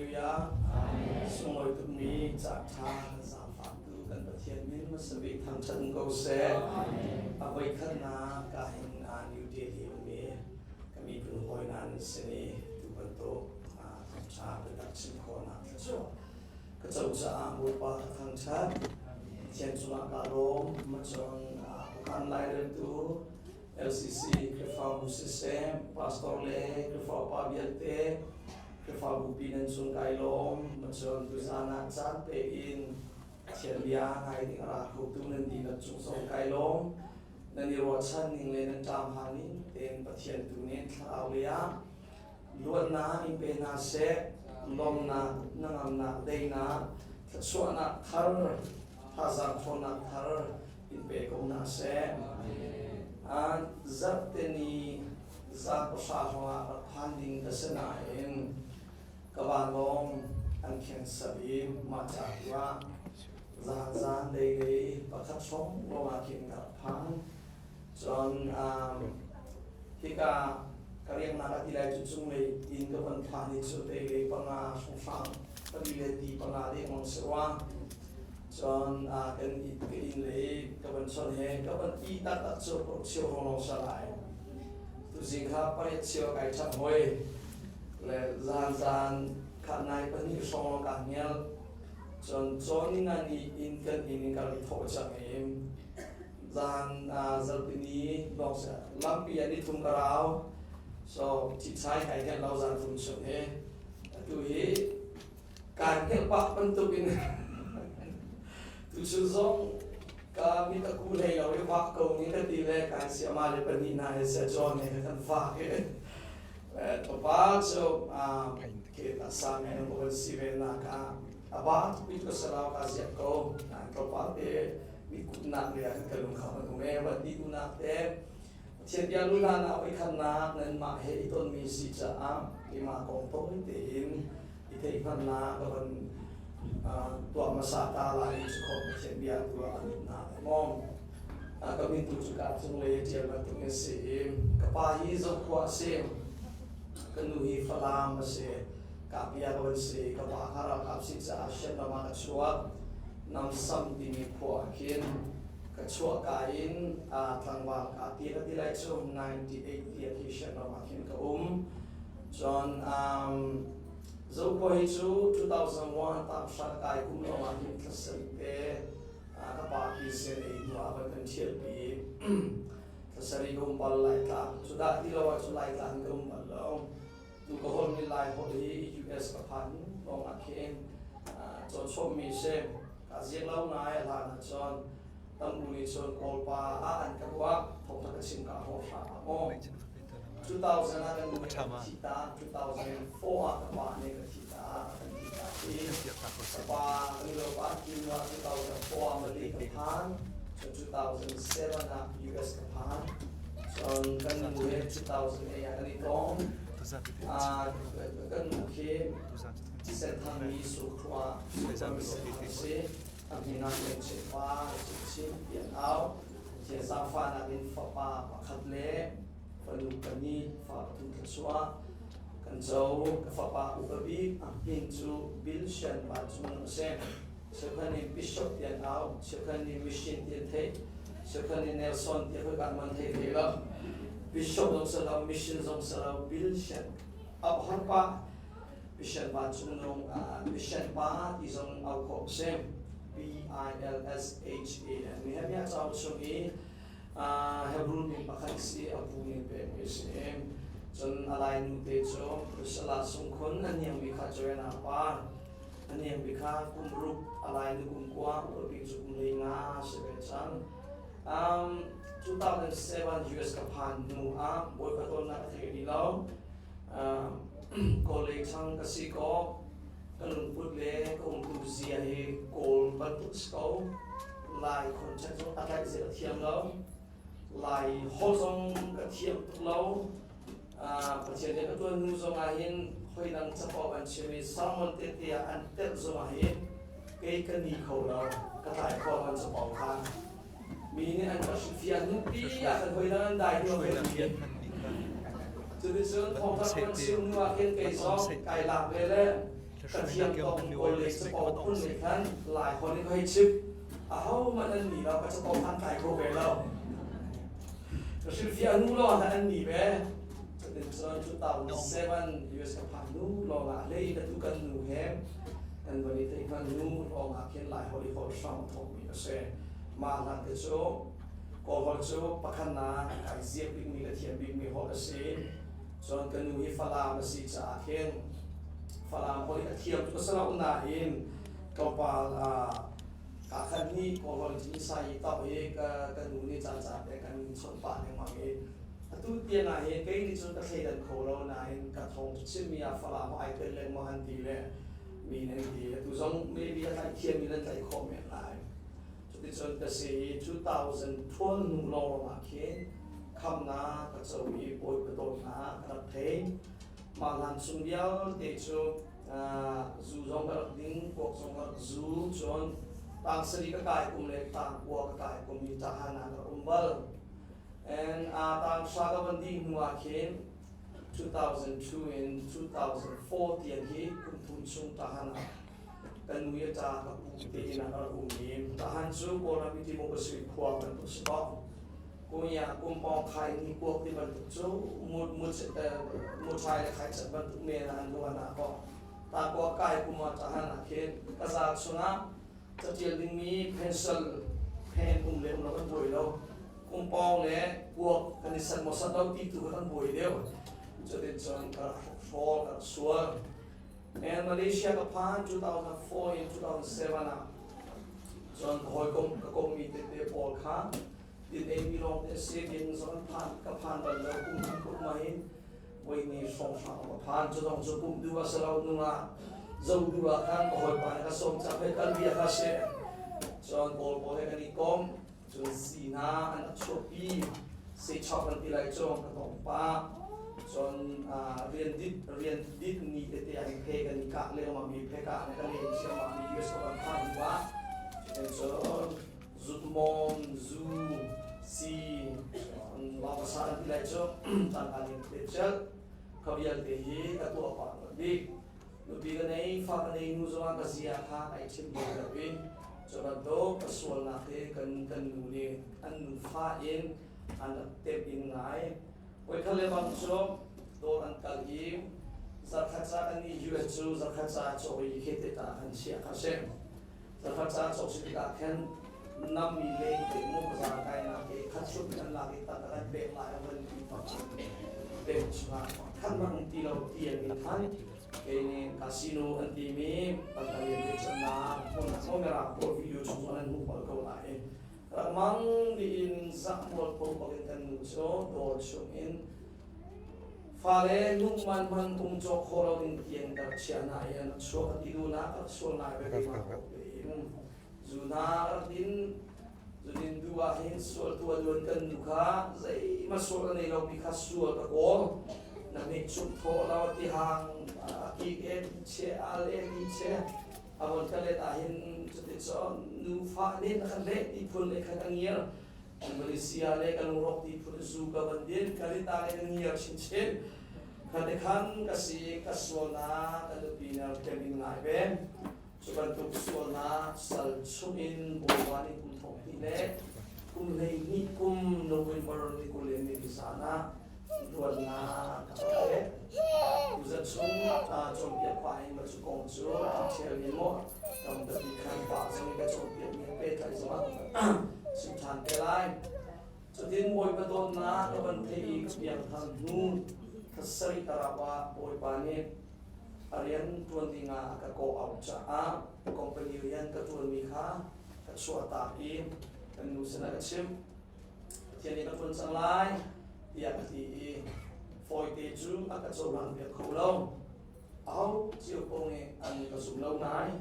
Hallelujah. Sunglawi tukmi ca ṭha kan zaangfahtu kan Pathian min hmasa bik thangṭhat um ko seh. A voikhatnak ka hin New Delhi ummi ka miphun hawi hna nan sin i tu bantuk thawngṭha biatak chim khawhnak thluachuah ka co caah Bawipa ka thangṭhat. Pathian cungah kaa lawm. Macun kan laireltu LCC Khrihfabu siseh, pastor le Khrihfa upa vialte, Khrihfabu pi nan cung kai lawm. Macun tuzaan ah caan pe in Pathian bia ngai ding a ra khotu nan dihlak cung zong kai lawm. Nan i ruahchan ning le nan ṭam hal ning tein Pathian tu nih thlarau lei ah luatnak in pe hna seh. Lawmnak, hnangamnak, daihnak, thluachuahnak thar, thazaang ṭhawnnak thar in pe ko hna seh. Zarhte ni zan pahra hrawngah rak phan ding ka si nain ka vanlawng an cancel i mah ca tu ah zan zan dei lei pakhat hrawng lawngah khin ka rak phan. Cun hika ka riaknak a ti lai cu cunglei inn ka von phan i cu dei lei panga hrawnghrang pali le ti panga dengmang si rua. Cun kan ka inn lei ka van chawnh he ka van i taktak cu paruk cheu hrawng lawng si lai. Tuzing kha pariat cheu kai ṭhangh hoi. Le zan zan kha nai pahnih hrawng lawng kaa hngelh. Cun cawn ni nga ni inn kan inn in ka rak i thawh cang i zan zarhpini lawng si lampi ah ni thum ka rau. So ṭhiṭhai kai hngelh lo zan thum chung hi. Atu hi Kaan hngelh pah bantukin tuchun zong ka mit a ku hlei lo i vak ko ni ka ti le kaan siama le pahnih hna he seh John he kan vak i tlawmpal cu ke ta sa men ko kan si ve nak ah a ba tuk ka salau ka ziak ko tlawmpal te mi kutnak le ah kan lung kha kan um e van ti duhnak te Pathian bia lu hlan ah voikhatnak nanmah he i tonmi si caah keimah kong tawi tein i theihhngalhnak ka van tuah hmasa ta lai i cukhawm Pathian bia tu ah ka lutnak maw. Ka min tu cu ka cunglei a ṭial bantukin si i ka pa hi Zokhua a si, ka nu hi Falam a si, Kapia ka van si, ka pa kha ralkap si caah Shan ram ah ka chuak. Namsam timi khua ah khin ka chuahka in tlangval ka ti ka ti lai cu 98 tiah khi Shan ram ah khin ka um. Cun Zokhua hi cu 2001 tanghra kai kum lawng ah hin thla sarih te ka pa khi CNA hnu ah van kan ṭhialpi. Thla sarih ka um bal Laitlang. Cu dah ti lo ahcun Laitlang ka um bal lo. Tu ka holhmi Lai holh hi US ka phan lawng ah khin cawnchawmmi si. Ka ziak lo ngai a hlan ahcun tam u nih cun Kawlpa ah an ka ruah. Thawngṭha ka chim ka hawh hram ah maw. 2000 ah kan nu nih kan thi ta 2004 ah ka pa nih ka thi ta kan thi ta i ka pa kan nu pa thi hnu ah 2004 ah Malay ka phan cun 2007 ah US ka phan cun kan nu he 2008 ah kan i tong kan nu khi thisen thangmi surkhua si a min ah kan pa chin tian au Pathian zaangfahnak in fapa pakhat le fanu pahnih fa pathum thluachuah kan co. Ka fapa upa bik a min cu Bill Shan Vancung a si. Cheukhat nih Bishop ti an au, cheukhat nih Mission ti an theih, cheukhat nih Nelson ti khoika man thei thei lo. Bishop zong si lo, Mission zong si lo, Bill Shan a har pah. Mission Vancung nung Mission pa ti zong au khawh a si. B-I-L-S-H-A-N. Nehemiah cauk chung i Hebrew min pakhat si a pu min pekmi a si. Cun a lai nu te cu Priscilla sungkhun a hniangmi kha Joanna pa a hniangmi kha kum ruk a lai nu kum kua upa bik cu kum 15 si ve cang. 2007 US ka phan hnu ah Bawipa tawnnak a thei rih lo. Kawl lei chang ka si ko. Ka lungput le ka umtu zia hi Kawl bantuk si ko. Lai content zong a tlaih zia ka thiam lo. Lai holh zong ka thiam tuk lo. Pathian nih ka tuan hnu zong ah hin hoi dang capo an chim i sermon tete ah an telh zong ah hin kei ka ni kho lo. Ka tlai kho an capo kha. Mi nih an ka hrilhfiah hnupi ah kan hoi dang an dai hnu ah kan Cuticun thawngtha kan chim hnu ah khin kei zong kai lak ve le. Ka thiam tong kawl le capo phun nih khan Lai holh in ka hei chim. Ahohmanh an ni lo, ka capo khan kai kho ve lo. Ka hrilhfiah hnu lawng ah an ni ve. Cutin cun 2007 US ka phak hnu lawng ah hlei ka tu kan nu he kan van i theih hngal hnu lawng ah khin Lai holh i holh hram a thawkmi a si. Mah hlan te cu Kawl holh cu pakhatnak kai ziak bikmi le thiam bikmi holh a si. Cun ka nu hi Falam a si caah khin Falam holh a thiam tuk a si lo nain tlawmpal ah kaa khat nih Kawl holh cin sai i tauh i ka ka nu nih caan caan te kan chawnh pah lengmang i atu tiang ah hin kei nih cun ka thleidan kho lo nain ka thawng chimmi ah Falam ai tel lengmang an ti le mi nan ti. Atu zong maybe a tlaih thiammi nan tlaih khawh men lai. Cuticun ka si i 2012 hnu lawnglawng ah khin khamnak ka co i Bawipa dawtnak ka rak thei. Mah hlan chung vialte cu zu zong ka rak ding, kuak zong ka rak zu, cun tang sarih ka kai kum le tang kua ka kai kum i ṭahan ah ka rak um bal. And tang hra ka van dih hnu ah khin 2002 in 2004 tiang hi kum thum chung ṭahan ah kan nu i a ṭa ka pu te inn ah ka rak um i tahan cu Kawlram i democracy khua bantuk si ko. Kunya kumpawng khai ni kuak ti bantuk cu mut mut muṭhai le khai cat bantuk men ah an luan ah ko. Ta kua kai kum ah tahan ah khin ka za chungah catial dingmi pencil pen um le um lo kan buai lo. Kumpawng le kuak kan i sat maw sat lo ti tu kha kan buai deuh. Cutin cun ka rak hrawl ka rak sual. And Malaysia ka phan 2004 in 2007 ah cun hawikom ka kommi tete pawl kha din ei mi lawng te si din zong phan ka phan bal lo kum thum kum ma hin voi ni hrawng hrang ka phan cu dong cu pum du a salo nunga zo du ah khan ka hawipa ne ka som cha phe kal bia kha she cun kawl pawl he kan i kom Cun si hna an rak chuahpi. Sehchok an ti lai cu ka tong pah. Cun rian dit rian dit ni tete ah hin phe kan i kah lengmang mi phe kah ne kan len ciammah mi US ko kan phan hnu ah cun zutmawm zu si lawngsa an ti lai cu caan kaan te cel kha vialte hi ka tuah pah bik. Nupi ka nei, fa ka nei nu zongah ka zia kha ai chim bal lo i cu bantuk ka sualnak hi kan kan nu nih an nufa in an rak tep in ngai. Voikhat le bang cu dawr an kal i zarkhat ca kan nih US cu zarkhat ca cawk i khi te ta kan chiah kha si. Zarkhat ca cawk si tikah khin nammi leng te mu bazar kainak i khat sup in an lak i tak kan pek lai a van ti pek chungah khat man um ti lo ti an in khan kei nih casino an timi pantalian te channak hmun ah pawl video chung an hmuh bal ko lai rakmang tiin zah mual pho bak in kan nu cu dawr chung in fale nungman man ung cawk kho lo ding tiang ka chia na i an chuak ti du na ka sual nai ve ma in Zu hna rak din, zu din duh ah hin sual tua duan kan nu kha zeihmanh sual a nei lomi kha sual ka kawl. Na hmeh chumh thawh lo ti hang a kik e ti che al e ti che a von ka let ah hin cuticun nufa nih na kan leh ti phun le khan a ngiar. Malaysia le ka lungrawk ti phun zu ka van din ka rit ah le ka ngiar chinchin. Kha te khan ka si ka sual na ka nupi na kem in ngai ve. Cu bantuk sualnak sal chungin Bawipa nih kum thong hnih le kum 12 kum November ni 20 ni zan ah luatnak a pek. Tuzan chung cawnpiak pah in cu kong cu ṭhial in maw kam ka ti khan pa zong ka cawnpiak mi pehtlaih zongah chim ṭhan te lai. Cutin Bawipa dawtnak ka van theih i ka piangthar hnu thla sarih tarap ah Bawipa nih A rian ṭuan dingah a ka kawh auh caah company rian ka ṭuanmi kha ka chuahtak i kan nu sinah ka chimh. Pathian nih ka ṭuan cang lai tiah ka ti i fawite cu a ka cohlang piak kho lo. Aho cio paoh nih an ka zum lo ngai.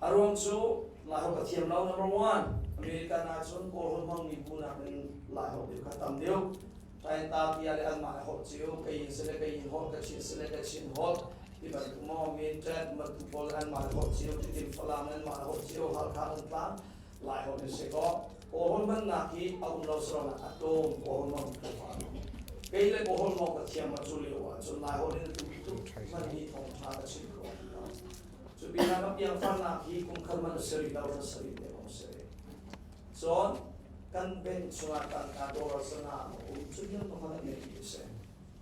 A ruang cu Laiholh ka thiam lo number one. American ahcun Kawlholh hmangmi bu nakin Laiholh deuh kha tam deuh. Tainta tia le anmah le holh cio, Kayin sile Kayin holh, Kachin sile Kachin holh, ti bantuk maw Mintet, Matu pawl anmah le holh cio, Tidim Falam anmah le holh cio, Halkha Thantlang, Lai holh in si kaw, Kawlholh hmannak hi a um lo saronak a tlawm, Kawlholh hmang tlawm ah. Kei le Kawlholh hmang ka thiam ma cu lio ah cun Lai holh in tu tu hmanmi thawngṭha ka chim ko. Ka piangtharnak hi kum khat man a si rih lo, thla sarih te lawng si rih. Cun kan bank chungah tangka dollar sanga a um cu vial ma kan ngeih mi a si.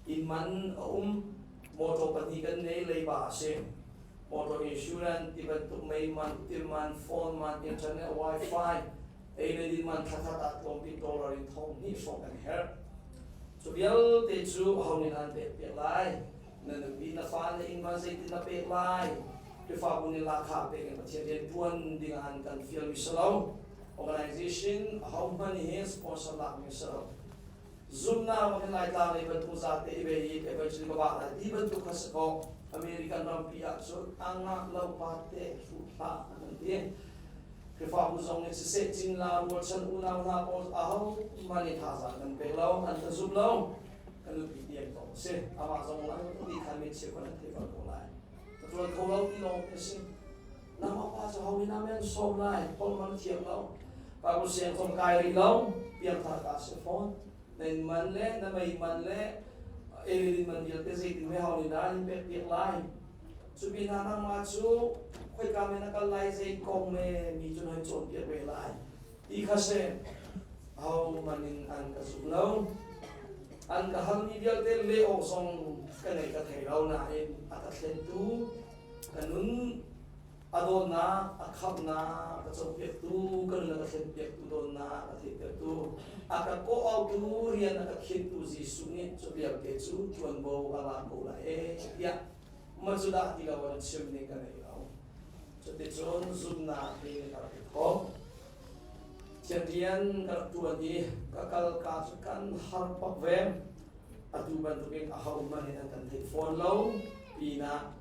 Inn man a um, motor pahnih kan nei, leiba a si. Motor insurance ti bantuk mei man, ti man, phone man, internet, wifi, ei le din man thla khat ah tlawmbik dollar in thong hnih hrawng kan herh. Cu vialte cu aho nih an pek piak lai? Na nupi na fa na inn man zeitin na pek lai? Khrihfabu nih lahkhah pek in Pathian rian ṭuan ding ah an kan fialmi si lo. Organization ahohmanh hi sponsor lakmi si lo. Zumhnak bak in Laitlang lei bantuk zate i bei i evangel ka vah lai ti bantuk kha si kaw American rampi ahcun a ngah lo pa te hruh hlah an ti. Khrihfabu zong nih siseh cingla rualchan unau hna pawl ahohmanh nih thazaang kan pek lo, an kan zum lo. Kan nupi tiang ko si. Amah zong lang ti khan mi cheu kan thei bal ko lai. Ka tuan kho lo ti lawng a si. Nangmah pa cu ho nih na men sawm lai, holh man thiam lo. Bible siang zong kai rih lo, piangthar ka si fawn. Na inn man le na mei man le elin man vialte zeitin mei hau nih dah in pek piak lai. Cu pinah nangmah cu khoika men na kal lai, zei kong me mi cu na hei cawnpiak ve lai. Ti kha si. Ho man in an ka zum lo. An ka halmi vialte leh awk zong ka ngei ka thei lo nain a ka thlentu ka nun a dawtnak a khamhnak a ka copiaktu ka nun a ka thlenpiaktu dawtnak a theihtertu a ka kawh-autu rian a ka khintu Jesuh nih cu vialte cu ṭuanvo a lak ko lai ee tiah mah cu dah ti lo an chim ning ka ngei lo. Cuticun zumhnak he ka rak i thawk. Thianrian ka rak ṭuan i ka kal ka cu kan har bak ve. Atu bantukin ahohmanh in an kan theih fawn lo pinah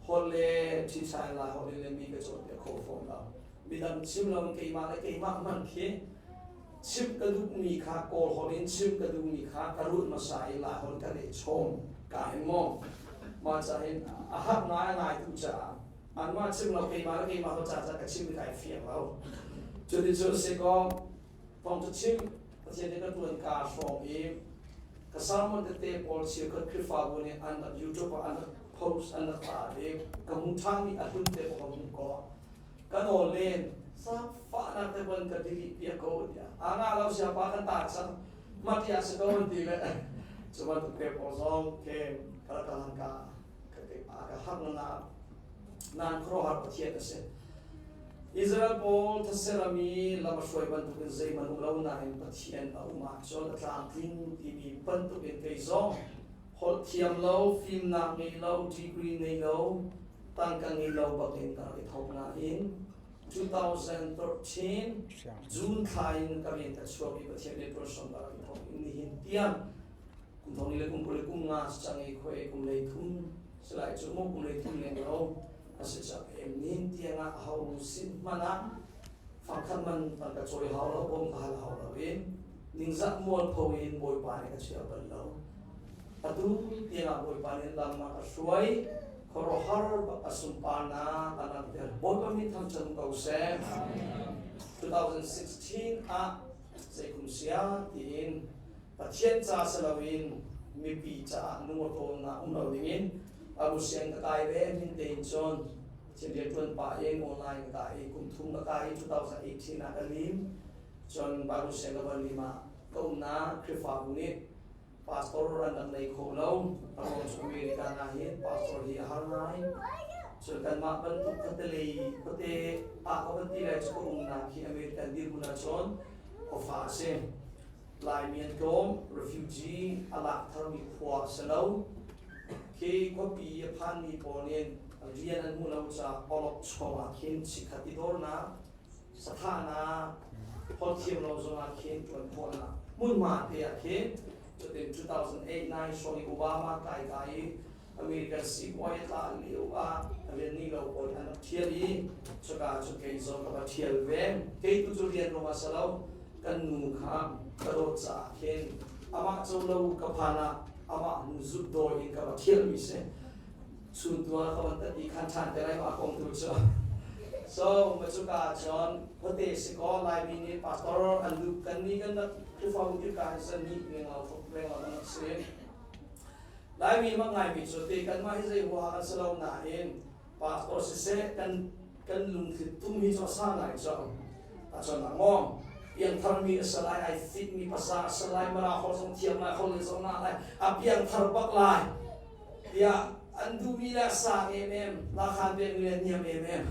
holh le ṭhiṭha in Lai holh in le mi ka cawnpiak kho fawn lo. Midang chim lo in keimah le keimah hmanh khi chimh ka duhmi kha Kawl holh in chimh ka duhmi kha ka rulh hmasa i Lai holh ka leh chom ka hin maw. Mah ca hin a har ngai a ngai tu caah anmah chim lo keimah le keimah holh ca ca ka chim i kai fiang lo. Cuticun si kaw thawng cu chim Pathian nih ka ṭuan kaa hrawng i ka sermon tete pawl cheukhat Khrihfabu nih an rak YouTube ah an rak post an rak tar i ka hmu ṭhanmi a hlun te ka hmuh kaw ka nawl len zaangfahnak te von ka delete piak ko tiah a ngah lo siapa kan ta cang mah tiah si ko an ti le cu bantuk te pawl zong ke ka rak kalan ka ka har na nan khuaruahhar Pathian a si. Israel pawl thaserami lam a hruai bantukin zeihmanh um lo nain Pathian a um ahcun a tlamtling timi bantukin kei zong holh thiam lo, fimnak ngei lo, degree ngei lo, tangka ngei lo bakin ka rak i thawk nain 2013 June thla in ka rian ka chuak i Pathian rian ṭuan hram ka rak i thawk i nihin tiang kum thong ni le kum 20 le kum nga cang i khuai kum lei thum silai cu mu kum lei thum leng lo a si cang em nin tiang ah ho sin hmanh ah fangkhat man tangka cawi hau lo bawm ka hal hau lo i ningzah mualpho in Bawipa nih ka chia bal lo atu tiang ah Bawipa nih lam a ka hruai khuaruahhar bak a sunparnak a langhter Bawipa min thangṭhat ko seh 2016 ah zeikum sia tiin Pathian ca si loin mipi caah nungawtawnnak um lo dingin abu siang ka kai ve min tein cun thil rianṭuan pah in online ka kai i kum thum ka kai i 2018 ah ka lim. Cun Bible siang ka van lim ah ka umnak Khrihfabu nih pastor an rak nei kho lo. A ruang cu America ah hin pastor hi a har ngai. Cun kanmah bantuk khuatelei khuate ah ka van ti lai cu ka umnak hi American dirhmun ahcun khuafa a si. Laimi an tlawm, refugee a lak tharmi khua a si lo. Khi khuapi a phanmi pawl nih rian an hmuh lo caah awlokchong ah khin chikkhat i dawrnak, sathahnak, holh thiam lo zongah khin ṭuan khawhnak hmunhma te ah khin cutin 2008-9 hrawng i Obama kai ka i American sipuai a tla lio ah rian ngei lo pawl an rak ṭhial i cuka cu kei zong ka va ṭhial ve. Kei tu cu rian ruangah si lo, kan nu kha ka dawt caah khin amah co lo ka phan ah amah hnu zut dawi in ka va ṭhialmi si. Chun tu ah ka van tat i khan ṭhan te lai mah kong tu cu. So macuka cun khuate si kaw Laimi nih pastor an duh kan nih kan rak Khrihfabu dirka hin san nih lenglo lenglo kan rak si. Laimi mak ngaimi cu ti kanmah hi zei huaha kan si lo nain Pastor siseh kan kan lungthli tum hi cu a sa ngai cu. A chon ah maw piangthar mi a si lai, ai fit mi pasa a si lai, mara holh zong thiam lai, holh le zong ngah lai, a piangthar bak lai tiah an duhmi le a sang emem, lakhan pekmi le niam emem.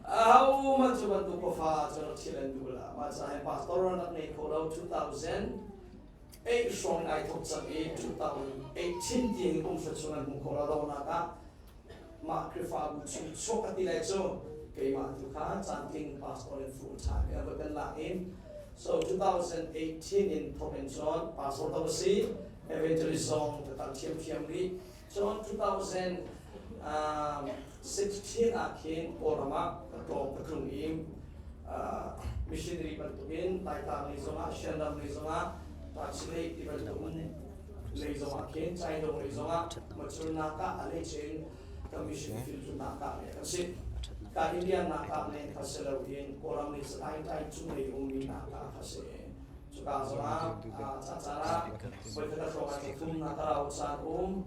Aho man cu bantuk pafa cu rak thil an duh la. Mah caah pastor an rak ngei kho lo 2008 hrawng in ai thawk cang i 2018 tiang kum hra chung an hmu kho lo donak ah mah Khrihfabu chung chuak ka ti lai cu keimah tu kha caantling pastor in full time in a voi kan lak in so 2018 in thawk in cun pastor to si evangelist zong ka tal thiamthiam rih. Cun 2016 ah khin Kawlram ah ka tlawng ka tlung i missionary bantukin Laitlang lei zongah Shanram lei zongah Tachileik ti bantuk lei zongah khin Chaidong lei zongah Machurnak ah a hleice in ka mission field cu Naka lei kan si. Ka India Naka lei kha si loin Kawlram lei Salai Tai cung lei ummi Naka kha si. Cuka zongah caan ah voikhat a tlawng ah thum na ka rau caan um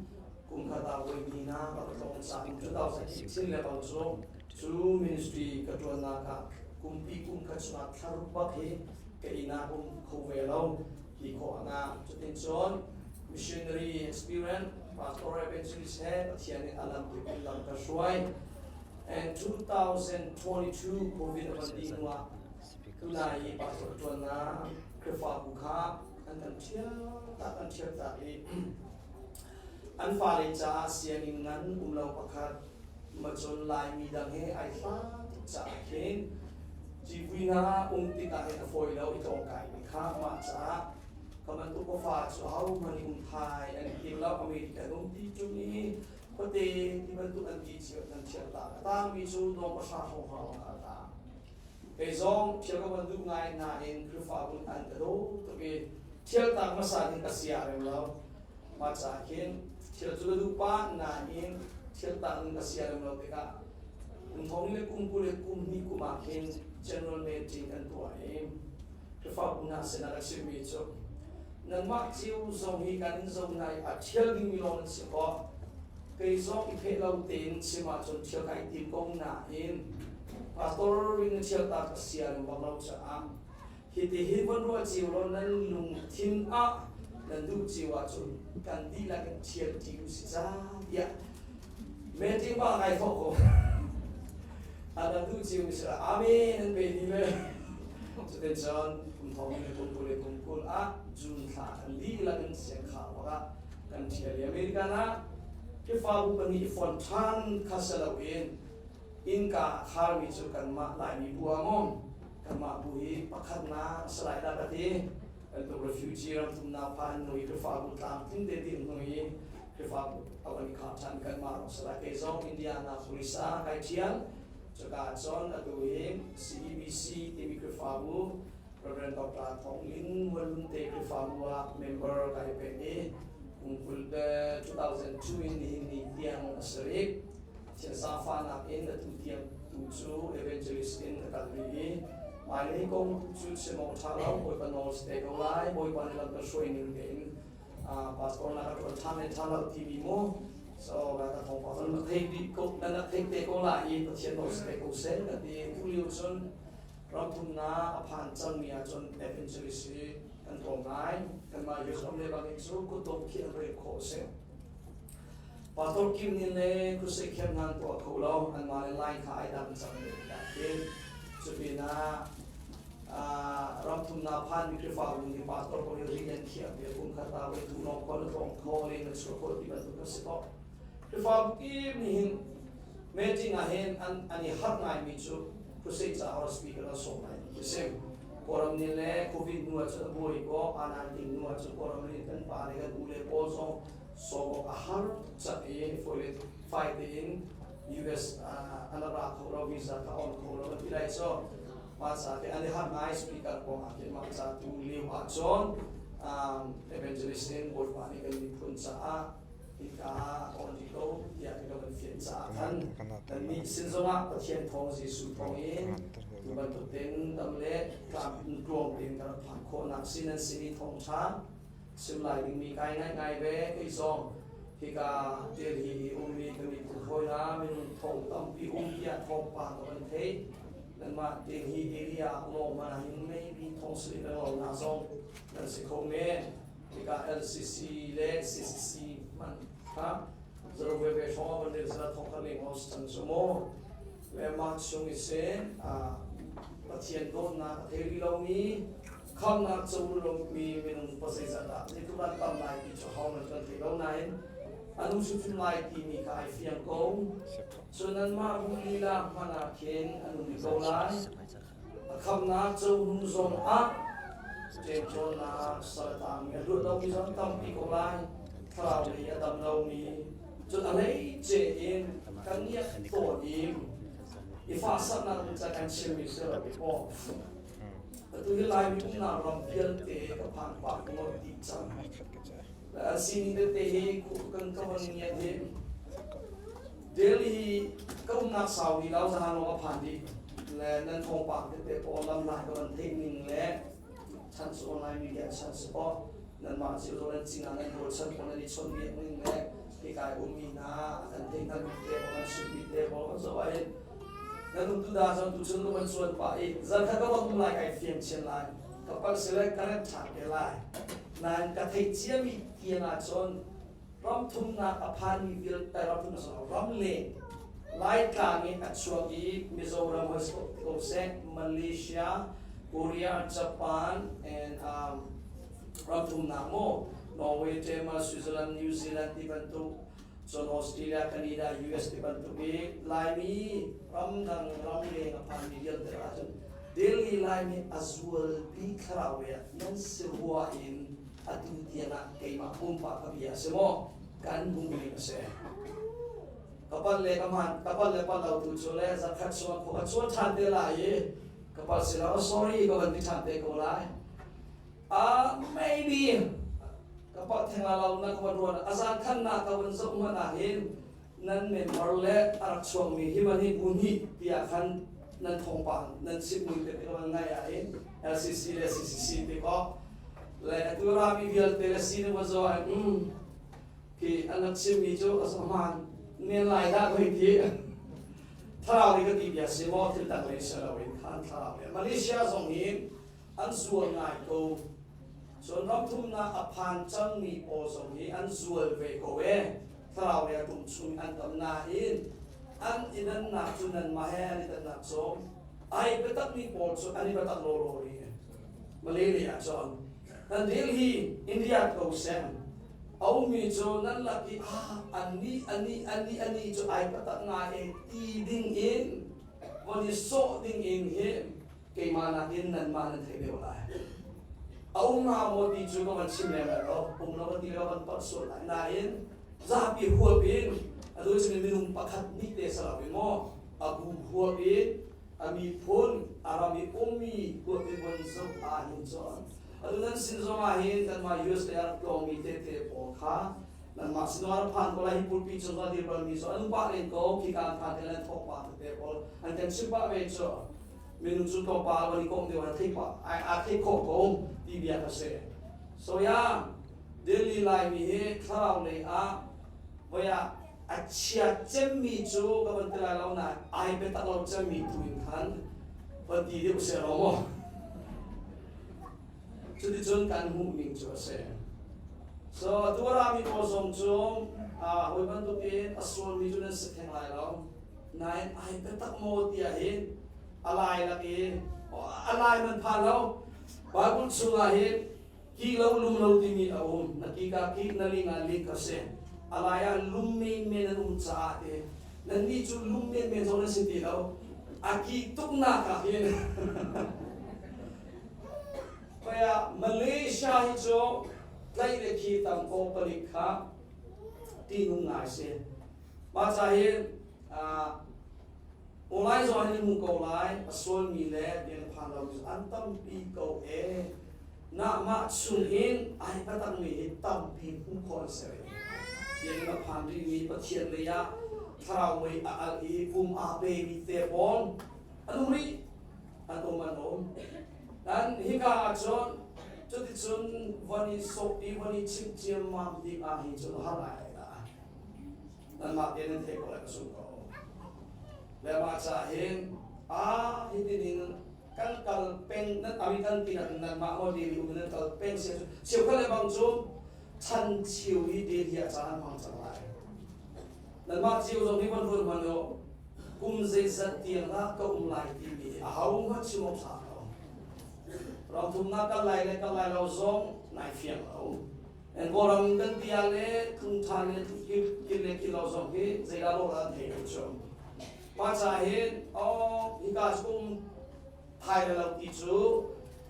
kum khat ah voi hnih na ka tlawng caan um 2018 le bang cu cu ministry ka ṭuannak ah kumpi kum khat chungah thlaruk bak hi ka inn ah um kho ve lo ti khawh a cutin cun missionary experience pastor evangelist he Pathian nih a lam kip in lam ka hruai. And 2022 COVID a van dih hnu ah tunai i pastor ṭuannak Khrihfabu kha an kan ṭhial tak an ṭhial tak i an fale caah sianginn ngan um lo pakhat macun Laimi dang he ai hla tuk caah khin civui hna um tikah hin a fawi lo i tlawngkai mi kha mah caah ka bantuk ka fa cu ahohmanh nih um thai an tim lo. American um ti ṭung i khuate ti bantuk an ti cio nan ṭhial ta a tangmi cu dawng pahra hrawng hrawng a tang. Kei zong ṭhial ka van duh ngai nain Khrihfabu an ka daw tuk i ṭhialtak hmasa ding ka sia rem lo. Mah caah khin ṭhial cu ka duh pah nain ṭhialtak ding ka sia rem lo tikah kum thong le kum 20 le kum hnih kum ah khin general meeting kan tuah i Khrihfabu hna sinah ka chimmi cu nanmah cio zong hi kan in zoh hna i a ṭhial dingmi lawng nan si khawh. Kei zong i pheh lo tein chim ahcun ṭhial kai tim ko nain pastor ring na ṭhial ta ka sia lung bak lo caah hiti hi von ruah cio law nan lungthin ah nan duh cio ahcun kan dihlak in ṭhial ṭi u si ca tiah meeting ba kai thawk ko. A nan duh cio mi si amen an pe ni le cutin cun kum thong le kum 20 le kum 20 ah June thla kan dihlak in siangkhar ah kan ṭhial i American ah Khrihfabu pahnih i fonh ṭhan kha si loin innka a kharmi cu kanmah Laimi bu ah maw kanmah bu hi pakhatnak a si lai dah ka ti. Bantuk refugee ram thumnak phan hnu i Khrihfabu tlamtling te ding hnu i Khrihfabu a van i khar ṭhan kanmah rawng si lai. Kei zong Indiana police ah kai ṭhial. Cuka ah cun atu hi CEBC timi Khrihfabu Reverend Dr. Thawng Ling Mualung te Khrihfabu ah member kai pek i kum 20 2002 in nihin ni tiang a si rih. Thian zaangfahnak in atu tiang tu cu evangelist in ka kal rih i hmailei kong tu cu chim awk ṭha lo. Bawipa nawl si te ko lai. Bawipa nih lam kan hruai ning tein pastor na ka ṭuan ṭhan le ṭhan lo timi mu so ka thawngpang nan rak theih dih ko nan rak theih te ko lai i Pathian nawl si te ko seh ka ti. Tu lio cun ramthumnak a phan cangmi ahcun evangelist hi kan tlawm ngai. Kanmah US ram le bangin cu kutdong khi an rel khawh a si. Pastor Kim nih le crusade camp nan tuah kho lo. Anmah le line kha ai dang cang ve tikah khin cupinah ramthumnak phanmi Khrihfabu nih pastor pawl hi ri an khiah piak kum khat ah voi tu lawng khua na tlawng kho le na chuah khawh ti bantuk a si ko. Khrihfabu kim nih hin meeting ah hin an an i harh ngaimi cu crusade caah or speaker an sawm lai ti si. Kawlram nih le COVID hnu ah cun a buai ko anan ding hnu ah cun Kawlram nih kan pa le kan u le pawl zong sawm awk a har tuk cang i fawi le fai tein US an ra kho lo visa kha on kho lo ti lai cu mah ca te an i har ngai speaker kong ah khin mah ca tu lio ah cun evangelist in Bawipa nih kan miphun caah hika on di ko tiah kan kan fian caah khan kannih sin zongah Pathian thawng Jesuh thawng in tu bantuk ten dam le tlam tluang tein kan rak phak khawhnak sin an sin i thawngṭha chim lai dingmi kai ngaih ngai ve. Kei zong Hika Delhi i ummi ka miphun hawi hna minung thong tampi um tiah thawngpang ka van theih. Nanmah Delhi area lawng hmanh ah hin maybe thong sarih le lawng hna zong nan si kho men. Hika LCC le CCC hmanh kha zero veve hrawng ah van rel sila thong khat leng si cang cu mu. Le mah chung i sin Pathian dawtnak a thei rih lomi khamnak co lomi minung pazeizat dah zeitluk an tam lai ti cu ho nan kan thei lo nain an um hrimhrim lai timi kha ai fiang ko. Cun nanmah bu lila hmanh ah khin an um ko lai. A khamnak co hnu zong ah ṭemṭawnnak salatang a luat lomi zong tampi ko lai. Thlarau lei a dam lomi cun a hleice in kan ngiat tawn i i fahsaknak ding ca kan chimmi si lo i aw Atu hi Laimi umnak ram vialte ka phan pah ngawt dih cang. An sining tete hi kan ka von ngiat hi Delhi ka umnak sau ni lo zahan lawng a phan dih le nan thawngpang tete pawl lam lai ka van theih ning le chan cu online media chan si aw nanmah cio zong nan cing ah nan rawl chan pawl nan i chawnh biak ning le hikai ummi hna kan theih hngalh te pawl kan chimmi te pawl kan zoh ahhin nan um tu da zong tu chun kan chuan pah i zarkhat ka um lai kai fiam chin lai ka palh sile ka rem ṭhan te lai nain ka theih ciami tiang ah cun ram thumnak a phanmi vialte ram thumnak ram leng Laitlang in a chuak i Mizoram hoi ko seh Malaysia Korea Japan and ram thumnak mu Norway Denmark Switzerland New Zealand ti bantuk cun Australia Canada US ti bantuk i Laimi ramdang ramleng a phanmi vialte ahcun Delhi Laimi a zual bik thlarau lei ah nan si rua in atu tiang ah keimah pumpak ka bia a si maw kan hmuh ning a si ka pal le ka hman ka pal le pal lo tu cu le zakhat chuan khua ka chuan ṭhan te lai i ka pal si lo sorry ka van ti ṭhan te ko lai Maybe ka pa theng la lo na ka van ruan a zan khan na ka van zoh hmanh ah hin nan member le a rak chuakmi hi man hi bu hnih tiah khan nan thawngpang nan chimmi te ka van ngai ah hin LCC le CCC te ko le atu rami vialte le si na van zoh ah khi an rak chimmi cu a hmaan men lai dah hoi ti thlarau nih ka ti bia si maw thil dang lei si loin khan thlarau le Malaysia zong hi an zual ngai ko. Cun ramthumnak a phan cangmi pawl zong hi an zual ve ko e. Thlarau lei a tum chung an tam nain an i dannak cu nanmah he an i dannak cu ai biatakmi pawl cu an i biatak lawlaw rih. Malay lei ah cun nan rel hi India ko seh a ummi cu nan lak i ah annih annih annih annih cu ai biatak ngai e ti ding in von i sawh ding in hi keimah nakin nanmah nan theih deuh lai. A um hnga maw ti cu ka van chim lem lai lo, um lo ti lo van palh sual lai. Nain zapi huap in atu cun minung pakhat nih te sa lo in maw a bu huap in a miphun a ram i ummi huap in von zoh ah hin cun atu nan sin zong ah hin kanmah US lei ah rak tlawngmi tete pawl kha nanmah sin zong ah rak phan ko lai hi pulpi cung ah dir balmi cu an um pah len ko khika an phan te lan thawk pah tete pawl an kan chimh pah ve cu minung cu tlawmpal van i komh deuh ah thei pah aa thei khawh ko ti bia ka si. So ya Delhi Laimi hi thlarau lei ah voi ah a chia cemmi cu ka van ti lai lo nain ai biatak lo cemmi tu in khan van ti deuh seh lo maw. Cuticun kan hmuh ning cu a si. So atu a rami pawl zong cu hawi bantukin a sualmi cu nan si theng lai lo. Nain ai biatak maw tiah hin a lai lak i a lai man phan lo Bible chungah hin ki lo lum lo timi a um na ki ka ki na ling ah ling ka si a lai ah lum men men an um caah te nan nih cu lum men men zong nan si ti lo a ki tuknak ah hin Kaya Malaysia hi cu tlaih le khi tam ko palik kha ti nung ngai si mah ca hin Online zong hin hmu ko lai, a sualmi le biak phan lomi an tampi ko e. Nahmah chung in ai biatakmi hi tampi hmuh khawh an si rih. Biakinn a phan rihmi Pathian lei ah thlarau mei a alh i pum aa pemi te pawl an um rih. An um an um. Dan hika ah cun cuticun von i sawh i von i chimh ciammam ding ah hin cun har ai dah. Nanmah te nan theih ko lai ka zumh ko. Le mah caah hin a hitin in kan kal peng nan ami kan ti nan nanmah maw Delhi um nan kal peng sia cu cheukhat le bang cu chan cheu hi Delhi ah caan an hmang cang lai. Nanmah cio zong hi van ruat hmanh u kum zeizat tiang dah ka um lai timi aho hmanh chim awk ṭha lo. Ramthumnak kal lai le kal lai lo zong nai fiang lo. Kawlram kan ti ah le tlung ṭhan le kil le kil lo zong hi zeidah lawh an thei lo cu. Mah ca hin oh hika cu um thai le lo ti cu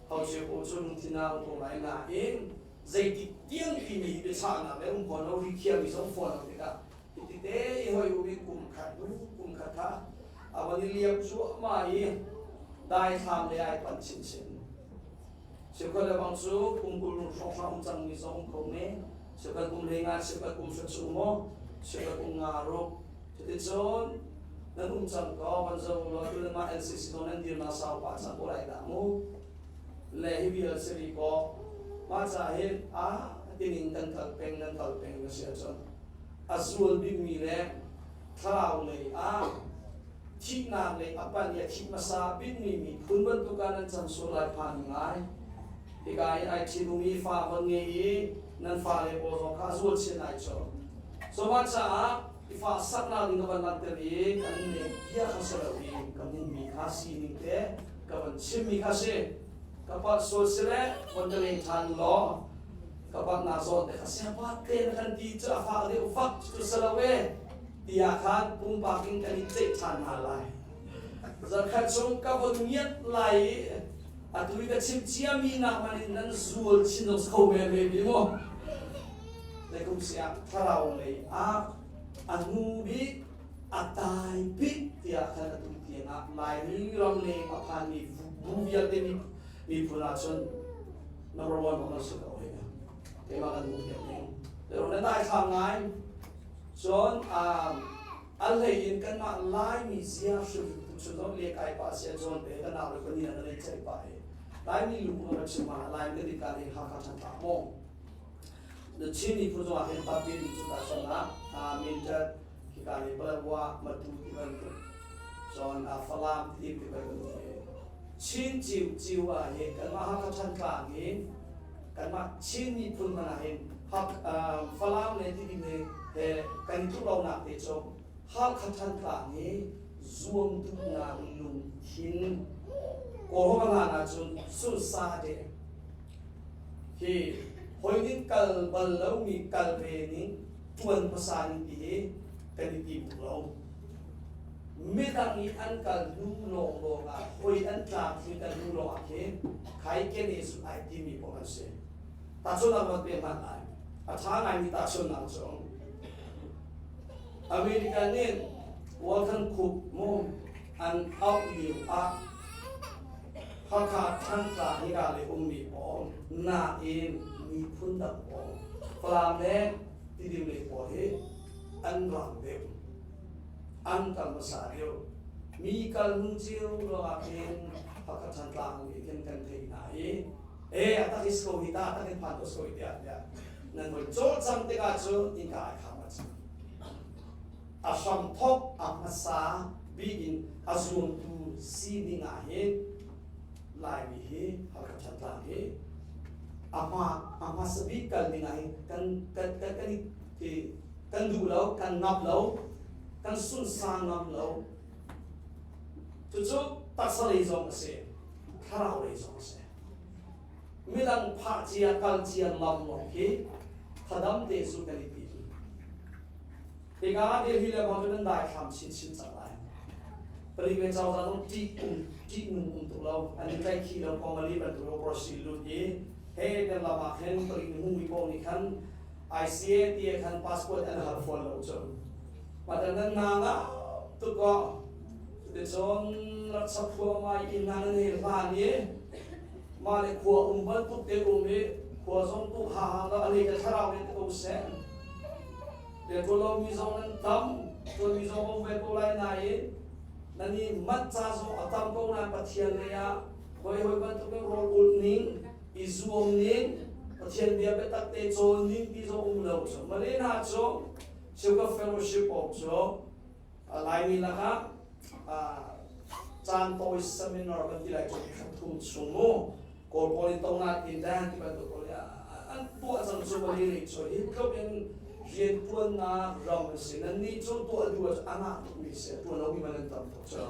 ho cio ko cu lungthin ah um ko lai nain zeitik tiang timi biachahnak le um fawn lo ri khiami zong fawn lo tikah hiti te i hoi um i kum khat hnu kum khat kha a van i liam cuahmah i daithlam le ai panh chinchin. Cheukhat le bang cu kum 20 hrawnghrang um cangmi zong um kho men. Cheukhat kum 15, cheukhat kum hra cu maw, cheukhat kum nga ruk. Cuticun nan um cang ko, van zo law tu le mah LCC zong nan dirnak sau pah cang ko lai dah mu. Le hi vial si rih ko. Mah ca hin a tining kan kal peng nan kal peng na si ahcun a zual bikmi le thlarau lei ah thihnak lei a panh i a thih hmasa bikmi miphun bantuk ah nan cang sual lai phan ngai. Hika i ai ṭhitummi fa von ngei i nan fale pawl zong kha a zual chin lai cu. So mah caah i fa saknak ding ka van langhter i kan ne bia kha si lo i ka hmuhmi kha sining te ka van chimmi kha si. Ka palh sual si le von ka leng ṭhan law ka palhnak zawn te kha siangpa te na kan ti cu a fak deuh fak cu si lo e tiah khan pumpak in kan i ceih ṭhan hna lai. Zarkhat chung ka von ngiat lai i atu i ka chim ciami nak hmanh in nan zual chin zong si kho men ve mi mu. Zeikum siah thlarau lei ah a hnu bik a tai bik tiah khan atu tiangah Laimi ram leng a phanmi bu vialte miphun ahcun number one bak nan si ko hei. Keimah kan hmuh piak ning. Pero na dai thlam ngai. Cun a hlei in kanmah Laimi zia hrim tu chun le kai pa sia zawn pe kan nau le pani na lei chai pa he. Laimi lung na chim ma Laimi kan ka le Hakha than ta mo. Na Chin miphun zong ah hin tampi nih cu ta chon ah Mindat hika le Paletwa Matu ti bantuk cun Falam ti ti bantuk Chin ciu ciu ah hin kanmah Hakha Thantlang hi kanmah Chin miphun hmanh ah hin Falam le Tidim he he kan i tluk lonak te cu Hakha Thantlang hi zuam duhnak lungthin Kawlrawn hlan ahcun sunsa te hi hoi ning kal bal lomi kal ve ning ṭuan hmasa ning ti hi kan i tim lo. Midang i an kal hnu lawnglawng ah hoi an tlak hi kan hnu lawng ah khin khai ken i ai timi paoh an si. Tahchunhnak van pe hmanh lai. A ṭha ngaimi tahchunhnak cu American nih Walton Cook mu an auh lio ah Hakha Thantlang hika le ummi pawl nain miphun dang pawl Falam le Tidim lei pawl hi an rang deuh an kal hmasa deuh mi kal hnu cio ruangah khin Hakha Thantlang nih khin kan thei hna i e a tak is ko hi ta tak in phan to soi tiah tiah nan voi cawl cang tikah cun innka ai kham a a hramthok a hmasa bik in a zuamtu sining ah hin Laimi hi Hakha Thantlang hi a hma a hmasa bik kal ding ah hin kan kan kan kan i kan duh lo kan ngap lo kan sunsa ngam lo cucu taksa lei zong a si thlarau lei zong a si midang phah cia kal cia lam lawng khi thadam te cu kan i ti Hika Delhi le bang cu nan daithlam chinchin cang lai. Palik le cozah zong ṭih um ṭih nung um tuk lo. An in tlaih khih lo Pomali bantuk lo Brazil lut i he kan lam ah khin palik nih hmumi paoh nih khan ICA ti khan passport an hal fawn lo cu. Mah nan na nga tuk ko. Cuticun rak chap thluahmah i inn hna nan hei hlan i mah le khua um bantuk te um i khua zong tuk ha ha lo a lei ka thlarau nih ko seh. Ṭuanlomi zong nan tam, ṭuanmi zong um ve ko lai nain nan i manh ca zong a tam ko nain Pathian lei ah hoi hoi bantukin rawl ulh ning, i zuam ning, Pathian bia biatak te cawn ning ti zong um lo. Malay hna cu Cheukhat fellowship pawl cu Laimi lakah caan tawi seminar kan ti lai cu thla thum chung mu Kawl pawl in tongah tin dan ti bantuk pawl an tuah cang cu bali rih cu hi tluk in rian tuannak ram an si. Nan nih cu tuah duh ah a ngah tukmi si, tuan lomi man an tam tuk cu.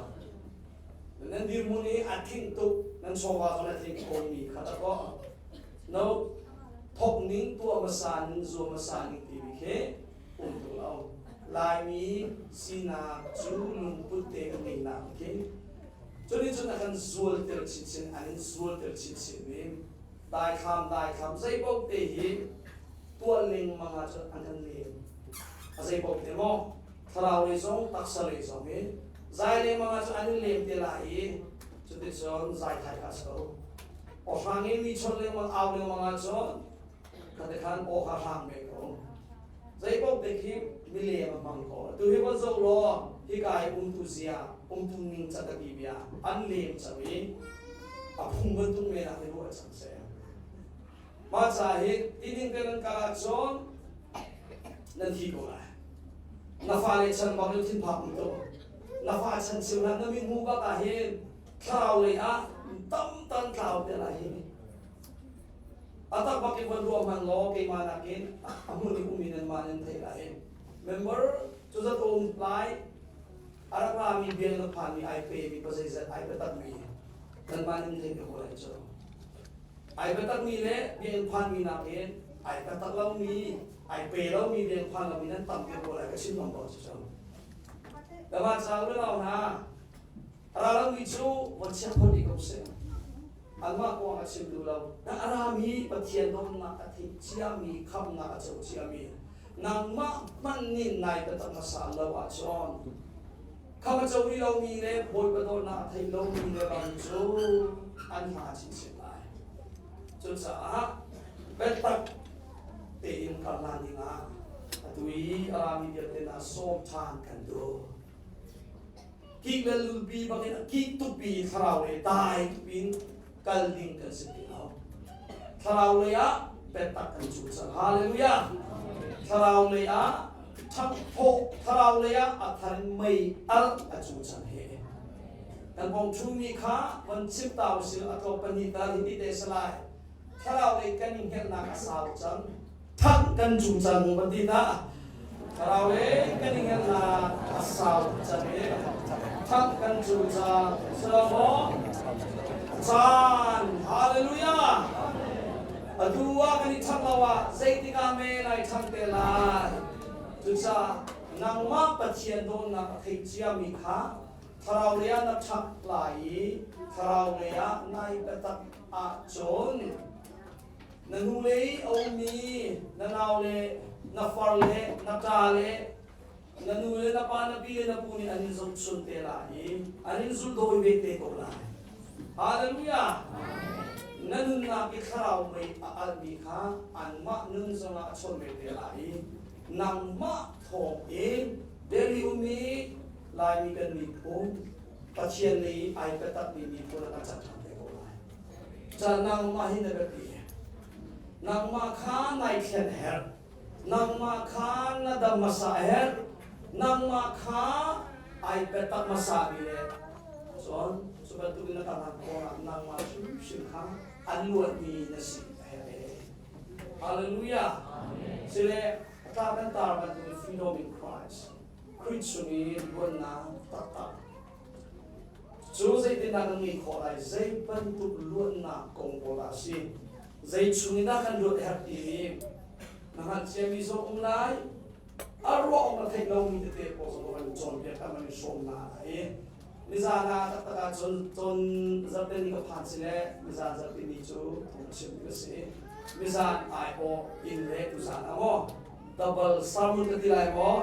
Nan dirhmun i a tlinh tuk, nan chawva zong a tling komi kha ta ko no thok ning tuah hmasa ning zuam hmasa ning timi khi um tuk lo. Laimi sinak cu lungput te kan ngei nak khi cuni cun a kan zualter chinchin, an in zualter chinchin i daithlam daithlam zeipaoh te hi tuah lengmang ahcun an kan lem. A zeipaoh te maw thlarau lei zong taksa lei zong hi zai lengmang ahcun an in lem te lai i cuticun zai thai kha si ko. Aw hrang in mi chawnh lengmang au lengmang ahcun kha te khan aw kha hrang ve ko. Zeipaoh te khi milem a hmang ko. Tu hi von zoh law hika i umtu zia, umtu ning ca ka ti bia an lem cang i a phung bantuk men ah hin ruah cang seh. Mah ca hi tining te nan kal ahcun nan thi ko lai. Na fale chan bang in thinphak um tuk. Na fa chan cheu hlah na min hmu bak ah hin thlarau lei ah tam tan tlau te lai hi. A tak bak in van ruah hmanh law keimah nakin a hmun i um in nanmah nan theih lai. Member cu zat um lai a rak rami biang na phanmi ai pemi pazeizat ai biatakmi nanmah nan theih ko lai cu. Ai biatakmi le biang phanmi nakin ai biatak lomi ai pe lomi biang phan lomi nan tam deuh ko lai ka chim ngam ko cu. Dama ca u lau hna a ra lomi cu von chiah phot i ko seh. Anmah kong a chim duh lo. Na a rami Pathian dawtnak a theih ciami, khamnak a co ciami, nangmah hmanh nih nai biatak hmasa lo ahcun kham a co rih lomi le Bawipa dawtnak a thei lomi le bang cu an hma chinchin lai. Cucaah biatak tein kal hlan dingah atu i a rami vialte hna sawm ṭhan kan duh. Kik le lulpi bangin a kik tukpi thlarau lei dai tupin kal ding kan si ti lo. Thlarau lei ah biatak kan cu cang. Hallelujah. Thlarau lei ah ṭhangthawh, thlarau lei ah a thar in mei alh a cu cang he. Kan bong ṭhumi kha von chim ta usih a tlawm pahnih tal hi ti te salai. Thlarau lei kan i hngelhnak a sau cang. Thang kan cu cang van ti ta. Thlarau lei kan i hngelhnak a sau cang i thang kan cu cang. Silo caan hallelujah. Atu ah kan i thang lo ah zeitik ah me lai thang te lai. Cucaah nangmah Pathian dawtnak a theih ciami kha thlarau lei ah na ṭhak lai i thlarau lei ah nai biatak ahcun na nu le i a ummi na nau le na far le na ṭa le na nu le na pa na pi le na pu nih an in zohchun te lai i an in zuldawi ve te ko lai. Hallelujah! Na nunnak i thlarau mei a alhmi kha anmah nun zongah a chawn ve te lai i nangmah thawng in Delhi ummi Laimi kan miphun Pathian lei ai biatakmi miphun ah kan cang ṭhan te ko lai. Ca nangmah hi na biapi. Nangmah kha nai thlen a herh. Nangmah kha na dam hmasa a herh. Nangmah kha ai biatak hmasa mi le cun cu bantuk in na kal khawh ah nangmah hrimhrim kha an luatmi na si a herh ee. Hallelujah. Sile tla kan tar bantukin freedom in Christ. Khrih chung i luatnak taktak cu zeitindah kan ngeih khawh lai? Zei bantuk luatnak kong pawl dah a si? Zei chung in dah kan luat a herh timi na hngalh ciami zong um lai. A ruah awk na theih lomi tete pawl zong kan cawnpiak kan in hrawm hna lai i nizan ah taktak ah cun cun zarhte ni ka phan si le nizan zarhpi ni cu phung chim ka si. Nizan aiawh in le tuzan ah maw double sermon ka ti lai maw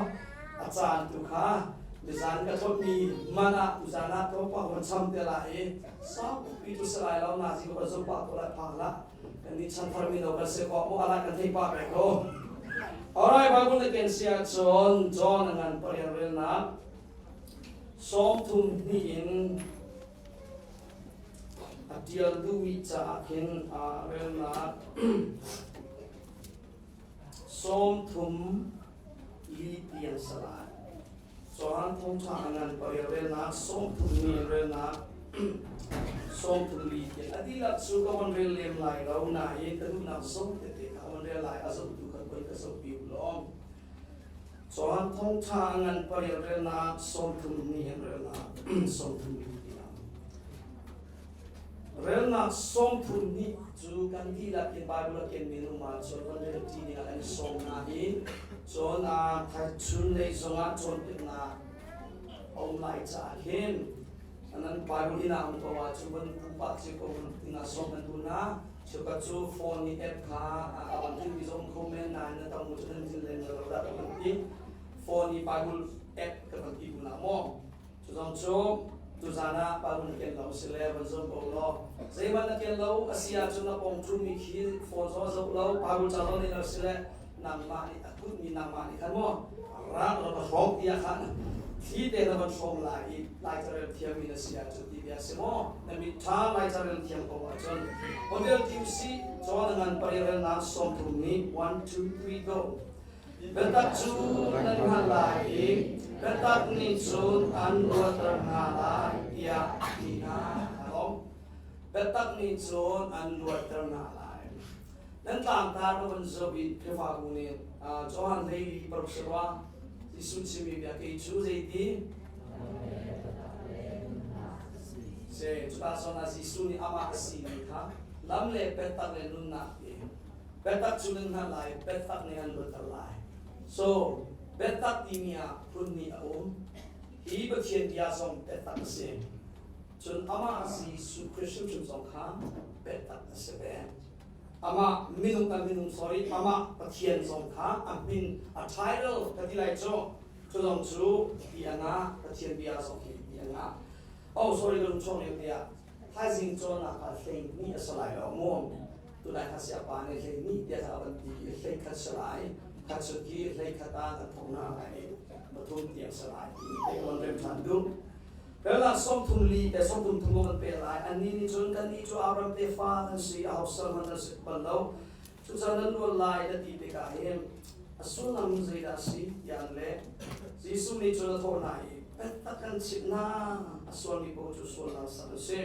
a caan tu kha nizan ka thawtmi man ah tuzan ah tlawmpal van cham te lai i saupi tu si lai lo na zi ka van pah ko lai phang la kan nih chanthar mino kan si ko mu ala kan thei pa ve ko. Alright, Bible na ken sia cun John a ngan parian relnak 32 in a tial duhmi caah khin a relnak 34. li tiang salai. Johan thawngṭha a ngan pariat relnak 30 ni relnak 34 tiang a dihlak cu ka von rel lem lai lo nain ka duhnak zong tete kha von rel lai a zohtu kha koi ka zohpi u law. Johan thawngṭha a ngan pariat relnak 30 ni an relnak 34 tiang. Relnak 32 cu kan dihlak in Bible a kenmi an um ahcun kan relṭi dingah kan i sawm hna i cun thaithun lei zongah cawnpiaknak a um lai caah khin nan Bible inn ah um ko ahcun van pupa cio ko dingah sawm kan duh hna. Cheukhat cu phone nih app kha a van tlingmi zong kho men nain na tam cu nan zin len lo dah kan ti. Phone nih Bible app kan van ti bu na maw? Cu zong cu tuzan ah pa na ken lo si le van zoh ko law zeihmanh na ken lo a si ahcun na pawng ṭhumi khi phone zong a zoh lo Bible ca zong nih lo si le nangmah nih a kutmi nangmah nih khan maw rak ra ka hrawm tiah khan thli te na van hrawm lai i lai carel thiammi na si ahcun ti bia si maw na mit ṭha lai carel thiam ko ahcun hotel tim si cawn ngan parirelnak 30 nih 1 2 3 go. Biatak cu nan hngalh lai i biatak nih cun an luatter hna lai tiah a ti hna. Biatak nih cun an luatter hna lai. Nan tlangtar ka van zoh i Khrihfabu nih Johan 14 paruk si rua Jesuh chimmi bia kei cu zeiti Se cuta zawn ah Jesuh nih amah a simi kha lam le biatak le nunnak ti Biatak cu nan hngalh lai, biatak nih an luatter lai. So, biatak timi ah phun nih a um. Hi Pathian bia zong biatak a si. Cun amah Jesuh Khrist hrimhrim zong kha biatak a si ve. Amah minung kan minung sorry, amah Pathian zong kha a min a title ka ti lai cu. Cu zong cu ti a ngah, Pathian bia zong hi ti a ngah. Oh sorry ka lung chuak lio tiah thaizing cawnnak ah 12 a si lai lo mu. Tunai kha siapa nih 12 tiah kha a van ti i 11 si lai. Khat cu ki 11 ah kan thong hna lai i pathum tiang si lai ti te kan rem ṭhan duh. Relnak 34 te 33 kan pe lai. Annih nih cun kannih cu Abraham tefa kan si, aho sal hmanh nan si bal lo. Cucaah nan luat lai na ti tikah hin a sullam zeidah a si tiah an leh. Jesuh nih cun a thawh hna i, Biatak kan chimh hna, a sualmi paoh cu sualnak sal an si.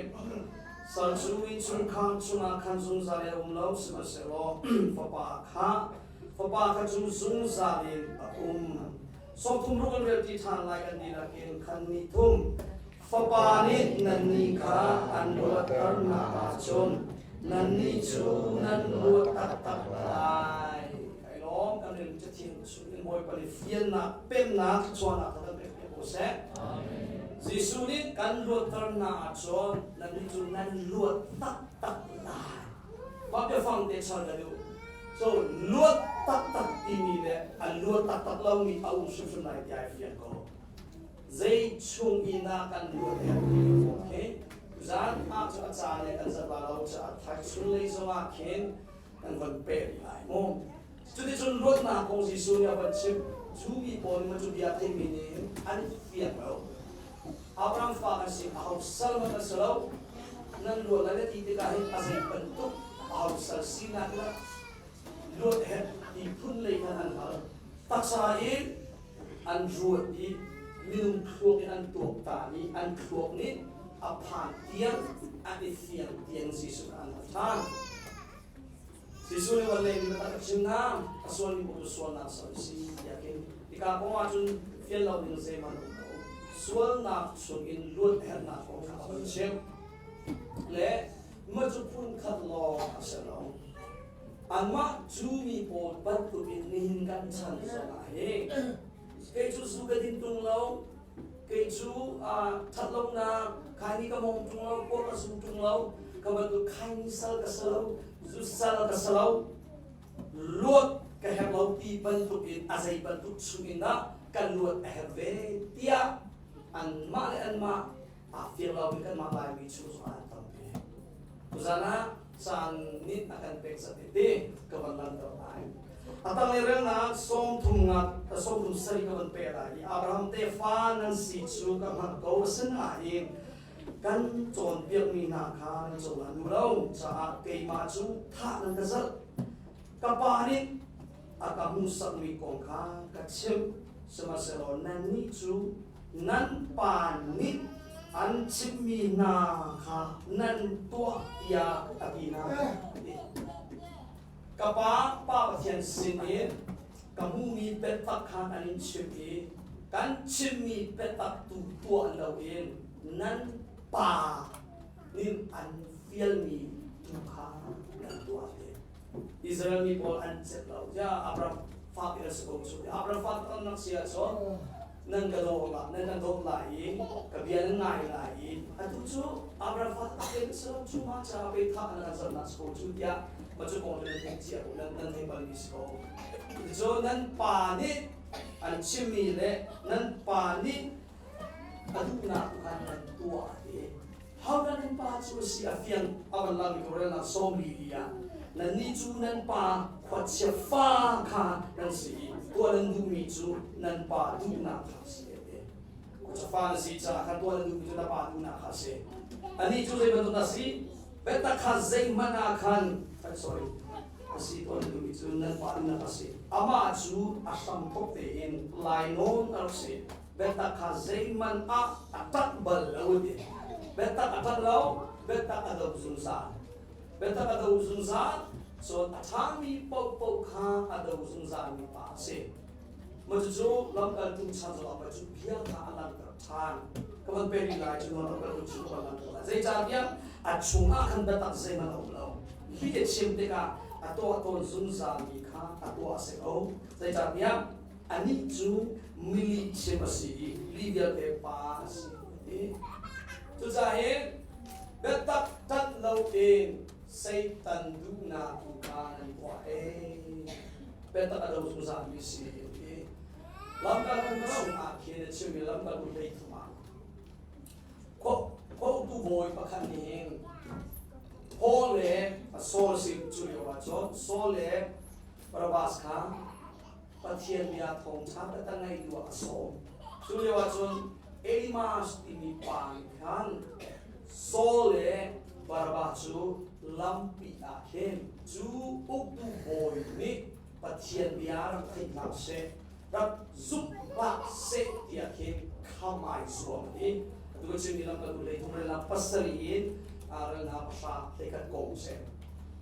Sal cu innchungkhar chungah khan zungzal in a um lo, sihmanhsehlaw fapa kha fapa kha cu zungzal in a um. 36 an relṭi ṭhan lai kan dihlak in khan ni thum Fapa nih nannih kha an luatter hna ahcun nannih cu nan luat taktak lai. Kai lawm kan rin cathiang chung in Bawipa nih fiannak pemnak thluachuahnak kha kan pek piak ko seh. Jesuh nih kan luatter hna ahcun nannih cu nan luat taktak lai. Mah biafang te char ka duh. So luat taktak timi le a luat taktak lomi a um hrimhrim lai ti ai fiang ko. Zei chung i na kan luat herh ti ka khi zan ah cu a ca le kan zat la lo caah thaithun lei zongah khin kan von peh rih lai mu. Cuticun luatnak kong Jesuh nih a van chim. Cu mi pawl nih cu bia theimi nih an fiang lo. Abraham fa kan si, aho sal man an si lo. Nan luat lai na ti tikah hin a zei bantuk aho sal sinak in luat herh ti phun lei khan an hal. Taksa in an ruat i minung thluak in an tuaktan i an thluak nih a phan tiang an i fiang tiang Jesuh kha an hal ṭhan. Jesuh nih van lei mi a chim hna, a sualmi paoh cu sualnak sal a si tiah khin hika kong ah cun fian lo ding zeihmanh a um lo. Sualnak chungin luat herhnak kong kha a van chim. Le mah cu phun khat lawng a si lo. Anmah cu mi pawl bantukin nihin kan chan zongah hi kei cu zu ka din tung lo, kei cu ṭhat lonak khaini ka mong ṭung lo, kuak ka zu ṭung lo, ka bantuk khaini sal ka si lo, zu sal ka si lo, luat ka herh lo ti bantukin a zei bantuk chungin dah kan luat a herh ve tiah anmah le anmah aa fiang lomi kanmah Laimi chung zongah an tampi. Tuzan ah caan nih a kan pek zat tete ka van langhter lai. A tanglei relnak 30 nga 37 ka van pe lai i Abraham tefa nan si cu ka hngalh ko asinain kan cawnpiakmi hna kha nan cohlan duh lo caah keimah cu thah nan ka zalh. Ka pa nih a ka hmuhsakmi kong kha ka chimh. Sihmanhsehlaw nannih cu nan pa nih an chimhmi hna kha nan tuah tiah a ti hna. Ka pa, Pa Pathian sinin ka hmuhmi biatak kha kan in chimh i kan chimmi biatak tu tuah loin nan pa nih an fialmi tu kha nan tuah te. Israel mi pawl an celh lo. Ja Abraham fa pi an si ko cu. Abraham fa kan nak si ahcun nan ka dawt la, nan kan dawt lai i ka bia nan ngai lai i atu cu Abraham fa tak in si lo cu ma ca pe tha nan kan zalh nak si ko cu tiah ma cu kong cu nan theih cia ko nan nan theih bal mi si ko. Cu nan pa nih an chimmi le nan pa nih a duhnak tu khan nan tuah te. Hodah nan pa cu a si a fiang a van lang mi korel 40 li ah nannih cu nan pa khuachia fa kha nan si i tuah nan duhmi cu nan pa duhnak kha a si te. Khuachia fa na si caah khan tuah nan duhmi cu na pa duhnak kha a si. Anih cu zei bantuk dah si? Biatak kha zeihmanh ah khan sorry a si tuah nan duhmi cu nan pa duhnak a si. Amah cu a hramthawk tein lainawn a rak si. Biatak kha zeihmanh ah a ṭanh bal lo a ti. Biatak a ṭanh lo, biatak a do zungzal. Biatak a do zungzal, cun a ṭhami paohpaoh kha a do zungzalmi pa a si. Mah cucu lamkaltu chan zongah pei cu bia kha a langhter ṭhan. Ka van pek rih lai cu lamkaltu cu ka van langhter lai. Zeicahtiah a chungah khan biatak zeihmanh a um lo. Hi a chim tikah a tuah tawn zungzalmi kha a tuah a si ko. Zeicahtiah anih cu mi chim a si i lih vialte pa a si a ti. Cucaah hin biatak ṭanh loin Satan duhnak tu kha nan tuah ei. Biatak a do zungzalmi si a ti. Lamkaltu chungah khin a chimmi lamkaltu 13 ah Khuauktu bawi pakhat nih hin Paul le Saul si cu lio ah cun Saul le Barnabas kha Pathian bia thawngṭha taktak ngeitu ah a sawm. Cu lio ahcun Elimas timi pa nih khan Saul le Barnabas cu lampi ah khin cu uktu bawi nih Pathian bia rak theih hlah seh, rak zumh hlah seh tiah khin kham ai zuam a ti. Atu ka chimmi lamkaltu 13 rel ah 7 in rel hna 10 21 kong seh.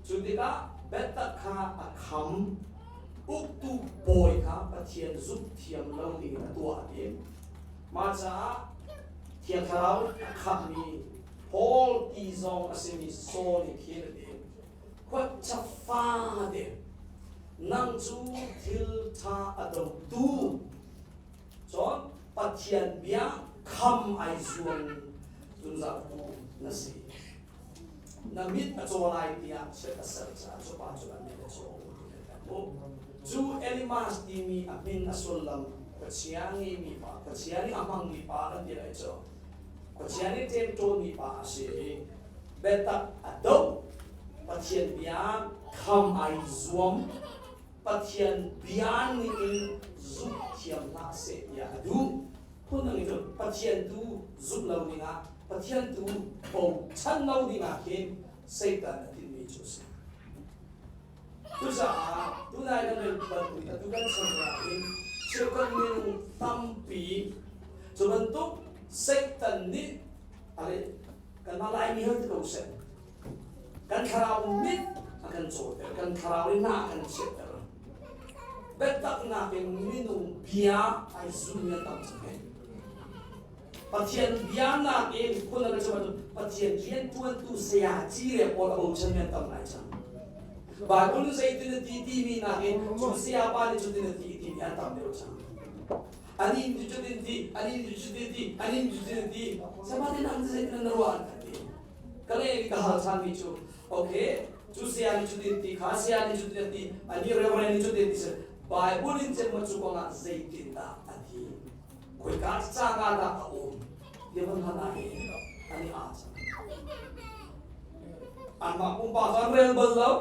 Cu tikah biatak kha a kham uktu bawi kha Pathian zumh thiam lo dingin a tuah a ti. Mah caah Thiang Thlarau a khamhmi Paul ti zong a simi Saul nih khin a ti. Khuacha fate nang cu thil ṭha a dotu cun Pathian bia kham ai zuam zungzaltu na si. Na mit a caw lai tiah chiat a ser caah cu pa cu a mit a caw ti kan hmuh. Cu Elimas timi a min a sullam khuachia ngeimi pa, khuachia nih a hmangmi pa kan ti lai cu. Khuachia nih ṭemṭawnmi pa a si i biatak a doh, Pathian bia kham ai zuam, Pathian bia ning in zumh thiam hlah seh tiah a duh. Phundang in cun Pathian tu zumh lo dingah, Pathian tu bochan lo dingah khin Satan a tinhmi cu a si. Cucaah tunai kan rel bantuk atu kan chan ah hin cheukhat minung tampi cu bantuk Satan nih ale kanmah Laimi hal ti ko seh kan thlarau mit a kan cawter kan thlarau in hna a kan chiatter biataknak in minung bia ai zummi an tam cang he Pathian bia nakin phun a chim ahcun Pathian riantuantu saya ci le pawl a bochan mi an tam ngai cang. Bible nih zeitin a ti timi nakin cu saya pa nih cutin a ti timi an tam deuh cang. Ani nih cutin ti, ani nih cutin ti, ani nih cutin ti. Sama tin ang zeitin na ruah an kan ti. Ka le ka hal than mi cu okay cu saya nih cutin ti kha saya nih cutin ti ani reverend nih cutin ti Bible in cem cu kongah zeitin dah a ti. Khoika caang ah dah a um ti van hal ah hin an i aa cang. Anmah pumpak cu an rel bal lo.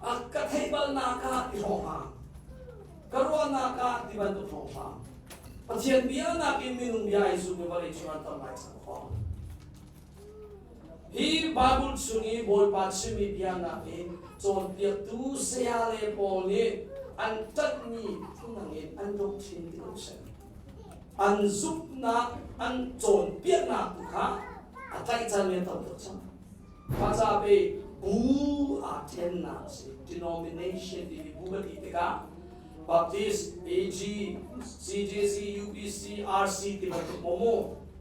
A ka theih balnak ah ti hrawng Ka ruahnak ah ti bantuk hrawng Pathian bia nakin minung bia ai zum i vawlei cung an tam ngai cang fawn. Hi Bible chung i Bawipa chimmi bia nakin cawnpiaktu saya le pawl nih An ṭanhmi phunang in an lungthin ti ko seh. An zumhnak, an cawnpiaknak tu kha a tlaihchan mi an tam tuk cang. Mah ca pe bu aa ṭhennak a si. Denomination timi bu kan ti tikah Baptist, AG, CJC, UBC, RC ti bantuk maw mu.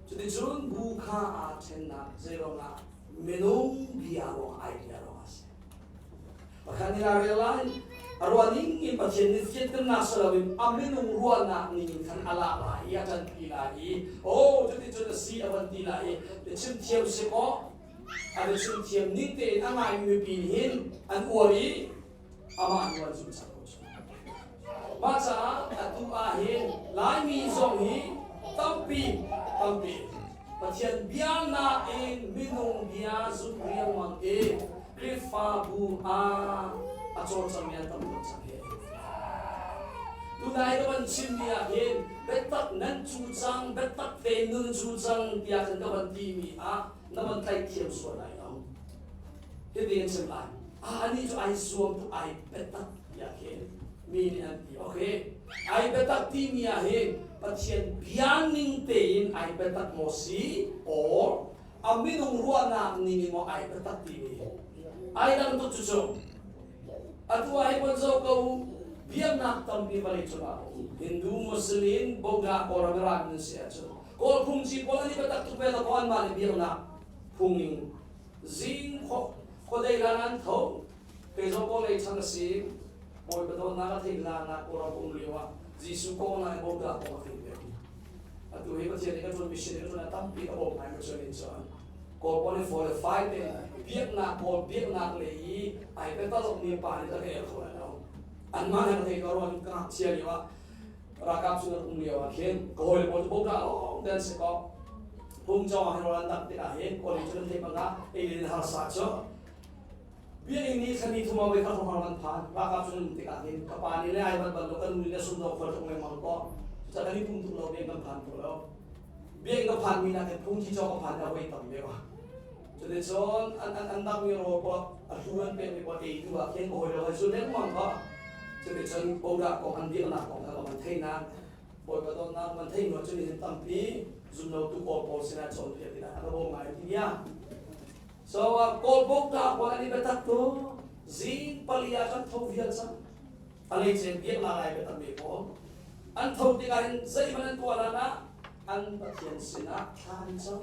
Cuticun bu kha aa ṭhennak zeiruangah minung bia ruang idea ruang a si. Pakhat nih a rel lai, a ruah ning in Pathian nih fianternak si loin a minung ruahnak ning in khan a lak lai i a ṭanpi lai i oh cuticun a si a van ti lai i biachim thiam si kaw a biachim thiam ning tein a ngaimi mipi nih hin an uar i amah an uan zung cang ko cu. Mah caah atu ah hin Laimi zong hi tampi tampi Pathian bia nakin minung bia zumh riangmang i Khrihfabu ah a cawlcangmi an tam tuk cang hi. Tunai ka van chimmi ah hin biatak nan cu cang, biatak tein nun cu cang tiah khan ka van timi ah na van tlaih thiam sual lai lo. Hitin chim lai. Ah, anih cu ai zuam tuk, ai biatak tiah khin mi nih an ti. Okay, ai biatak timi ah hin Pathian bia ning tein ai biatak maw si or a minung ruahnak ning in maw ai biatak timi ai dang tuk cucu. Atu ah hi von zoh ko u, biaknak tampi vawlei cungah a um. Hindu, Muslim, Buddha, Kawlram i rami nan si ahcun Kawl phungci pawl an i biatak tuk ve lo ko anmah nih biaknak phung in zing khuadei lan an tho. Kei zong kawl lei chan a si. Bawipa dawtnak a theih hlanah Kawlram um lio ah Jesuh kong na Buddha kong a theih ve. Atu hi Pathian nih ka ṭuan mission ka ṭuan a tampi ka bawmh ngai ka ṭuan in cun Kawl pawl nih 4 le 5 te biaknak Kawl biaknak lei i ai petalok mi pa nih ka el kho lai lo. Anmah nih ka thei ko ruang ka ngakchia lio ah ralkap cu um lio ah khin ka hawi le pawl cu Buddha lawng te an si ko. Phung cawng ah hin rawl an dangh tikah hin Kawl nih cun an theih bang ah ei le harsa cu Biakinn nih thla ni thum ah voikhat hrawnghrang kan phan. Ralkap cu nan um tikah hin ka pa nih le ai bat bal lo, kan nu nih le sumdawng khual tlung lengmang ko. Cucaah kan i pum tuk lo, biakinn kan phan kho lo. Biakinn ka phanmi nakin phungki cawk ka phan a voi tam deuh. Cuticun an an an dakmi rawl pawl a hlu an pekmi pawl ei duh ah khin ka hawi lo hai zul lengmang ko. Cuticun Bodah kong an biaknak kong kha ka van theihnak Bawipa dawtnak van theih hnu cun hin tampi zumlotu Kawl pawl sinah cawnpiak dingah a ka bawm ngai ti bia. So Kawl bawkta pawl an i biatak tu zing pali ah kan tho vial cang. A leicen biaknak ai biatak mi pawl. An tho tikah hin zeihmanh an tuah hlan ah an Pathian sinah thla an cam.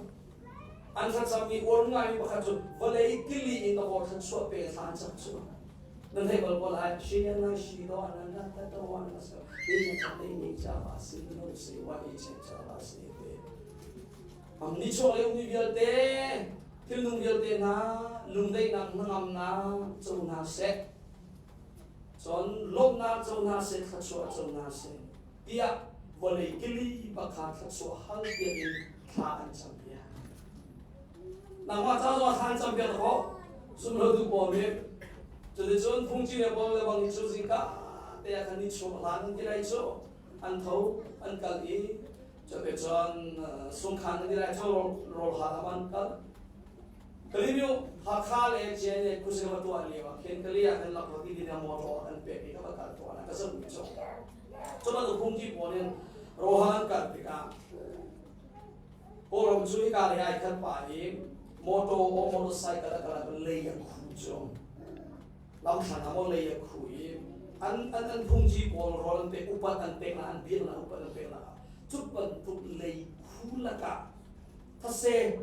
An thlacam i uar ngaimi pakhat cu vawlei tili in ka bawr thluachuah pe thla an cam cu. Nan theih bal ko lai. Shi yan lai shi do an an ta to wan la sa. Ni na ta ni cha ba si no si wa i che cha ba si te. Am ni chuak le ummi vialte thilnung vialte hna lungdaihnak hnangamnak co hna seh. Cun lawmhnak co hna seh, thluachuah co hna seh tiah vawlei kili bakha thluachuah hal piak in thla an cam piak. Nangmah ca zong thla an cam piak ko. Sumlo tu pawl nih cuticun phungci le pawl le bang cu zingka te ah khan ni chuak hlan an ti lai cu an tho an kal i Cuticun sungkhan an ti lai cu rawl hal ah an kal. Kalymyo Hakha le Jene khuase va tuah lio ah khin Kali ah kan lak ti ding motor an pek i ka va kal tuah na ka zoh mi cu. Cu bantuk phungki pawl in rawhal an kal tikah Kawlram cu hika lei ai khat pa i motor or motorcycle a kal ah lei a khu cu. Lamthlang ah maw lei a khu i an an an phungki pawl rawl an pek upat an pek na an biak na upat an pek na cu bantuk lei khu lakah thase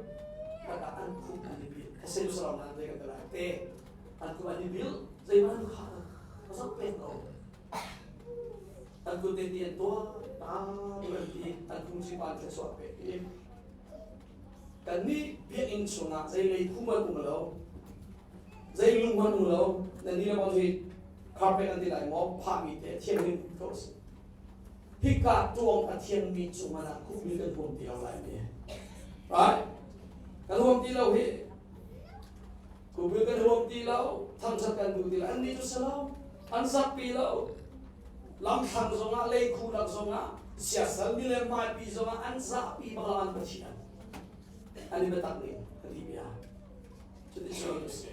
lakah an khup an i bil thase cu saram nan zei kan lai te an khup an i bil zeihmanh an kha a zoh pek lo an kut te ti an tuah ta an ti an phungchi pa an thluachuah pek i kannih biakinn chungah zei lei khu man um lo zei lung man um lo nan ni le bang hi carpet an ti lai maw phahmi te thianghlim ko si Hika tuang a thiangmi cungah na khuhmi kan huam ti lo lai mi. Right? Kan huam ti lo hi. Khuhmi kan huam ti lo, thangthat kan duh ti lo. An nih cu si lo. An zakpi lo. Lamthlang zongah, leikhu lak zongah, siasal milem hmaipi zongah an zahpi bak lo an Pathian. An i biatak ning ka ti bia. Cuti cu a si.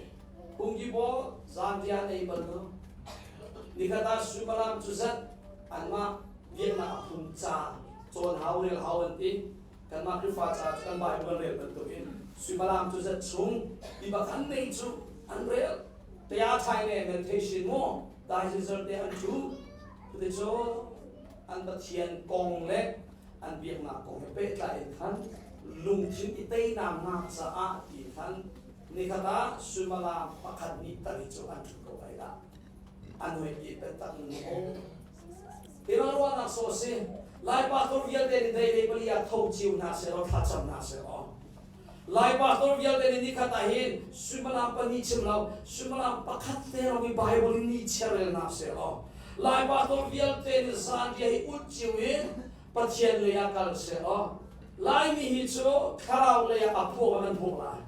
Pungki pawl zan rian ei bal lo. Nikhat ah suimilam cu zat anmah biaknak a phung ca cawn hau rel hau an ti. Kanmah Khrihfa ca cu kan Bible rel bantukin suimilam cu zat chung ti bak an nei cu an rel. Taya thai ne meditation mu dai zinzar te an thu. Cuticun an Pathian kong le an biaknak kong he pehtlai in khan lungthin i teinak nak caah ti khan nikhat ah suimilam pakhat nih tali cu an ṭhu ko ai dah an hoi pi taktak nu o Tirang ruahnak so si Lai pastor vialte nih dei dei pali ah tho cio hna seh law thlacam hna seh law Lai pastor vialte nih nikhat ah hin suimilam pahnih chim lo suimilam pakhat te lawng i Bible in ni chiarel hna seh law Lai pastor vialte nih zan ria hi ulh cio in Pathian lei ah kal seh law Laimi hi cu thlarau lei ah a phuak an phuak lai.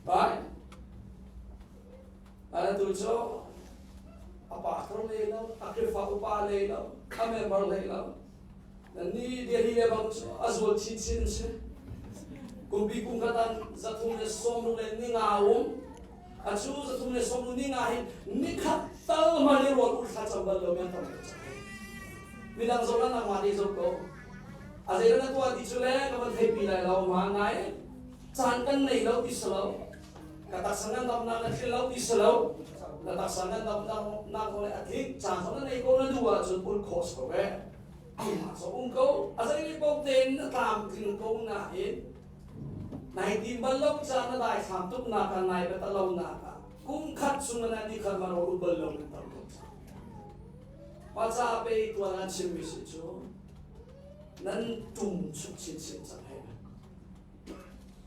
Right? Atu cu a pastor lei lo, a Khrihfa upa lei lo, a member lei lo. Ni Delhi le bang cu a zual chinchin si. Kumpi kum khat an 360 le ninga um. A cu 360 ninga hi nikhat tal man i rual u thlacam bal lo mi an tam tuk cang. Midang zoh lan nangmah nih zoh ko. A zei na tuah ti cu le ka van theipi lai lo ma ngai. Caan kan nei lo ti si lo. Ka taksa ngan damnak na thil lo ti si lo. Na taksa ngan damnak nak le a tling caan zong na nei ko na duh ahcun ulh khawh si ko ve. Amah so um ko. A zei le paoh tein na tlamtling ko nain nai tim bal lo caan na daithlam tuk nak ah nai bata lo nak ah kum khat chung na ni khat ma ro u bal lo nan tam tuk cang. Pa ca pe tuan an chimmi si cu nan tum chuk chinchin cang he.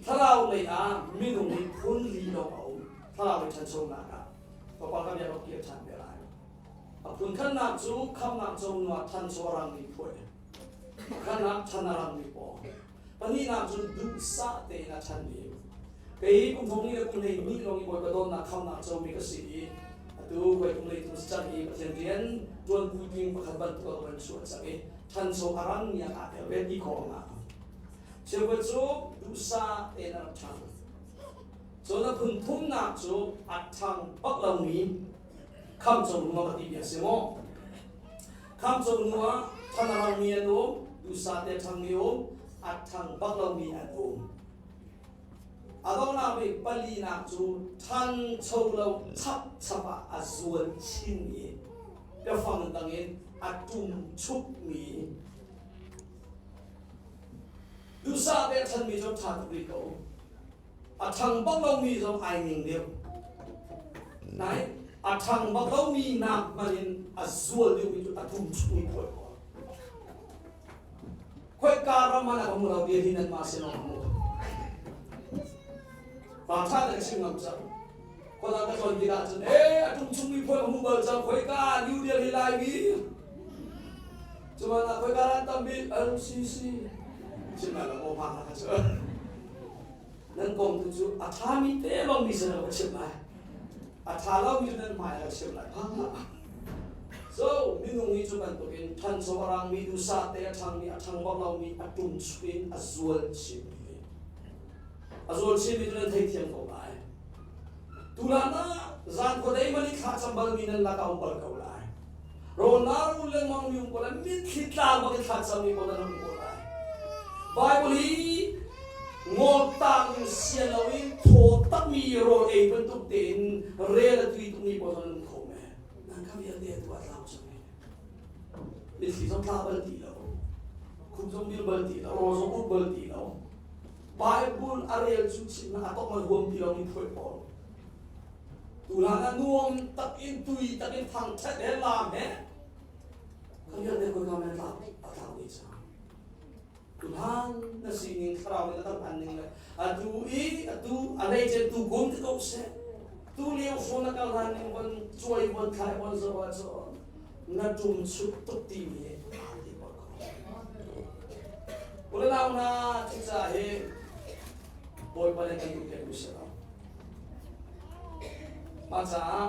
Thlarau lei ah minung hi phun li lawng a um. Thlarau lei ṭhanchonak ah Fapa ka bia ka kir ṭhan te lai. A phun khatnak cu khamnak co nuah ṭhancho a rangmi phuai. Pakhatnak ṭhan a rangmi paw. Pahnihnak cu duhsah tein a ṭhanmi. Kei kum thong li le kum hlei hnih lawng i Bawipa dawtnak khamnak comi ka si i atu koi kum lei tum cang i Pathian rian ṭuan puitling pakhat bantuk ah ka van chuah cang i ṭhancho a rangmi ah kaa tel ve ti khawh a ngah. Cheukhat cu duhsah tein a rak ṭhang. Cun a phun thumnak cu a ṭhang bak lomi khamco nu a ti bia si maw? Khamco nu ah ṭhan a rangmi an um, duhsah te a ṭhangmi um, a ṭhang bak lomi an um. A donghnak bik palinak cu ṭhancho lo chapchap ah a zual chinmi, biafang dang in a ṭumchukmi. Duhsah te a ṭhanmi cu ṭha tuk rih ko. A ṭhang bak lomi zong ai ning deuh. Nai a ṭhang bak lomi nak hmanh in a zual deuhmi cu a tum chung i khuai ko. Khoika ram ah na ka hmu lo bia hi nanmah sin ah ka hmu. Pa ṭha te chim ngam cang. Khuadang ka tlawn tikah cun ee a tum chung mi phuai ka hmu bal cang khoika New Delhi Laimi. Cuman ah khoika ran tam bik LCC. Chim lai lo maw phang na kha cu. Nan kong tu cu a ṭhami te lawng mi sin ah ka chim lai. A ṭha lomi cu nan hmai ah ka chim lai. Phang hlah. So minung hi cu bantukin ṭhancho a rangmi duhsah te a ṭhangmi a ṭhang bak lomi a tum chuin a zual chinmi. A zual chinmi cu nan theithiam ko lai. Tulan ah zan khuadei man i thla cam balmi nan lakah um bal ko lai. Rawl na rul lengmang mi um ko lai. Mitthli tlang bak in thla cammi ko nan um ko lai. Bible hi ngol tang in sian lo in thaw takmi rawl ei bantuk tein rel a tui tukmi pawl nan um kho men. Nan ka vialte atu a tlau cang i. Mitthli zong tla bal ti lo. Khum zong bil bal ti lo. Rawl zong ut bal ti lo. Bible a rel cu chimnak a tong a huam ti lo mi phuai pawl. Tulan ah nuam tak in tui tak in thangthat he laam he ka vialte koi ka men tlau a tlau ni cang. Tulan na sining thlarau nih na kan hman ning le atu i atu a lei cen tu kum ti ko seh. Tu lio hrawn na kal hlan ning von cuai von thlai von zoh ah cun na tum chuk tuk ti mi aa ti bak ko. Unau hna cucaah hi Bawipa nih kan duh piak mi si lo. Mah caah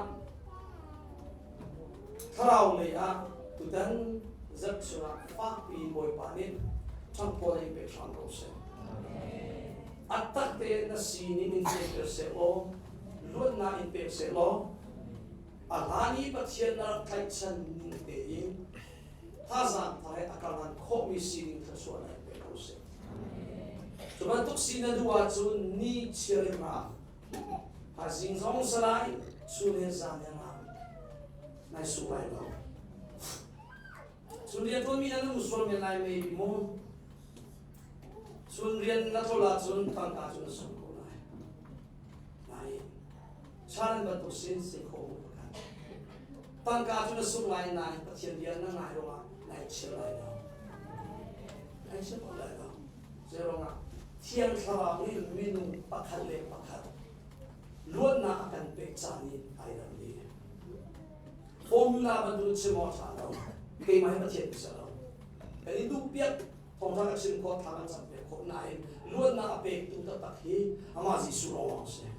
thlarau lei ah tutan zarh chungah fakpi in Bawipa nih ṭhangphaw in pe hram ko seh. A tak tein na sining in pek seh law, luatnak in pek seh law, A hlan i Pathian na rak tlaihchan ning tein thazaang thar he a karhlan khawhmi sining thluachuah na in pe ko seh. Cu bantuk si na duh ahcun ni chiar in ra. Thaizing zong salai, chun he zan he ra. Nai sung lai lo. Chun rian ṭuanmi nan um sual men lai maybe mu. Chun rian na ṭol ahcun tangka cu na sung ko lai. Nain chan bantuk sin si kho mu pakhat. Tangka cu na sung lai nain Pathian bia na ngai ruangah nai chir lai lo. Nai chir ko lai lo. Zeiruangah Thiang Thlarau nih minung pakhat le pakhat luatnak a kan pek caan i ai dang dih. Formula bantuk in chim awk ṭha lo. Keimah hi Pathian ka si lo. Kan i duh piak thawngṭha ka chim khawh, thla kan cam piak khawh nain luatnak a pektu taktak hi amah Jesuh lawng a si.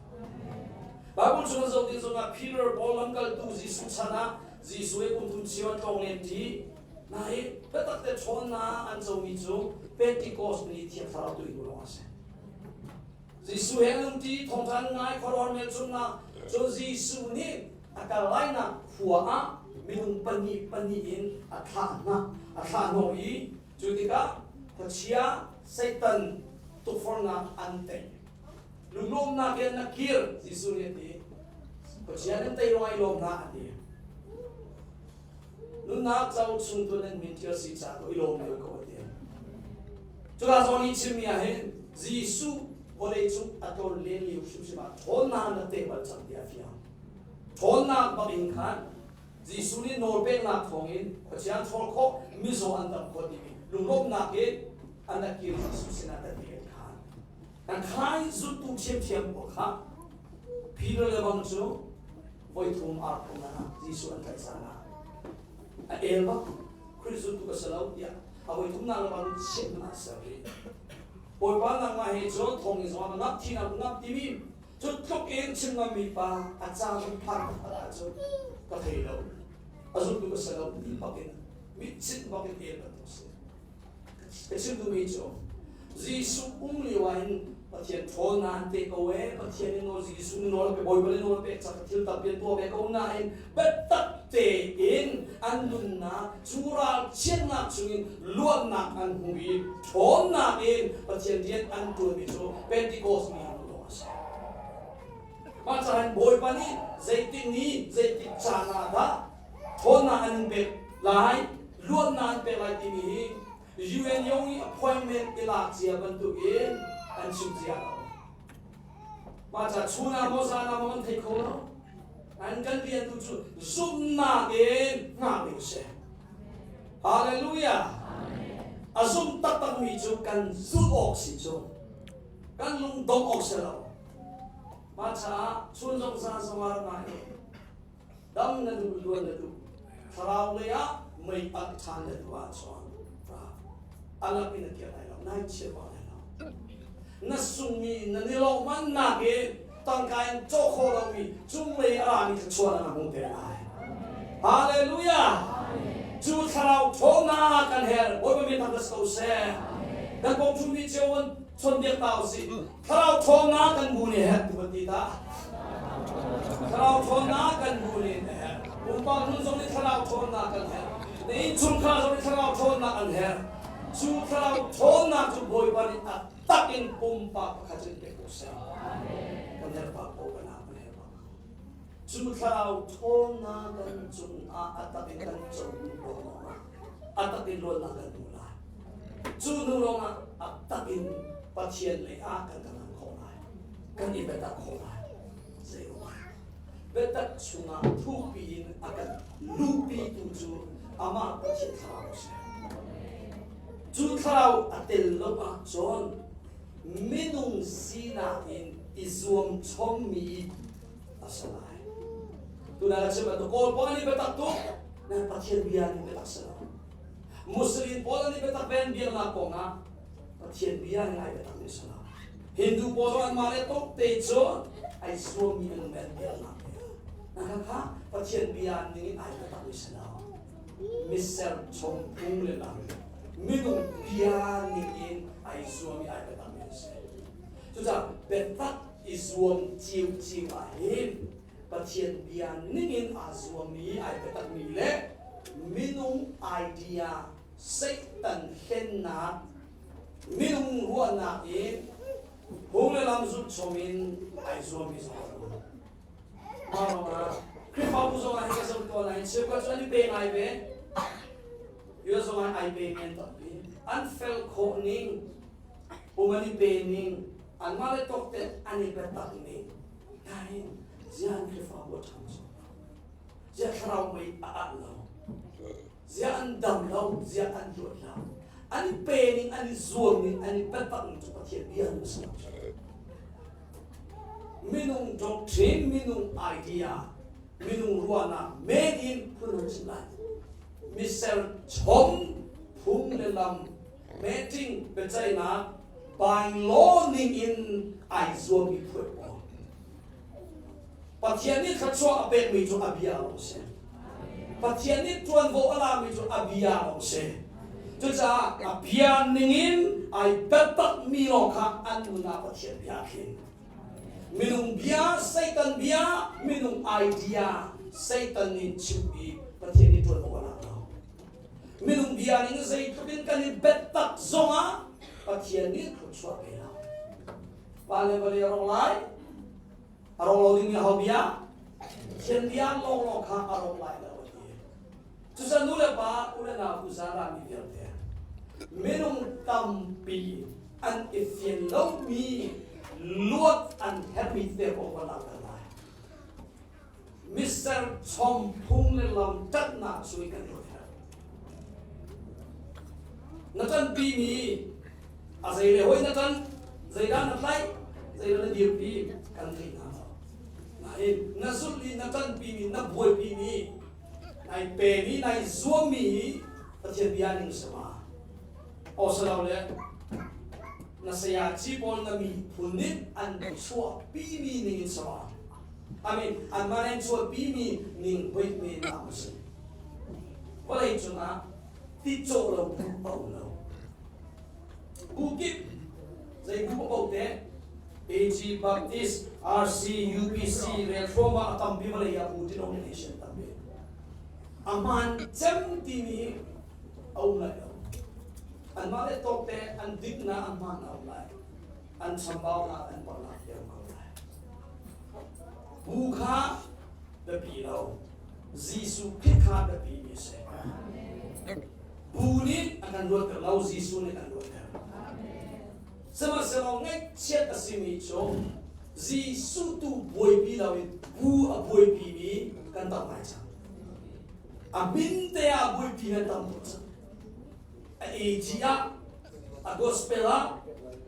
Bible chung an zoh ti zongah Peter Paul lamkaltu Jesuh chan ah Jesuh he kum thum cheu an tlawng len ṭi. Nain biatak te ṭhawnnak an comi cu Pentecost ni Thiang Thlarau tu in lawng a si. Jesuh he an um ṭi, thawngṭha an ngai, khuaruahhar hmelchunhnak cun Jesuh nih a kal lainak khua ah minung pahnih pahnih in a thlah hna a thlah hnawh i cu tikah khuachia Satan tukforhnak an tei lunglawmnak in na kir Jesuh nih a ti khuachia nan tei ruangah i lawm hlah a ti nunnak co chung tu nan min ṭial si ca ko i lawm lio ko a ti cuka zawn i chimmi ah hin Jesuh vawlei cung a tlawn len lio hrimhrim ah ṭhawnnak na teh bal cang ti a fiang Ṭhawnnak bak in khan Jesuh nih nawlpeknak thawngin khuachia an ṭhawl khawh, mizaw an dam khawh timi lunglawmhnak in an rak kir Jesuh sinah an ti an khan. An khai zultu ṭhiamṭhiam pawl kha Peter le bang cu voi thum ar phung ah Jesuh an tlaih caan ah a el bak Khrih zultu ka si lo tiah a voi thumnak le bang chiah hmanh ah ser rih. Bawipa nangmah he cun thong in zong ngap thinak ngap timi Cu tluk in chim ngammi pa a caan phan taktak ahcun ka thei lo. A zumtu ka si lo ti bak in mitchinh bak in el bantuk si. Ka chim duhmi cu Jesuh um lio ah hin Pathian ṭhawnnak an pe ko ee, Pathian in nawl Jesuh nih nawl a pe, Bawipa nih nawl a pek cang, thil tampi an tuah ve ko nain biatak tein an nunnak cu ralchiatnak chungin luatnak an hmu i ṭhawnnak in Pathian rian an ṭuanmi cu Pentecost ni lawng a si. Mah caah Bawipa nih zeitik ni, zeitik caan ah dah ṭhawnnak an in pek lai, luatnak an pek lai timi hi UN yong i appointment i lak cia bantukin an chim cia lo. Mah ca chun ah maw zan ah maw an thei kho lo. An kan rian tu cu zumhnak in hngah ding a si. Hallelujah. A zum taktakmi cu kan zulh awk si cu. Kan lung dongh awk si lo. Mah caah chun zong zan zong ah rak ngai Dam na duh luan na duh. Thlarau lei ah mei alh ṭhan na duh ahcun alak in na kir lai lo. Nai chia bak lai lo. Na sungmi na nilawhmannak in tangka in cawk khawh lomi cunglei a rami thluachuah na hmu te lai. Hallelujah! Cu thlarau ṭhawnnak kan herh. Bawipa min thangṭhat ko seh. Kan kong ṭhumi cio an chawnbiak ta usih. Thlarau ṭhawnnak kan bu nih herh ti van ti ta. Thlarau ṭhawnnak kan bu nih a herh. Pumpak nun zong nih thlarau ṭhawnnak kan herh. Na innchungkhar zong nih thlarau ṭhawnnak an herh. Cu thlarau ṭhawnnak cu Bawipa nih a tak in pumpak pakhat in pe ko seh. Kan herh bak ko kan kan herh bak. Cu thlarau ṭhawnnak kan cungah a tak in kan co lawng ah a tak in luatnak kan hmu lai. Cu hnu lawngah a tak in Pathian lei ah kan kan khawh lai. Kan i biatak khawh lai. Zeiruangah? Biatak chungah thukpi in a kan luhpitu cu amah Pathian thlarau a si. Cu thlarau a tel lo ahcun minung sinak in i zuam chommi a si lai. Tunah ka chim bantuk Kawl pawl an i biatak tuk, nan Pathian bia an i biatak si lo. Muslim pawl an i biatak ve an biaknak kong ah Pathian bia in ai biatak mi si lo. Hindu pawl zong anmah le tok te cu ai zuammi an um an biaknak bia. Na kha Pathian bia ning in ai biatak mi si lo. Miser chom phung le lam minung bia ning in ai zuam i ai biatak mi an si. Cucaah biatak i zuam ciuciu ah hin Pathian bia ningin aa zuammi, ai biatakmi le minung idea Satan hlennak, minung ruahnak in phung le lam zulh chom in ai zuammi zong an um. Mah ruangah Khrihfabu zong ah hi ka zoh tuah nain cheukhat cu an i pe ngai ve. Yo zong ah ai pe mi an tampi. An fel khawh ning, pum an i pe ning, anmah le tawk te an i biatak ning. Nain ziah an Khrihfabu a ṭhangcho lo? Ziah thlarau mei a alh lo? Ziah an dam lo? Ziah an luat lo? An i pe ning, an i zuam ning, an i biatak ning cu Pathian bia an si lo. Minung doctrine, minung idea, minung ruahnak men in phun an chim lai. Miser chom phung le lam meeting biaceihnak by law ning in ai zuammi phuai pawl. Pathian nih thluachuah a pekmi cu a bia lawng si. Pathian nih ṭuanvo a lami cu a bia lawng si. Cucaah a bia ningin ai biatakmi lawng kha an nun ah Pathian bia a tling. Minung bia, Satan bia, minung idea, Satan nih chimmi Pathian nih ṭuanvo a lak lo. Minung bia ning zeitluk in kan i biatak zongah Pathian nih thluachuah pe lo. Pa le vale a rawk lai, a rawk lo ding mi ho bia? Pathian bia lawnglawng kha a rawk lai lo a ti. Cucaah nu le pa, u le nau, uza rami vialte, minung tampi an i fian lomi luat an herhmi te kong kan langhter lai. Miser chom phung le lam ṭanhnak sui kan ruat herh. Na ṭanpi mi a zei le hoi na ṭan, zeidah na tlaih, zeidah na dirpi kan thei hna lo. Nain na zulh i na ṭanpi mi, na buaipi mi Nai pemi, nai zuammi hi Pathian bia ning si ma? Aw si lo le na sayaci pawl na miphun nih an chuahpimi ning in si ma? I mean, anmah nih an chuahpimi ning hoih men ah maw si? Vawlei cungah ti cawh lo bu a um lo. Bu kip zei bu paoh te AG Baptist, RC, UPC le hrawmah a tampi vawlei ah bu denomination tampi. A hmaan cem timi a um lai lo. Anmah le tawk te an diknak an hmaan a um lai. An chambaunak an palhnak te um ko lai. Bu kha biapi lo. Jesuh Khrih kha biapi mi si. Bu nih a kan luatter lo, Jesuh nih a kan luatter. Sihmanhsehlaw ngaihchiat a simi cu Jesuh tu buaipi loin bu a buaipimi kan tam ngai cang. A min te ah buaipi kan tam tuk cang. A AG ah, a Gospel ah,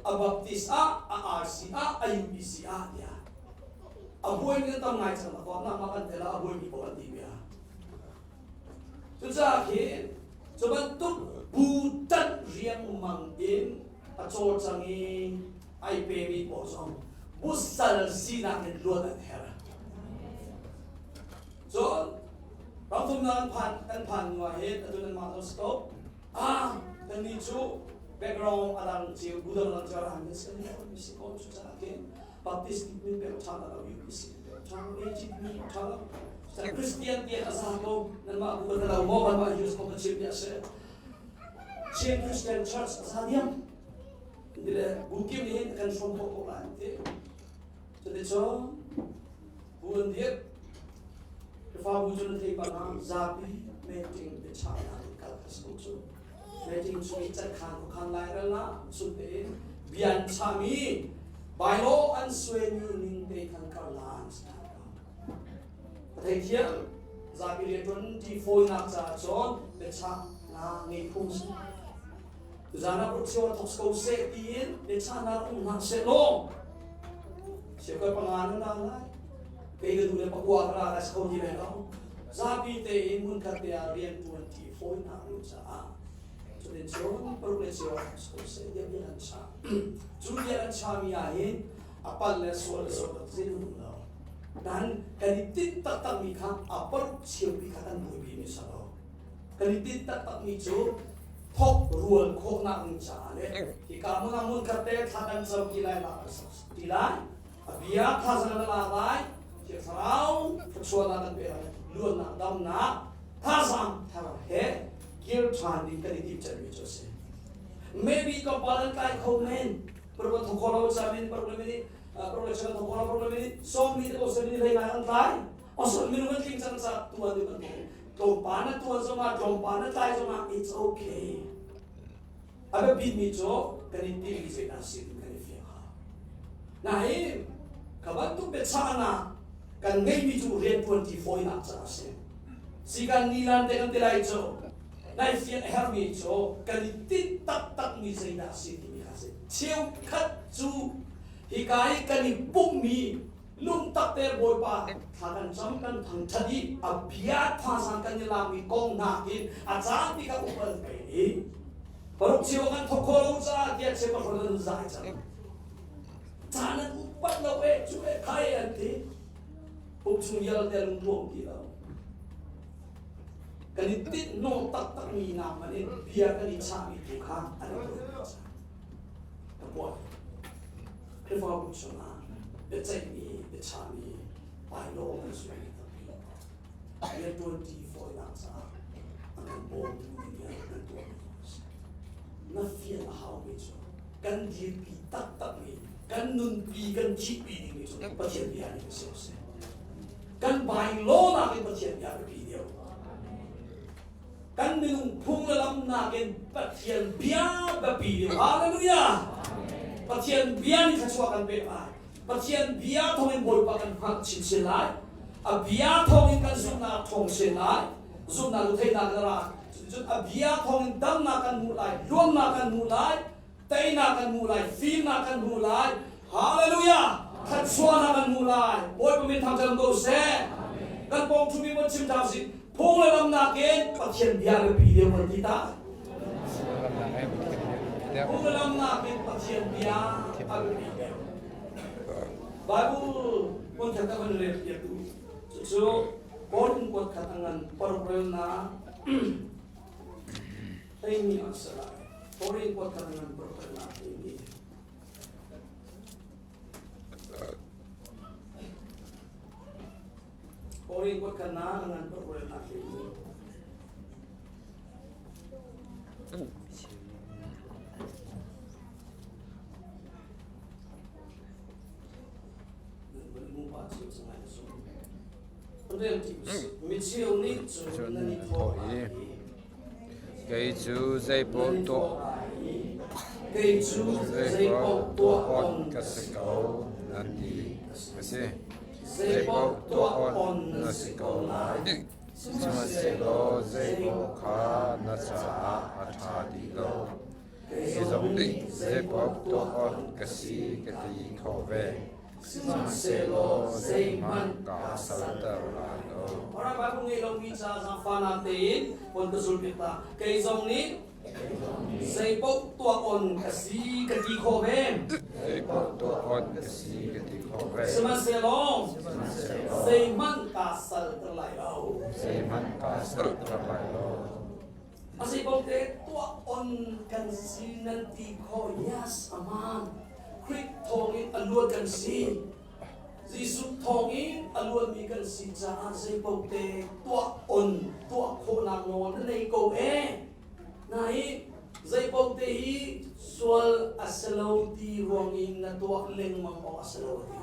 a Baptist ah, a RC ah, a UPC ah tiah a buaimi kan tam ngai cang. A kawm nak ma kan tel ah a buaimi paoh an ti bia. Cucaah khi cu bantuk bu ṭanh riangmang in a cawlcang i ai pemi pawl zong busal sinak in luat an herh. Cun ramthumnak an phan kan phan hnu ah hin atu nan mah zong stop ah kannih cu background a dang cio bu dang dang cio ra kan si kan mi si ko cucaah khin Baptist nih min pek ṭha lo UPC pek ṭha lo AG min pek ṭha lo Christian tiah a za ko nanmah bu kan lo maw kanmah US ko ka chim mi a si Chin Christian Church a za diam le bu kim nih hin kan hrawm khawh ko lai an ti cuticun bu an dir Khrihfabu cu na thei bang ah zapi meeting biachahnak in kal ka si ko cu meeting chung i catkhan khuakhan lairel ah sung tein bia an chahmi bylaw an suaimi ning te khan kar lan si ṭhan ko. Ka theithiam zapi rianṭuan ti fawinak caah cun biachahnak ngei phung si. Tuzaan ah ruah thok ko seh tiin biachahnak um hna seh law siakoi panga na la lai kei ka duh le pakua ka la lai si kho ti lai lo zapi tein hmunkhat te ah rianṭuan ṭi fawinak ding caah cutin cun paruk le cheu ah ko seh tiah bia an chah cu bia an chahmi ah hin a pal le sual le sual tak um lo nan kan i tinh taktakmi kha a paruk cheupi kha kan buaipi mi si lo kan i tinh taktakmi cu thok rual khawhnak ding caah le hika hmun ah hmunkhat te thla kan cam ti lai ma ti lai a bia thazang na lak lai. Thiang Thlarau thluachuahnak kan pe lai. Luatnak, damnak, thazaang thar he kir ṭhan ding kan i timhchanmi cu a si. Maybe tlawmpal an tlai kho men. Paruk thok kho lo chamin paruk le minute paruk le cheu thok kho lo paruk le minute 40 te ko 7 hlei ngai an tlai. Osol minung an tling cang ca tuan ding an tlawmpal na tuan zongah tlawmpal na tlai zongah it's okay. A biapitmi cu kan i timmi zeidah a si ti kan i fiang hau. Nain kha bantuk biachahnak kan ngeihmi cu rianṭuanṭi fawinak caah a si. Sikan nilan te kan ti lai cu nai fian a herhmi cu kan i tinh taktakmi zeidah a si timi kha a si. Cheukhat cu hika i kan i pumhmi lungtak te Bawipa thla kan cam kan thangṭhat i a bia thazaang kan i lakmi kong nakin a caan ti kha upat pei i paruk cio kan thawk khawh lo caah tiah chepa an zai cang caan an upat lo e cu e khai an ti pum chung vialte lungruam ti lo kan i tinh no taktak mi nak man in bia kan i chahmi tu kha an i ka puan Khrihfabu chungah biaceihmi, biachahmi, bylaw kan suaimi tampi rianṭuanṭi fawinak caah a kan bawmtu ding ah kan tuahmi a si. Na fian a haumi cu kan dirpi taktakmi, kan nunpi, kan thihpi dingmi cu Pathian bia nih a si. Kan bylaw nakin Pathian bia biapi deuh. Kan minung phung le lam nakin Pathian bia biapi deuh. Hallelujah! Pathian bia nih thluachuah kan pek lai. Pathian bia thawngin Bawipa kan hngalh chinchin lai. A bia thawngin kan zumhnak thawng sin lai. Zumhnak cu theihnak in a ra. Cuticun a bia thawngin damnak kan hmuh lai, luannak kan hmuh lai, teinak kan hmuh lai, fimnak kan hmuh lai. Hallelujah! Thluachuahnak kan hmuh lai. Bawipa min thangṭhat ko seh. Kan pawng ṭhumi von chim ṭha usih. Phung le lam nakin Pathian bia biapi deuh kan ti ta. Phung le lam nakin Pathian bia a biapi deuh. Bible hmun khat ka van rel piak tu. Cucu Korin kuat khat a ngan paruk relnak hleimi an si lai. Korin kuat khat a ngan paruk relnak hleimi. Korin kuat khat na a ngan paruk relnak hleimi. Cun a thawh i, Kei cu zeipaoh tuah awnh ka si ko, nan ti a si. Zeipaoh tuah awnh na si ko lai, sihmanhsehlaw zeipaoh kha na caah a ṭha dih lo. Kei zong nih zeipaoh tuah awnh ka si ka ti khawh ve. Sihmanhsehlaw zeihmanh kaa salter lai lo. Alright, Bible ngei lomi ca zaangfahnak tein von ka zul piak ta. Kei zong nih zeipaoh tuah on ka si ka ti khawh ve. Zeipaoh tuah on ka si ka ti khawh ve. Sihmanhsehlaw zeihmanh kaa salter lai lo. Zeihmanh kaa salter lai lo. A zeipaoh te tuah on kan si nan ti khawh. Yes, aman. Khrih thawngin a luat kan si. Jesuh thawngin a luatmi kan si caah zeipaoh te tuah on, tuah khawhnak nawl na nei ko ee. Nain zeipaoh te hi sual a si lo ti ruang in na tuah lengmang awk a si lo a ti.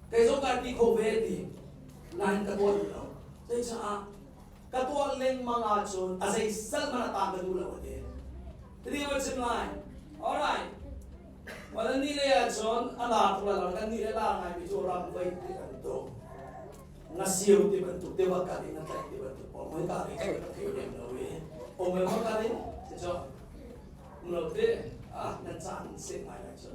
Kei zong kai ti kho ve ti. Nain ka tuah duh lo. Zeicaah ka tuah lengmang ahcun a zei sal hmanh a ta ka duh lo a ti. Titi ka chim lai. Alright. Wala ni le ahcun a la tuk lai lo kan ni le la ngai mi cu ram voi ti bantuk ngasiu ti bantuk te wa ka in na tlaih ti bantuk pawl moi ka ri cu ka thei lem lo i o me mo ka rin ti cho lo te ah nan caan se ngai lai cu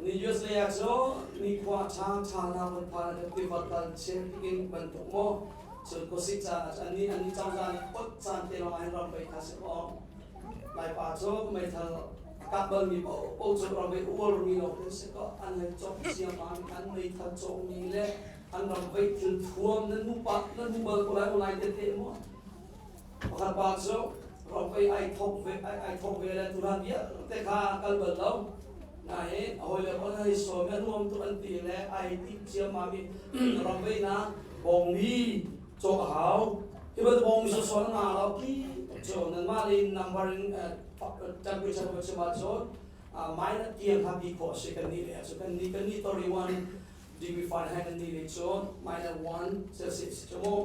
ni US le ah cu ni khua ṭha ṭha na van phan ah tiva kal chen tikin bantuk maw cun khuasik caan ah an ni an ni cozah nih ot caan te lawng ah hin ram vei kha si awk Laipa cu meithal a kap balmi paoh cu ram vei uar mi lawng te si ko an hei cawk ciammam an meithal cawkmi le an ram vei thil thuam nan mu pa nan mu bal ko lai online te te maw pakhat pa cu ram vei ai thok ve ai thok ve le turan vialte kha kal bal lo. Nain a hawile pawl hei sawm i a nuam tuk an ti le ai timh ciammam i ramveihnak bawngmi cawk a hau. Hi bantuk bawngmi sawsawh na ngah lo ki cu nanmah le number in temperature va chim ahcun minus tiang kha bi khawh a si kan nih le cu kan nih kan nih 31 degree Fahrenheit kan nih le cun minus 1 Celsius cu mu.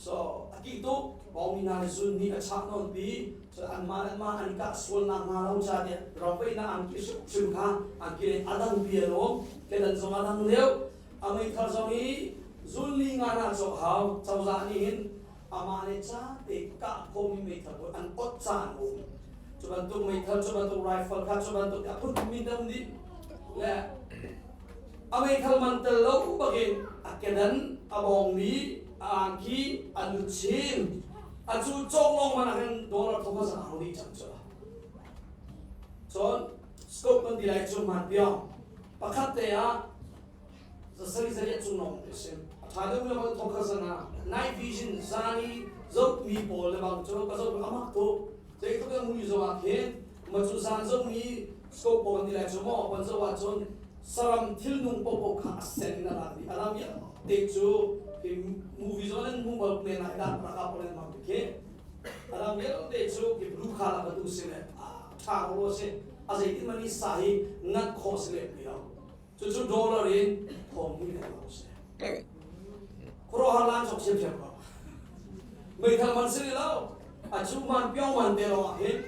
So a kih tuk bawngmi hna le zun nih a chah nawn pi so anmah le anmah an kah sual nak hnga lo ca tiah ramveihnak an ki hrimhrim kha an ki le a dang pi an um kedan zong a dang deuh a meithal zong i zun li nga na cawk hau cozah nih hin amah le ca te kah khomi meithal pawl an ot ca an um cu bantuk meithal cu bantuk rifle kha cu bantuk a phun min dang dih le a meithal man tel lo bakin a kedan a bawngmi a angki a luchin a cu cawk lawng man ah khan dollar thong za ang dih cang cu cun scope kan ti lai cu man piang pakhat te ah zasari zariat cung lawng te sim a tha deuh le bang thong kha zana night vision zani zoh mi pawl le bang cu ka zoh amak tu zeitluk in mui zo ah khin ma cu zan zoh mi scope pawl kan ti lai cu maw pan zoh ah cun saram thilnung popo kha a sen in a lak dih a lam te cu hi movie zong nan hmu bal men lai dah raka pawl nan hmang khi a dang vialte cu hi blue kha la batu si le tha ko si a zeitin mani sa hi ngat khawh si le ti lo cucu dollar in thong ni le lo si khuaruahhar lan chok siam siam ko meithal man si lo a cu man piong man te lawng ah hin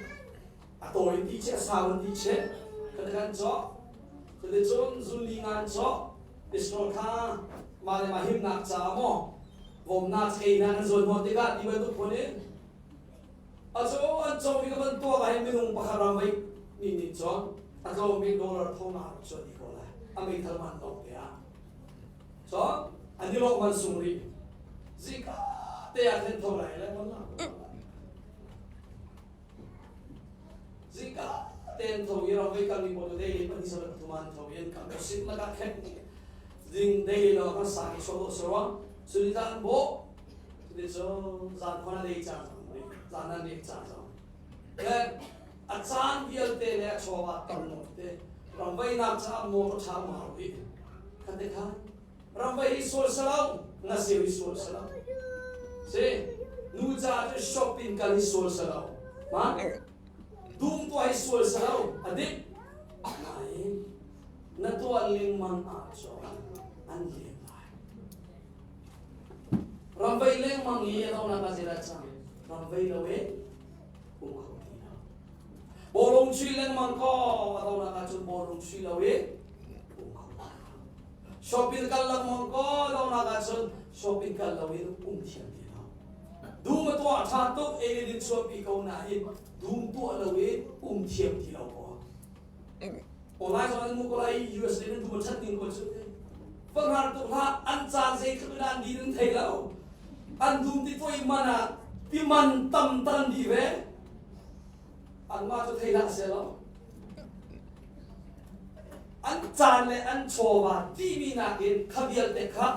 a tawi ti che a sau ti che kan kan cawk cuticun zunli ngan cawk pistol kha mah le mah himnak caah maw vomnak ei na kan zawn hmuh tikah ti bantuk phun in a cu an cawk i ka van tuak ah hin minung pakhat ram vei mi nih cun a tlawm bik dollar thong nga rak chuah dih ko lai a meithal man lawng te ah cun an i lawk man sung rih zika te ah khin tho lai le mon la Zingka tein tho i ram kal mi pawl daily pahnih sal pathum an tho i an kal ko sit lakah khen ding daily lo kan sang i solo saruang suni zan bo ni cu zan khona dei cang zan an nek cang zong le a caan vialte le a chawa tam no te ramvei nak cha motor tha ma ri khan te khan ramvei hi sual salo nga seu hi sual salo si nu ca cu shopping kal hi sual salo ma dum tuah hi sual salo adik nain na tuah lengmang ah cun an lem lai ramvei lengmang i a dongnak ah zeidah cang ramvei lo e um kho ti lo bawlung chuih lengmang ko a dongnak ah cun bawlung chuih lo e um kho ti lo Shopping kal lengmang ko dongnak ah cun shopping kal lo in um thiam ti lo. Dum a tuah ṭha tuk ei le din chuahpi ko nain dum tuah lo in um thiam ti lo ko. Online zong an mu ko lai USA nan dum a ṭhat ning ko cu. Fanghar tuk hlah an caan zeitluk in an din an thei lo. An dum ti tuah i man ah ti man tam tan di ve. Anmah cu thei hlah seh law an caan le an chawva timi nakin kha vialte kha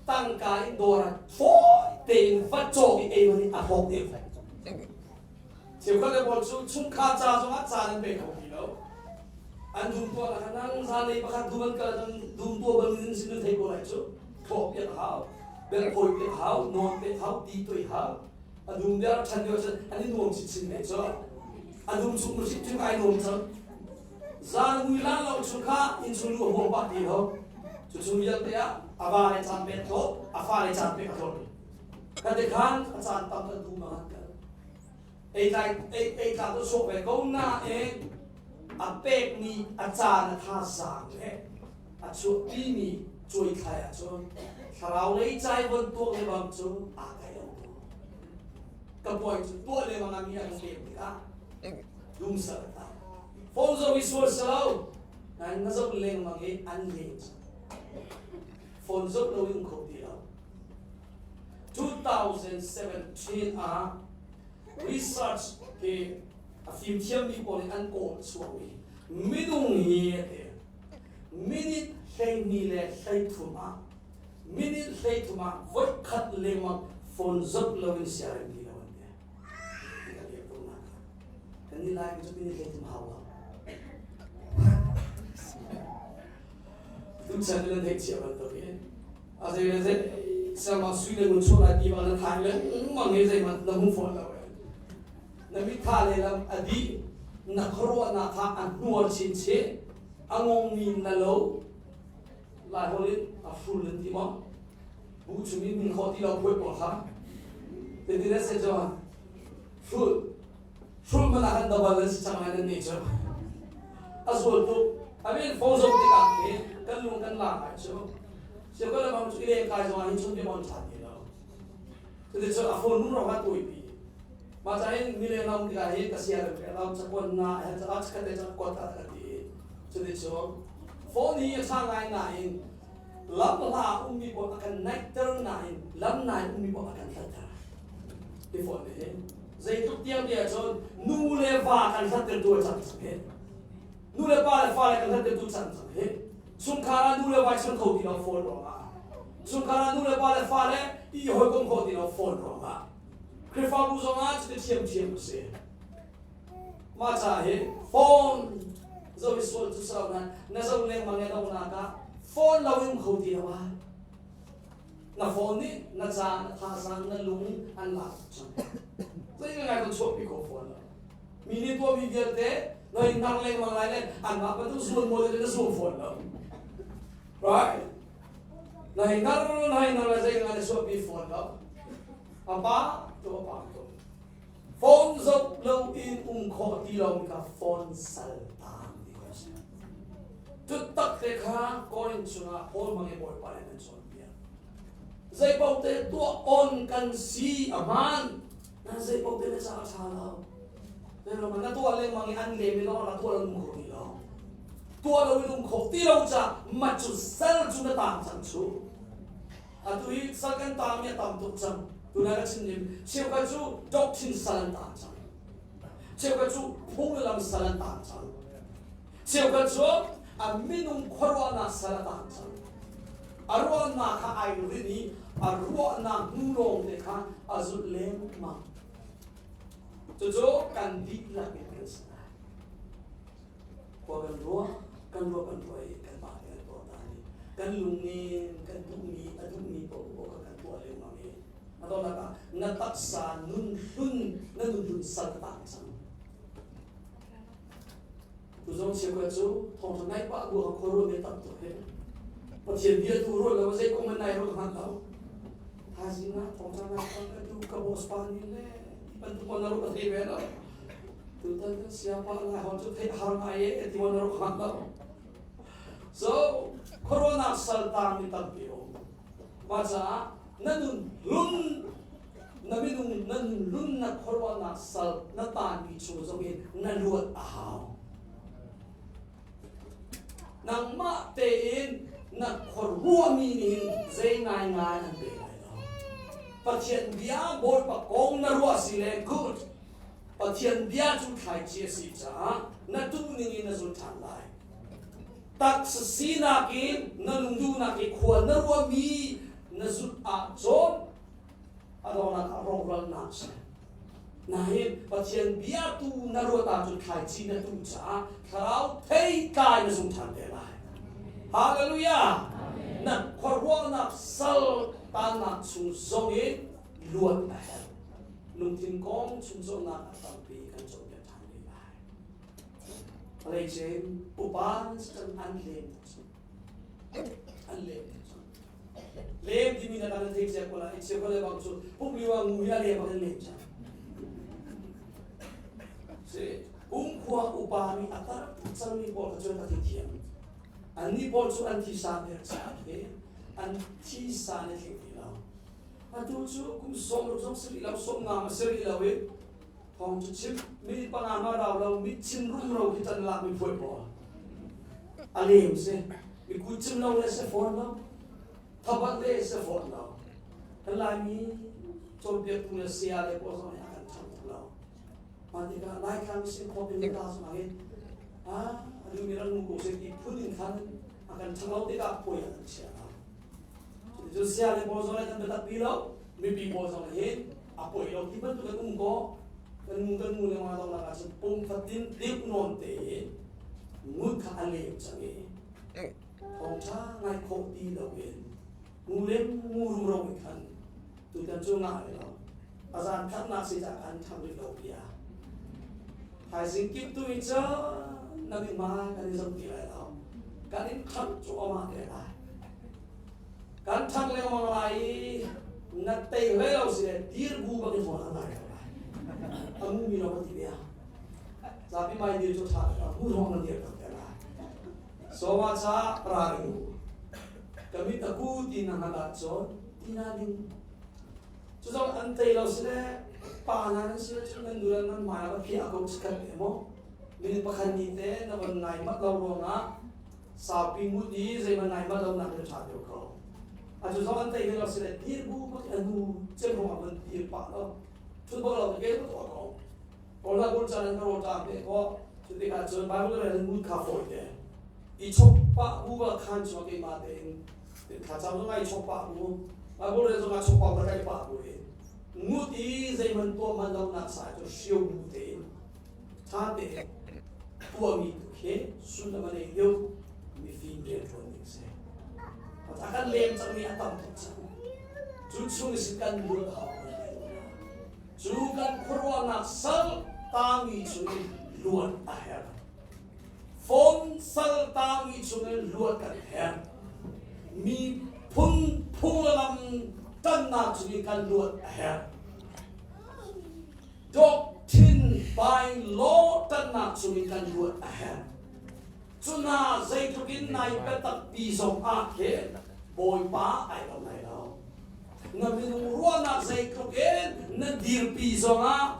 tangka in dawr ah fawi tein va cawk i ei man a hlawk deuh. Cheukhat le pawl cu chungkhar ca zongah caan an pe kho ti lo. An dum tuah na nang zanlei pakhat dum an kal ahcun dum tuah bal in sin an thei ko lai cu. Thawh piak a hau, bel phawi piak a hau, nawn pek hau, ti toi hau. A dum bia rak ṭhan lio cun an i nuam chinchin ve cu. A dum chung mu hrimhrim ai nuam cang. Zan mui lan lo chung kha innchung lu a huam pah ti lo. Cu chung vialte ah a va le caan pek thawt, a fa le caan pek a thawt. Kan te khan a caan tam kan dum ah kan ei tlai ei ei tlak to chuak ve ko nain a pekmi a caan a thazaang le a chuahpimi cuaithlai ahcun thlarau lei cai von tuak le bang cu aa kai lo ka puai cu tuah le bang mi an lem tikah dum sal ta phone zo i sual salo nan na zoh lengmang i an lem phone zoh lo in kho ti lo 2017 ah research hi a fimthiammi pawl nih an kawl chuahmi minung hi a Minute 12 le 33 ah minute 13 ah voikhat lengmang phone zoh loin siarem ti lo an ti. Ka liak ko na. Kan ni lai cu minute 33 hau lo. Tuchan in nan theih cia bantuk hi a zei le zei sama sui le ngun chuah lai ti bang na thai lengmang hi zeihmanh na hmu fawn lo e. Na mitha le lam a dih, na khuaruahnak kha a hnuar chinchin, a ngongmi na lo. Lai holh in a hrul an ti maw? Bu chung in hmin khawh ti lo phuai pawl kha. Ti na se chuan hrul hrul man ah khan double an si cang lai nan nih cu. A zual tuk. I mean phone zoh tikah khi kan lung kan lak ai cu. Siu ka lamang cu i leng kai zong ah hin chun bia on ṭha ti lo. Cuticun a phone nu rong ah tuipi. Mah ca in mileng lam tikah hi ka sia rem lo cakuan na he ca chikkhat te cakuat ta ka ti. Cuticun phone hi a ṭha ngai nain lam hla ummi pawl a kan naihter nain lam nai ummi pawl a kan hlatter. Hi phone hi zeitluk tiang ti ahcun nu le va kan hlattertu a cang cang hi. Nu le pa le fale kan hlattertu cang cang hi. Chungkhar ah nu le va chang kho ti lo phone ruangah. Chungkhar ah nu le pa le fale i hawikom kho ti lo phone ruangah. Khrihfabu zongah cuti ṭhiamṭhiam a si. Mah ca hi phone zo hi sual cu si lo nain na zo lengmang i donghnak ah phone lo in um kho ti lo ah na phone nih na ca na thazaang na lung an lak cang. Zei ngai kan chuahpi ko phone lo. Mi nih tuahmi vialte na in nar lengmang lai le anmah bantuk zuan maw na zuam fawn lo. Right? Na hi nar na hi nar le zei ngai na chuahpi fawn lo. A pa to a pa to. Phone zoh lo in um khawh ti lo mi kha phone sal taang ti ko si. Cu tak te kha Korin chungah Paul hmang i Bawipa nih an cawnpiak. Zei paoh te tuah on kan si a hmaan. Na zei paoh te na ca a ṭha lo. Na tuah lengmang i an lem i lawng na tuah lo um kho ti lo. Tuah lo in um kho ti lo ca mat cu sal cu na taang cang cu. Atu hi sal kan taangmi a tam tuk cang. Tunai ka chim ning cheukhat cu doctrine sal an taang cang. Cheukhat cu phunglam sal an taang cang. Cheukhat cu a minung khuaruahnak sal a taang cang. A ruahnak kha ai rin i a ruahnak hnu lawng te kha a zulh lengmang. Cucu kan dihlak in kan si lai. Khua kan ruah, kan ruah kan ruah i kanmah nih kan tuah ta ni. Kan lungin kan duhmi a duhmi paohpaoh kha kan tuah lengmang i a donghnak ah na taksa nun hlun na nun hlun sal ka tang cang. Tu zong cheukhat cu thawngṭha nai pah bu ha khua ruah mi tam tuk he. Pathian bia tu ruah lo zei kong man nai ruah hman lo. Thaizing ah thawngṭha nai pah ka tu ka boss pa nih le bantuk mon na ruah thei ve lo. Tutan kan siapa lai hon cu theih har ngai e ti mon na ruah hman lo. So corona saltang mi tampi um. Mah caah na nun hlun na minung na nun lun na khuaruahnak sal na taanmi chung zong in na luat a hau. Nangmah tein na khuaruahmi nih hin zei ngaingai an pe lai lo. Pathian bia Bawipa kong na ruah si le good. Pathian bia cu thlaici a si caah na tuh ning in na zul ṭhan lai. Taksa sinak in na lungduhnak i khua na ruahmi na zulh ahcun a donghnak ah rawhralnak si. Nain Pathian bia tu na ruat ahcun thlaici na tuh caah thlarau theitlai na zung ṭhan te lai. Hallelujah! Na khuaruahnak sal tannak chung zong in luat na herh. Lungthin kong chung cawnnak a tampi kan cawnpiak ṭhan rih lai. Leicin upa kan an lem an lem lem timi na kan thei cia ko la i cia ko le bang cu pum liwa ngu hi a lem kan lem cang si umkhua upa mi a tar cang mi pawl kha cun ka thei thiam an ni pawl cu an thi sa ne cha he an thi sa ne thei ti lo atu cu kum som ruk zong siri lo som nga ma siri lo i Thawng cu chim mi panga ma rau lo mi chim rumro khi tan lak mi phuai pawl. A lem si. Mi ku chim lo le se fawn lo. Thabat le se fawn lo. Kan Laimi cawnpiaktu le saya le pawl zong nih a kan ṭhang tuk lo. Mah tikah Laitlang sin khawp in ta zong ah ah a duhmi ran ngu ko se ti phun in khan a kan ṭhang lo tikah puai a kan chia lo. Cuticun saya le pawl zong nih kan biatak pi lo. Mipi pawl zong nih hin a poi lo ti bantuk in um kaw kan ngu kan ngu lengmang dong nak ahcun pum fatin deuh nawn te in ngut kha a lem cang i Thawngṭha ngai khawh ti loin ngu le ngu rumro in khan tutan cu ngah lo. A zan khatnak si cah khan ṭhang rih lo bia. Thaizing kip tu in cun na mithmai kan i zoh ti lai lo. Kan in khamh cuahmah te lai. Kan ṭhang lengmang lai i na tei hlei lo si le dir bu bak in hmual kan lai ko lai. A mu mi lo kan ti bia. Zapi mai dir cu ṭha lo. Mu thawng nan dir tak te lai. Sawma ca ralring u. Ka mit a ku ti na hngalh ahcun ti na ding. Cu zong an tei lo si le pa hna nan si cun nan nu le nan hmai ah va phiah ko chikkhat te maw. Minute pakhat ni te na von ngai mat lo ruangah saupi ngut i zeihmanh ngai mat lo nak in ṭha deuh ko. A cu zong an tei lo si le dir bu bak a nu cem ruangah von dir pah lo. Thut bak lo ke ko tuah ko. Rawl bul caan in ka rawl ṭam te ko. Cu tikah cun Bible rel in ngut kha fawi te. I chok pah bu ba khan chung keimah tein thlacam zong ai chok pah bu Bible rel zong ah chok pah ba kai pah bu in ngut i zeihmanh tuah man lo nak sa cu hrio bu tein ṭha tein tuahmi tu khi sullam a nei deuh mifim rianṭuan ding si. A kan lem cangmi a tam tuk cang. Cu chung sin kan luat hau cu kan khuaruahnak sal tami chungin luat a herh. Phone sal tami chungin luat kan herh. Miphun phunglam ṭannak chungin kan luat a herh. Doctrine by law ṭannak chungin kan luat a herh. Cuna zeitluk in nai biatak pi zong ah khin Bawipa ai lo lai lo. Na minung ruahnak zeitluk in na dirpi zong ah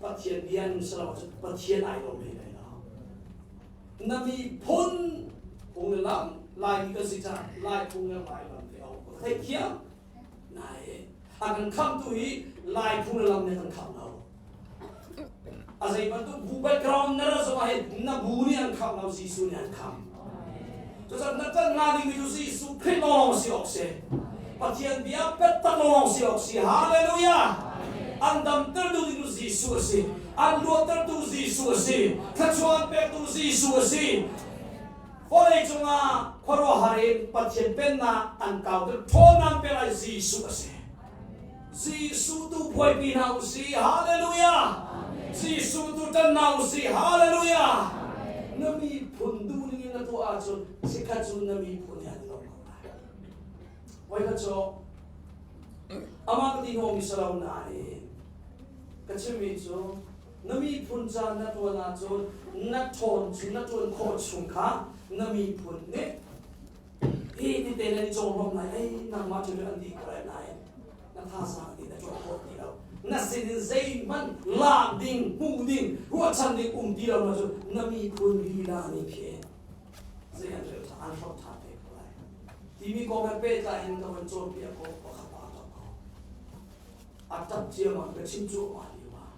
Pathian bia in si lo ahcun Pathian ai lo men lai lo. Na miphun phung le lam Laimi kan si caah Lai phung le Lai lam te a um. Ka theihthiam. Nain a kan khamhtu hi Lai phung le lam nih a kan khamh lo. A zei bantuk bu background na ra zong ah hin na bu nih an khamh lo, Jesuh nih an khamh. Cucaah na ṭanh hnga dingmi cu Jesuh Khrih lawnglawng si awk si. Pathian bia biatak lawnglawng si awk si. Hallelujah! An damter tu ding cu Jesuh a si. An luattertu Jesuh a si. Thluachuah an pektu Jesuh a si. Vawlei cungah khuaruahhar in Pathian Pennak an kauter ṭhawnnak pek lai Jesuh a si. Jesuh tu buaipi hna u si. Hallelujah! Jesuh tu ṭan hna u si. Hallelujah! Na miphun duh ning in na tuah ahcun chikkhat cu na miphun he an i lawm ko lai. Voikhat cu amah ka ti hnawmi si lo nain ka chimmi cu Na miphun ca na ṭuan ahcun na ṭhawn cu na ṭuan khawh chung kha na miphun nih hi tete nan i conglawmh lai ei nangmah cu an dih ko lai nain na thazaang nih na ṭuan khawh ti lo na sinin zeihmanh lak ding hmuh ding ruahchan ding um ti lo na cu na miphun lila nih khin zei an rel ṭha an hlawt ṭhan te ko lai timi kong he pehtlai in ka van cawnpiak ko pakhat pa ṭap ko a ṭap ciammam ka chim cuahmah lio ah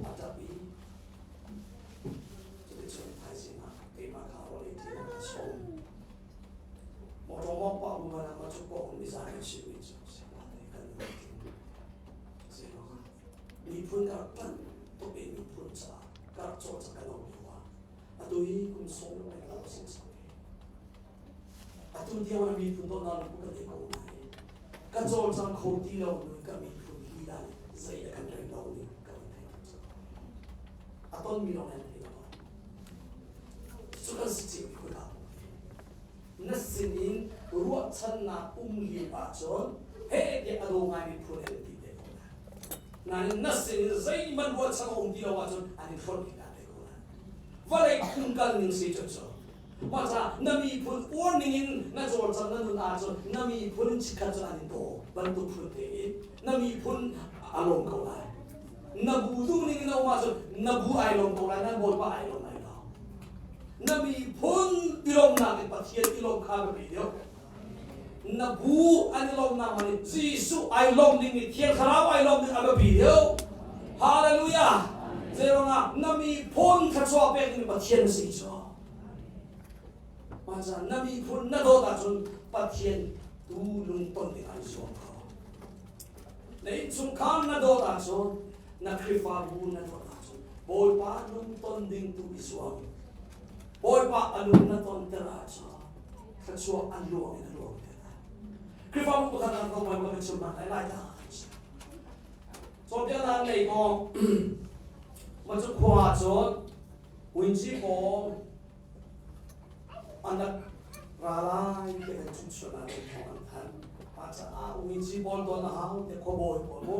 a ṭap i cuticun thaizing ah keimah kha rawl ei ṭi a sawm mawṭaw mawk pah bu man ah cu kong nizan kan chimmi cu siapa te kan lungtling zeiruangah miphun ka rak ṭanh tuk i miphun caah ka rak cawlcang ka lo lio ah atu hi kum sawm le lo sin sang Atu tiang ah miphun dawtnak lungput kan ngei ko nain ka cawlcang kho ti lo nu ka miphun lila nih zei a kan rel lo ning ka van thei tuk cang. A tonmi lawng nan thei lo. Cu kan si cio mi ka na sinin ruahchannak um lio ahcun he tiah a daw ngaimi phun an ti te ko lai. Nain na sinin zeihmanh ruahchan a um ti lo ahcun an in hrawnh lila te ko lai. Vawlei phung kal ning si cu cu Mah caah na miphun uar ningin na cawlcang na nun ahcun na miphun chikkhat cu an in daw bantuk phun te in na miphun a lawm ko lai. Na bu duh ning in na um ahcun na bu ai lawm ko lai, nan bawipa ai lawm lai lo. Na miphun i lawmnak in Pathian i lawm kha biapi deuh. Na bu an i lawmnak man in Jesuh ai lawm ning nih Thiang Thlarau ai lawm ning a biapi deuh. Hallelujah! Zeiruangah na miphun thluachuah pek ding Pathian na si cu. Mah caah na miphun na dawt ahcun Pathian tu lungton ding ai zuam ko. Na innchungkhar na dawt ahcun na Khrihfabu na dawt ahcun Bawipa lungton ding tu i zuam. Bawipa a lung na tonter ahcun. Thluachuah an luang in a luang te lai. Khrihfabu pakhat ah tlawmpal ka chim hna lai lai ta. Cawnpiaknak lei kong ma cu khua ah cun Winci pawl an rak ra lai ti kan chungchuan ah cun thawng an thanh. Mah caah Winci pawl don a hau te khuabawi pawl mu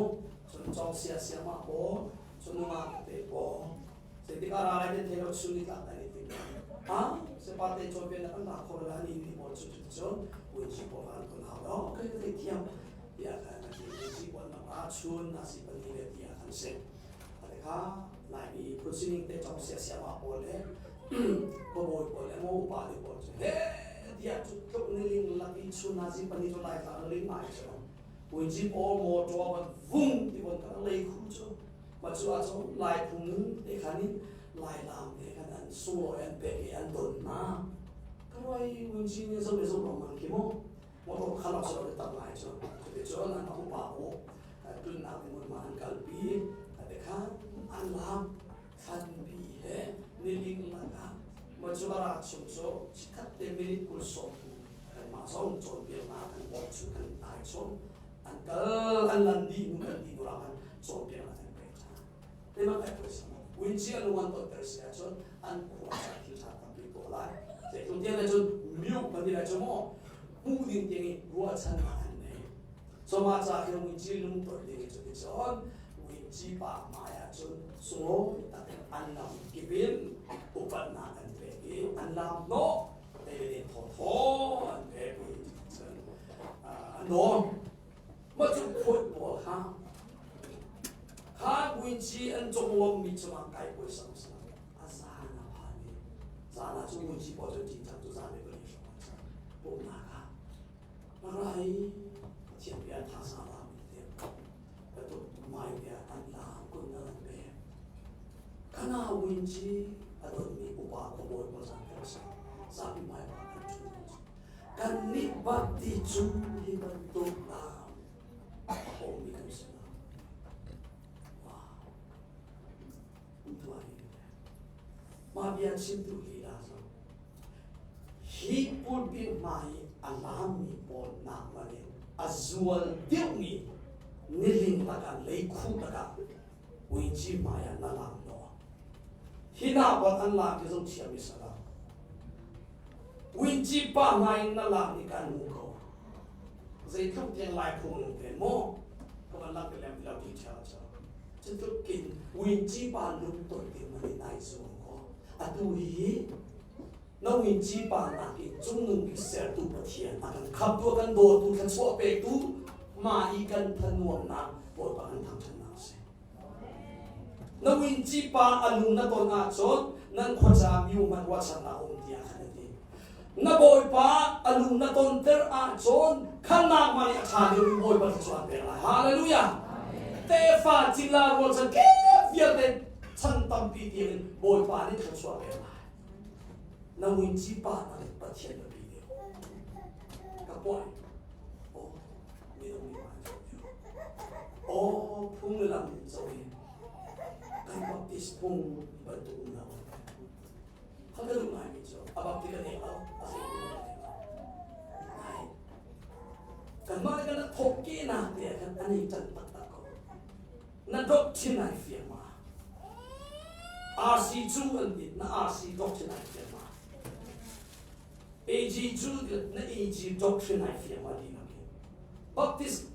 cun cong sia sia mah pawl cun nungak te pawl zeitik ah ra lai te thei lo chun ni tlak ai ti ha sepa te cawnpiaknak an lak kho la ni ni pawl cu cun Winci pawl an ton hau lo okay ka thei thiam tiah khan a ti. Winci pawl nak ah chun na si pali le tiah kan si. Ate kha Laimi phun sining te cong sia sia ma pawl le khuabawi pawl le mo upa le pawl cu he tiah cu tluk niling lak i chun na si pali cu lai tlang ling ngai cu Winci pawl motor ban vung ti bon kan lei khu cu ma cu ah cu lai phung te khan in lai lam te khan an sunglawi an pek i an don na ka roi Winci nih zo le zo rong man ki mo motor kha lak silo tam lai cu cuticun an upa u tunnak ding ma an kalpi ate khan an lam thlanpi he niling lakah ma cu ara chung cu chikhat te minute kul sawm kan mah zong cawnpiaknak kan bawm chu kan ai chung an kal an lan dih nu kan di nu kan cawnpiaknak kan pek tha te ma kai poi sama winchi an wan ton ter si ahcun an khua sa thil tha tampi ko lai zeitluk tiang le cun miu kan ti lai cu maw hmuh ding tiang i ruahchannak an nei so mah ca khi winchi lung ton ding i cuti cun winchi pa hmai ah cun sunglawi tak in an lam kip in upatnak an pek i an lam hnawh te thaw thaw an pek i cun an nawn mah cu phuat pawl kha kha winchi an conglawmmi cungah kai puaisang sa a zan a phan i zan ah cu winchi pawl cu cin cu zan le pali hrawng an cang pumhnak ah rai Pathian bia thazaang la mi te bantuk mai bia an lam kun na an pe kana winchi a donmi upa khuabawi pawl zan te sa zapi mai pa kan thu kan nih bak ti cu hi bantuk lam a hawmi kan si lo wow tuah hi mah bia chimtu lila zong hi pulpit hmai i a lammi pawl nak man in a zual deuhmi niling lakah leikhu lakah uici hmai ah na lam lo hi na bal an lam hi zong thiam i sala uici pa hmai in na lam ni kan hmu ko zeitluk tiang lai phung nung te maw ka van lak lem ti lo ti ṭha cha cutluk kin uici pa lung ton ti man in ai zuam ko atu hi na uici pa nak in cungnung bik sertu Pathian a kan khamtu a kan dawtu thluachuah pektu mah i kan thanuamnak Bawipa kan thangṭhatnak a si na uici pa a lung na ton ahcun nan khuaca miu hmanh ruahchannak a um tiah khan a ti na Bawipa a lung na tonter ahcun khannak man i a ṭha deuhmi Bawipa thluachuah an pek lai hallelujah tefa cilla rualchan kep vialte chan tampi tiangin Bawipa nih thluachuah pek lai na muici pa na nih Pathian na bi deuh ka puai oh minung nih ma oh phung le lam in zo hi kan baptist phung bantuk um lo kha ka duh ngai mi cu a bapti ka nek lo a zei nai kanmah le kan thok ke na te khan ani tan taktak ko na doctrine ai fiang ma RC cu an ti na RC doctrine ai fiang ma AG cu na AG doctrine ai fiang ma ti na ki Baptist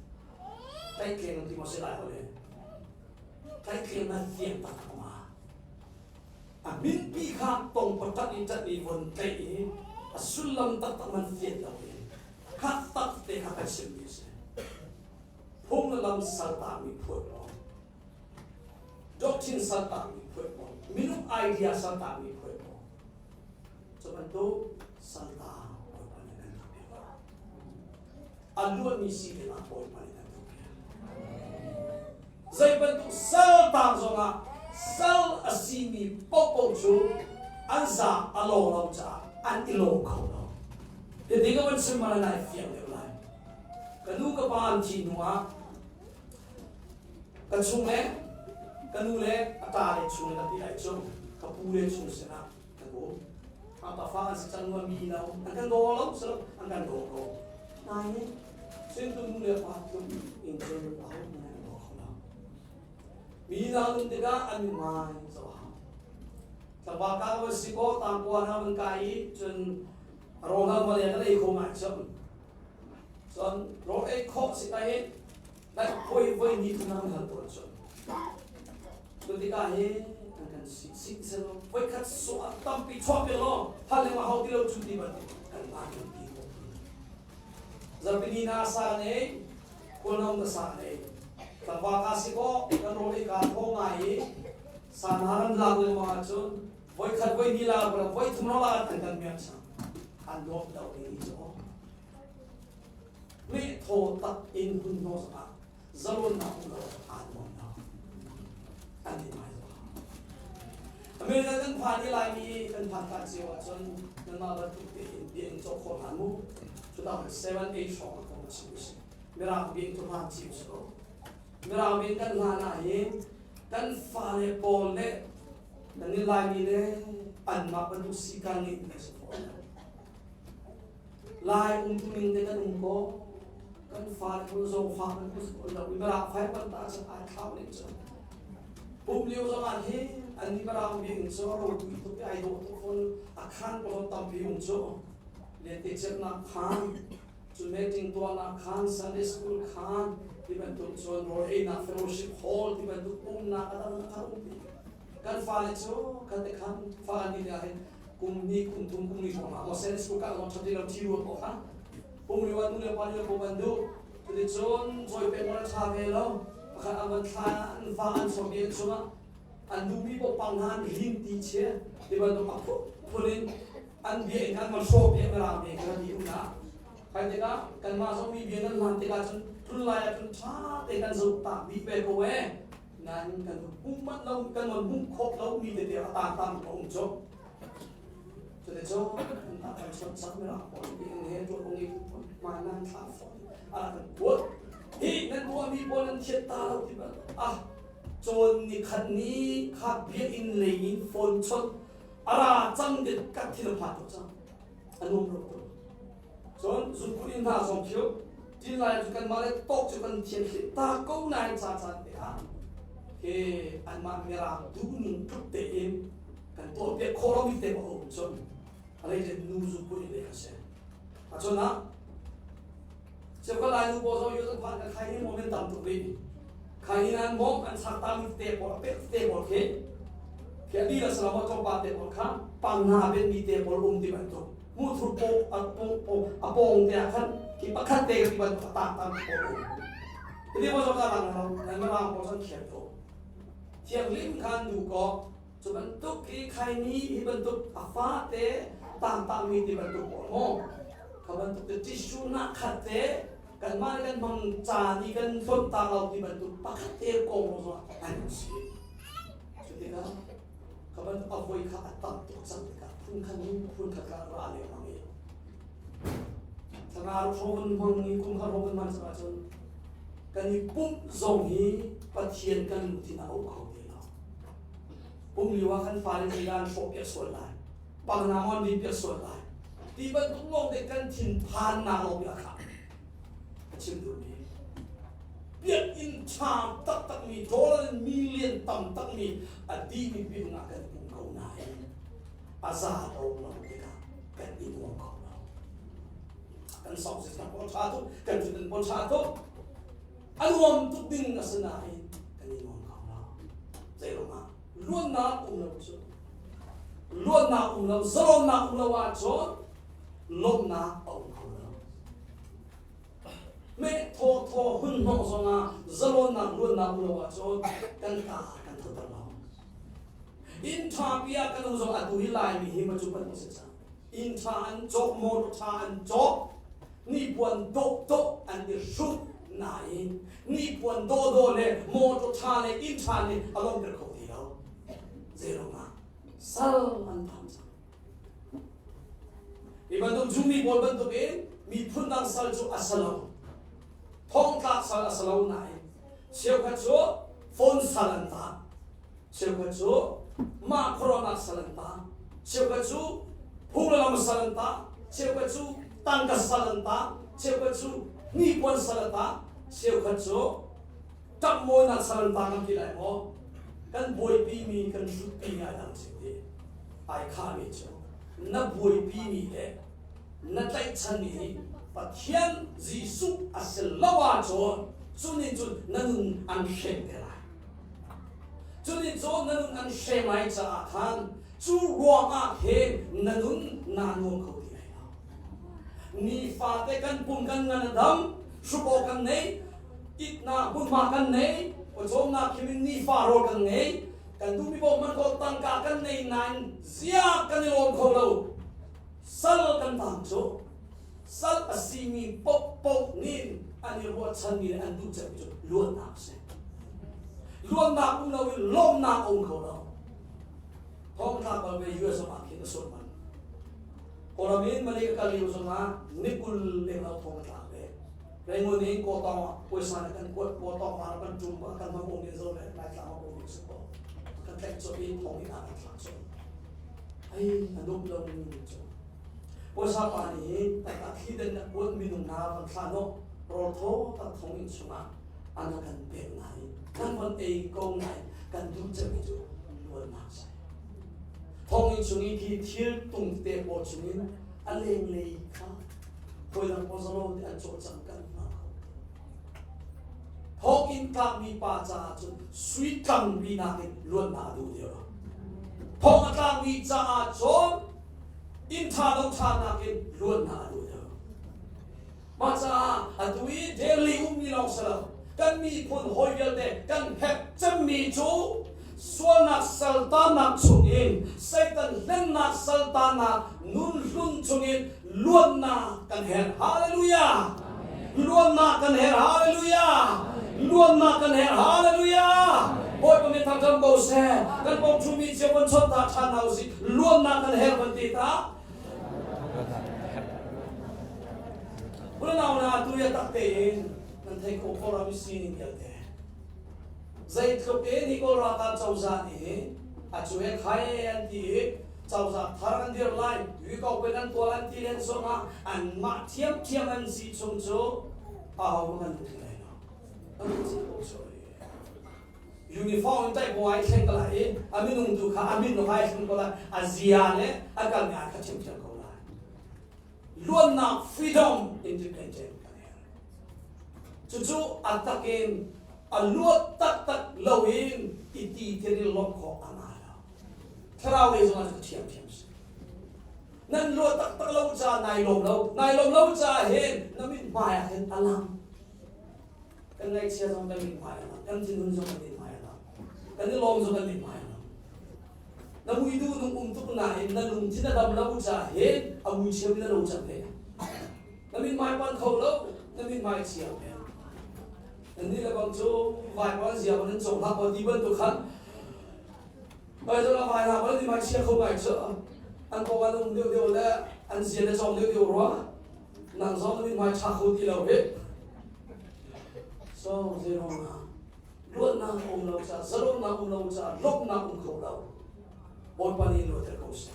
tlaihtleng ti mo se lai hole tlaihtleng na fiang tak ma a minpi kha tong patat in tat ni von tlaih i a sullam taktak man fian lo in kha tak te kha kan sim mi si phung le lam saltami phuat lawng doctrine saltami phuat lawng minung idea saltami phuat lawng cu bantuk salta Bawipa nih kan tuahpiak a luanmi si dingah Bawipa nih kan tuahpiak zei bantuk saltang zongah sal a simi paohpaoh cu an za a lo lo caah an i lawm kho lo Hitin ka van chim mana nai fiang deuh lai Ka nu ka pa an thih hnu ah ka chung le ka nu le a ta le chung le ka ti lai cu ka pu le chung sinah ka um. Ang fa an si cang ma mi lo an kan daw lo silo an kan daw ko. Nai sin tu nu le pa tluk in cun aho hmanh an daw kho lo. Mi hna nun tikah an ngai zoh hau. Tlangval ka van si ko tangkua hna van kai i cun rawl hna van kan ei kho ngai cun. Cun rawl ei khawh si ta hi like voi voi ni thum hal tawn cun. Cu tikah hi an kan si si selo voi khat so a tampi chuak pe law hal lengmang hau ti lo cu ti bantuk kan mah kan ti ko. Zarhpini na sa nei, khualnom na sa nei. Tlangval ka si kaw, kan rawl ei ka thaw ngai i sa hna ran lak lengmang ahcun voikhat voi hnih la ko voi thum la kan kan miak sang. An nuam lo ni cu. Me thaw tak in hun no ah zalon na um lo an nuam lo. An ni mai zo. America kan phan i Laimi kan phan ta cio ahcun nanmah bantuk tein bia in cawk khawh hlan mu. 2007 8 hrawng ah kong a chim si. Mirang bia in cu hlan cio si ko. Mirang bia kan hlan ah hin kan fale pawl le nan i Laimi le anmah bantuk sikan ngeih mi si fawn. Lai umtu ning te kan um ko. Kan fale pawl zong fa kan si ko lo. Mirang fai pan ta cun ai thlau ning cun. Pum lio zong ah hin an ni mirang bia in cu ropui tuk i ai dawh tuk fawn a khan pawl tampi um cu. Lentecelhnak khaan, cun meeting tuahnak khaan, Sunday school khaan ti bantuk cun rawl einak fellowship hall ti bantuk pumnak a dang kha um ti. Kan fale cu kan te khan fa an ni ah hin kum ni kum thum kum li hrawng ah Sunday school ka lawng ṭhat lo thi ruat awk ha. Pum lio ah nu le pa nih pum an duh. Cuticun cawi pek an ṭha ve lo. Pakhat an van thla an fa an chuak i an chungah an duhmi paoh pang hna an rin ti chia ti bantuk a phun in an bia in an van hrawh piak mirang bia kan ti una kai tikah kanmah zong mi bia nan hlan tikah cun tlun lai ah cun ṭha te kan zoh tak dih ve ko e nan kan hmuh manh lo kan van hmuh khawh lo mi tete a tang tang ko um cu cuti cu kan kan chawt cang mirang pawl bi in he tuah ong i hmai nan thla fawn a kan kuat hi nan tuah mi pawl nan thiat ta lo ti bal ah cawn ni khat ni kha biakinn lei in phone chawt a ra cang dit kan thil a phan tuk cang a nuam lo tuk cun zunput in hna zong khiu tin lai cu kanmah le tawk cu kan thian thli ta ko nain ca caan te ah he anmah mirang duhning tluk tein kan tuah piak khawh lomi te a um cun a lei le nu zunput in lei kha si a cun ah Cheu lai nu pawl zong yu phan ka khai ni moment tam tuk rih. Khai ni nan mong an sak ta mi te pawl a pek te pawl khi khi a di la salama tlawmpa te pawl kha pang na ben mi te pawl um ti bantuk mu thur po a pong po a pong te ah khan khi pakhat te ti bantuk a tak tam pawl um. Ti mo zong ka lang lo nan ma rang pawl san thiam to. Thiang lim khan du ko cu bantuk khi khai ni hi bantuk a fa te tang tang mi ti bantuk pawl mo kha bantuk te tissue na khat te kanmah nih kan hmang caan i kan hlonh ta lo ti bantuk pakhat te kong zong an si cu tikah kha bantuk a voi kha a tam tuk cang tikah phun khat hnu phun khat ka ra lengmang i thlangar hrawng hmang i kum khat hrawng hman cang ahcun kan i pumh zong hi Pathian kan lungthin a um kho ti lo pum lio ah kan fale nih an hrawh piak sual lai pangnam on din piak sual lai ti bantuk lawng te kan thin phannak lawng a khah a chim duhmi biakinn ṭha taktakmi dollar million tam takmi a dihmi biakinn ah kan um ko nain a za lo lo tikah kan i nuam kho lo kan sound system pawl ṭha tuk kan thutdan pawl ṭha tuk a nuam tuk ding a si nain kan i nuam kho lo zeiruangah luatnak um lo cu luatnak um lo zalonnak um lo ahcun lawmhnak a um kho lo me thaw thaw hun hnawh zongah zalonnak luatnak um lo ahcun kan ta kan thutter lo inn ṭha pi ah kan um zong atu hi Laimi hi ma cu pan si cang inn ṭha an cawk motor ṭha an cawk nipuan dawh dawh an i hruk nain nipuan dawh dawh le motor ṭha le inn ṭha nih a lawmter kho ti lo zeiruangah sal an tam cang Hi bantuk Jumi pawl bantukin miphun dang sal cu a si lo. Thongtlak sal a si lo nain cheukhat cu phone sal an tang. Cheukhat cu mah khuaruahnak sal an tang. Cheukhat cu Phung le lam sal an tah, cheukhat cu tangka sal an tah, cheukhat cu hnipuan sal a tah, cheukhat cu ṭapmawinak sal an tah kan ti lai maw? Kan buaipi mi kan hrutpi mi ai dang cio i ai khahmi cu na buaipi mi le na tlaihchanmi hi Pathian Jesuh a si lo ahcun cu nih cun na nun an hrem te lai. Cu nih cun na nun an hrem lai caah khan cu ruangah hin na nun naa nuam kho ti lai lo. Nifate kan pum kan ngan a dam, hruk awk kan nei, itnak hmunhma kan nei, pawcawmnak khim in nifa rawl kan ngei, kan duhmi paoh hman khawh tangka kan nei nain zia kan i lawm kho lo. Sal kan tang cu sal a simi paohpaoh nih an i ruahchanmi le an duh cemmi cu luatnak a si. Luatnak um loin lawmhnak a um kho lo. Thawngthlak bal ve US ah khin a sut man. Kawlram in Malay ka kal lio zongah ni 20 leng lo thong a tlak ve. Rangoon in Kawtawng ah puaisa nih kan kuat, Kawtawng van ah kan ṭum, kan hmang um in zo le Laitlang ah um si ko. Kan tlaih cawh i thong in a kan thlak cawh. Ai, a nuam lo mi cu. Puaisa pa nih hin taktak thli den a kuat minung hna van thlah nawh rawl thaw tak thong inn chungah an kan pek nai kan von ei ko nai kan duh cemmi cu luatnak si. Thonginn chung i khi thil tung te pawl chungin a lenglei kha hawi dang pawl zalo te an cawlcang kan hna kho. Thonginn tlakmi pa caah cun sui tlangmi nakin luatnak a duh deuh. Thong a tlakmi caah cun inn ṭha lo ṭha nakin luatnak a duh deuh. Mah caah atu i Delhi ummi lawng si lo, kan miphun hawi vialte kan herh cemmi cu sualnak saltanak chungin Satan hlennak saltanak nun hlun chungin luatnak kan herh. Hallelujah! Luatnak kan herh. Hallelujah! Luatnak kan herh. Hallelujah! Bawipa min thangṭhat ko seh. Kan pong ṭhumi cio kan chawt ta ṭhan hna usih. Luatnak kan herh van ti ta. Unau na tu ya tak tein nan thei ko Kawlram sining vialte. Zeitluk in hi Kawl ralkap cozah nih hi a cu he khai an ti i cozah thar an dir lai, yu ko pen an tual an ti len zongah anmah thiamthiam an si chung cu aho hmanh an ti lai lo. An ti ko sorry. Uniform in tai buai thleng ko lai i a minung tu kha a min hai thleng ko lai, a zia le a kal ngai kha thiamthiam ko lai. Luannak freedom independent kan herh. Cucu a takin a luat taktak loin i ti thil lawmh khawh a ngai lo. Thlarau lei zongah cu thiamthiam si. Nan luat taktak lo ca nai lawm lo, nai lawm lo ca hin na mit hmai ah hin a lang. Kan ngaihchia zong kan mit hmai a lang, kan thinhun zong kan mit hmai a lang, kan i lawm zong kan mit hmai a lang. Na mui duh nung um tuk nain na lungthin a dam lo ca hin a mui chiam in a lo cang ve. Na mithmai pan kho lo, na mithmai chia ve. Nan nih le bang cu vai pan zia ban an cong hlah maw ti bantuk khan vai zo la vai hlah maw mithmai chia kho ngai cu an pawng an um deuh deuh le an zia le cong deuh deuh rua nang zong na mithmai ṭha kho ti lo hi. So zeiruangah luatnak um lo caah zalonnak um lo caah lawmhnak um kho lo Bawipa nih luatter ko seh.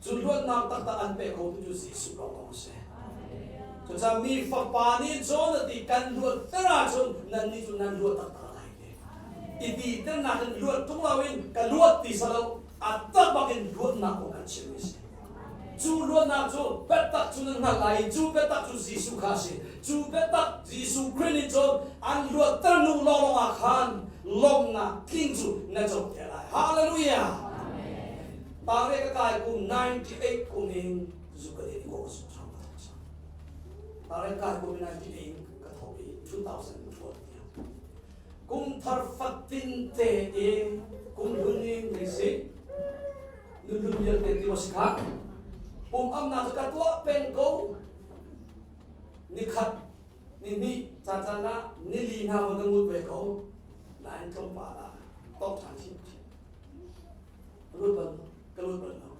Cu luatnak taktak an pe kho tu cu Jesuh lawnglawng a si. Cucaah mi fapa nih cun a ti kan luatter ahcun nannih cu nan luat taktak lai ti. I ti ternak in luat tung loin ka luat ti salo a tak bakin luatnak kong kan chimmi si. Cu luatnak cu biatak cu nan hngalh lai i cu biatak cu Jesuh kha a si. Cu biatak Jesuh Khrih nih cun an luatter hnu lawnglawng ah khan lawmhnak tling cu na co te lai. Hallelujah! Pare ka kai kum 98 kum in zu ka din ko ka sung ṭhang ka thawk cang. Pare kai kum 98 ka thawk i 2004 tiang. Kum thar fatin te in kum hlun in ni si nunhlun vialte ti maw si kha pum amnak cu ka tuah peng ko nikhat ni hnih caan caan ah nili hna von ka ngut ve ko nain tlawmpal ah tok ṭhan thiam thiam lut bal ka lut bal lo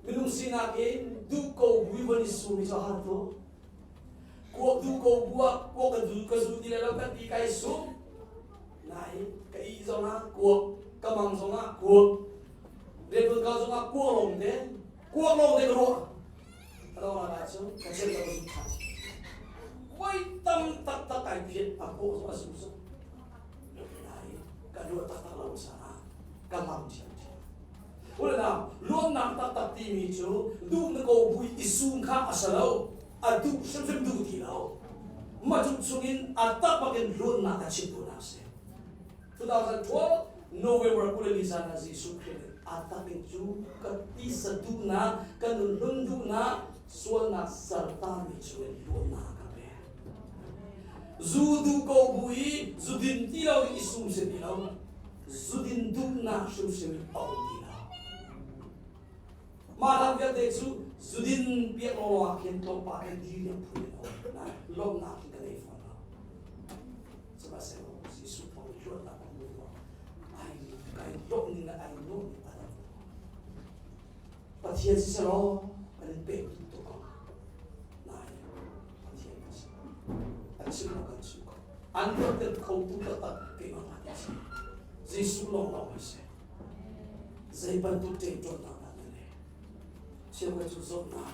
minung sinak in duh ko bui von i sum i cu har tu kuak duh ko buak kuak ka du ka zu ti le lo ka ti kai sum Nai ka ih zongah kuak, ka mang zongah kuak, riantuan ka zongah kuak lawng te. Kuak lawng te ka ruah. A lo la cu ka cel lo zu than. Voi tam taktak ai phiat a paw zong a zu zong. Lai ka luat taktak lo caah ka mam ṭhiamṭhiam. Unau, luatnak taktak timi cu duh na ko bui i sum kha a si lo. A duh hrimhrim duh ti lo. Mah cu chungin a tak bakin luatnak a chim duhnak a si. 2012 November 24 zan ah Jesuh Khrih nih a tak in cu ka tisa duhnak, ka nun hlun duhnak, sualnak sertami chungin luatnak a ka pek. Zu duh ko bu i zu din ti lo i sum si ti lo. Zu din duhnak hrimhrim a um ti lo. Mah lam vialte cu zudin piak lawlaw ah khin tlawmpal in diriam phun in a um. Nain lawmhnak hi ka nei fawn lo. Sihmanhsehlaw Jesuh thawng in luatnak ka hmu lo. Ai kai lawmh ning le ai nuamh ning a dang tuk. Pathian siselaw kan in pek duh tuk ko. Nain Pathian kan si. An chim lo kan chim ko. An luatter kho tu taktak keimah mah ti si. Jesuh lawnglawng hi si. Zei bantuk ṭemṭawnnak dah na neih? Cheukhat cu zawtnak,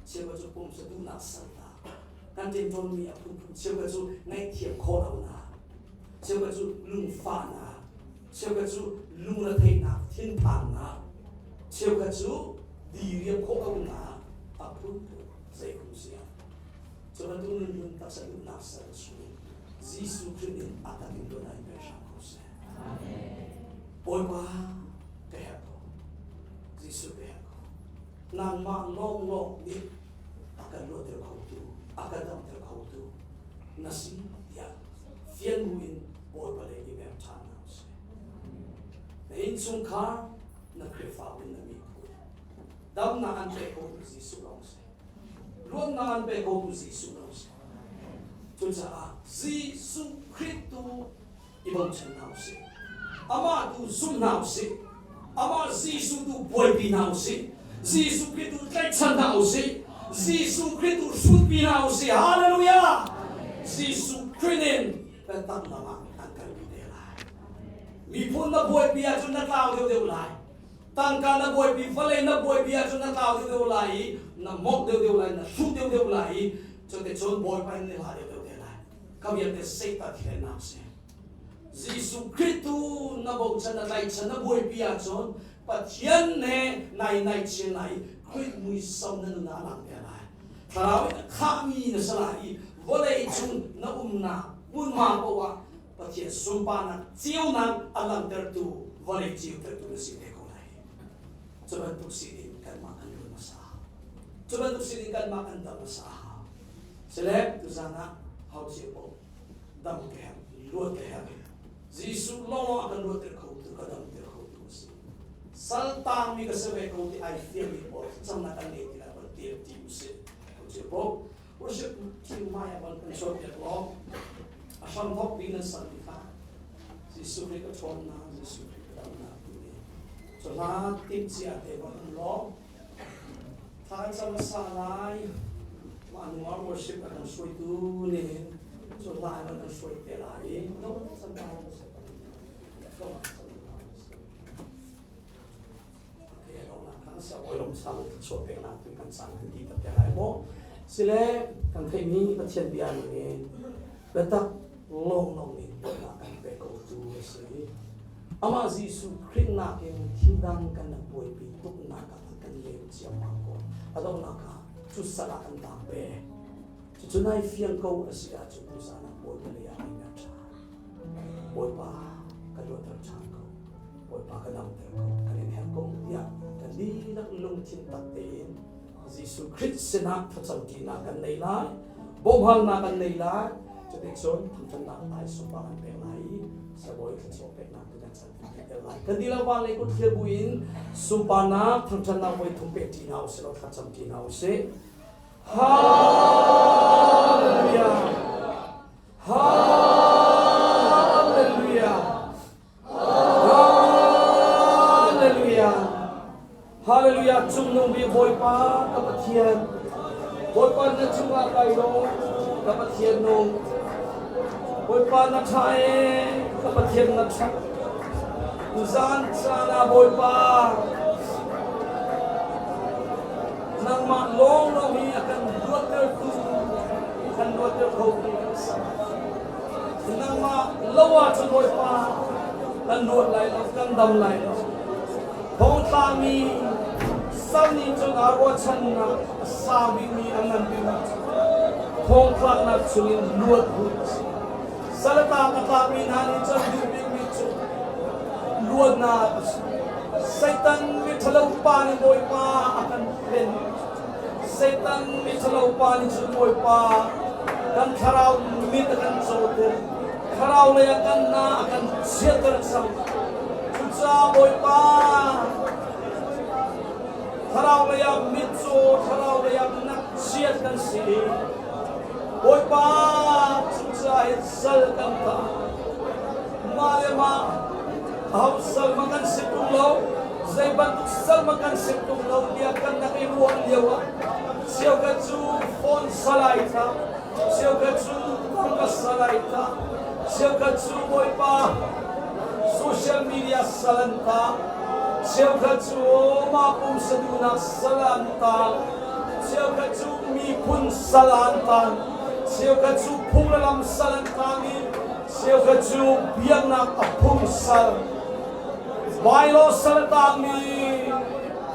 cheukhat cu pumsa duhnak salnak, kan ṭemṭawnmi a phunphun, cheukhat cu ngaihthiam khawh lonak, cheukhat cu lungfahnak, cheukhat cu lungretheihnak, thinphannak, cheukhat cu diriam khawh lonak, a phunphun zei kum si ah. Cu bantuk nunhlun taksa duhnak sal chungin Jesuh Khrih in a tak in luat in pe hram ko seh. Bawipa ka herh ko. Jesuh ka herh ko. Nangmah lawnglawng nih a kan luatter khotu, a kan damter khotu na si tiah fian bu in Bawipa lei i mer ṭhan hna usih. Na innchungkhar, na Khrihfabu, na miphun damnak an pe khotu Jesuh lawng si. Luatnak an pe khotu Jesuh lawng si. Cucaah Jesuh Khrih tu i bochan hna usih. Amah tu zum hna usih. Amah Jesuh tu buaipi hna usih. Jesuh Khrih tu tlaihchan hna usih. Jesuh Khrih tu hrutpi hna usih. Hallelujah! Jesuh Khrih in biatak lam ah an kalpi te lai. Miphun na buaipi ahcun na tlau deuhdeuh lai. Tangka na buaipi, vawlei na buaipi ahcun na tlau deuhdeuh lai i na mawk deuhdeuh lai, na hruh deuhdeuh lai i cuticun Bawipa in na hla deuhdeuh te lai. Ka vialte Satan hlennak si. Jesuh Khrih tu na bochan na tlaihchan na buaipi ahcun Pathian he nai nai chin lai i Khrih muisam na nun ah a lang te lai. Thlarau in a khahmi na si lai i vawlei cung na umnak hmunhma paoh ah Pathian sunparnak ceunak a langhtertu vawlei ceutertu na si te ko lai. Cu bantuk sining kanmah kan luan hmasa. Cu bantuk sining kanmah kan dam hmasa. Sile tuzan ah hau cio paoh dam ka herh, luat ka herh. Jesuh lawnglawng a kan luatter khotu, ka damter khotu a si. Sal tangmi ka si ve ko ti ai fiangmi pawl thlacamnak kan ngei ti lai van tir ti usih. Hau cio paoh worship team hmai ah van kan cawnpiak law a hramthawk bik nan sak mi kha Jesuh Khrih ka ṭhawnnak, Jesuh Khrih ka damnak timi cu hla timhcia te van um law thla kan cam hmasa lai. Mah hnu ah worship a kan hruaitu nih hin cu hla in an kan hruai te lai i Sile kan theihmi Pathian bia ning in biatak lawnglawng nih dawtnak kan pe ko tu a si. Amah Jesuh Khrih nakin thil dang kan rak buaipi tuknak ah kan lem ciammam ko. A donghnak ah cu sal ah kan tang ve. Cucu nai fiang ko a si ahcun tuzaan ah Bawipa lei ah ai mer ṭhan. Bawipa ka luatter ṭhan ko. Bawipa ka damter ko. Kan in herh ko tiah kan dihlak lungthin tak tein Jesuh Khrih sinah thlacam ṭinak kan nei lai. Bawmhalnak kan nei lai. Cuticun thangṭhatnak lai sunpar an pek lai i sibawi thluachuah peknak tu kan chan tel lai. Kan dihlak van lei kut thlir buin sunparnak thangṭhatnak voi thum pek ṭi hna usih law thlacam ṭi hna usih. Hallelujah! Hallelujah! Hallelujah! Hallelujah! Cungnung bik Bawipa ka Pathian, Bawipa na cungah kai lawm, ka Pathian nung. Bawipa na ṭha ee, ka Pathian na ṭha. Tuzaan caan ah Bawipa, Nangmah lawnglawng hi a kan luattertu, kan luatter khotu kan si. Nangmah lo ahcun Bawipa kan luat lai lo, kan dam lai lo. Thongtlami sal nih cun aa ruahchannak a sau bikmi a ngan bikmi cu thongtlaknak chungin luat duh a si. Salata a tlakmi hna nih cun duh bikmi cu luatnak a si. Satan miṭhalo pa nih Bawipa a kan hlen. Satan miṭhalo pa nih cun Bawipa kan thlarau mit a kan cawter. Thlarau lei ah kan hna a kan chiatter cang. Cucaah Bawipa thlarau lei ah mitcaw, thlarau lei ah nakchiat kan si i Bawipa cucaah hin sal kan tah. Mah le mah aho sal ma kan si tung lo, zei bantuk sal ma kan si tung lo tiah kan rak i ruah lio ah cheukhat cu phone salai tha, cheukhat cu tangka salai tha, cheukhat cu Bawipa social media sal an ta, cheukhat cu mah pumsa duhnak sal an ta, cheukhat cu miphun sal an taan, cheukhat cu phung le lam sal an taan i cheukhat cu biaknak a phung sal. Bylaw sal a taangmi,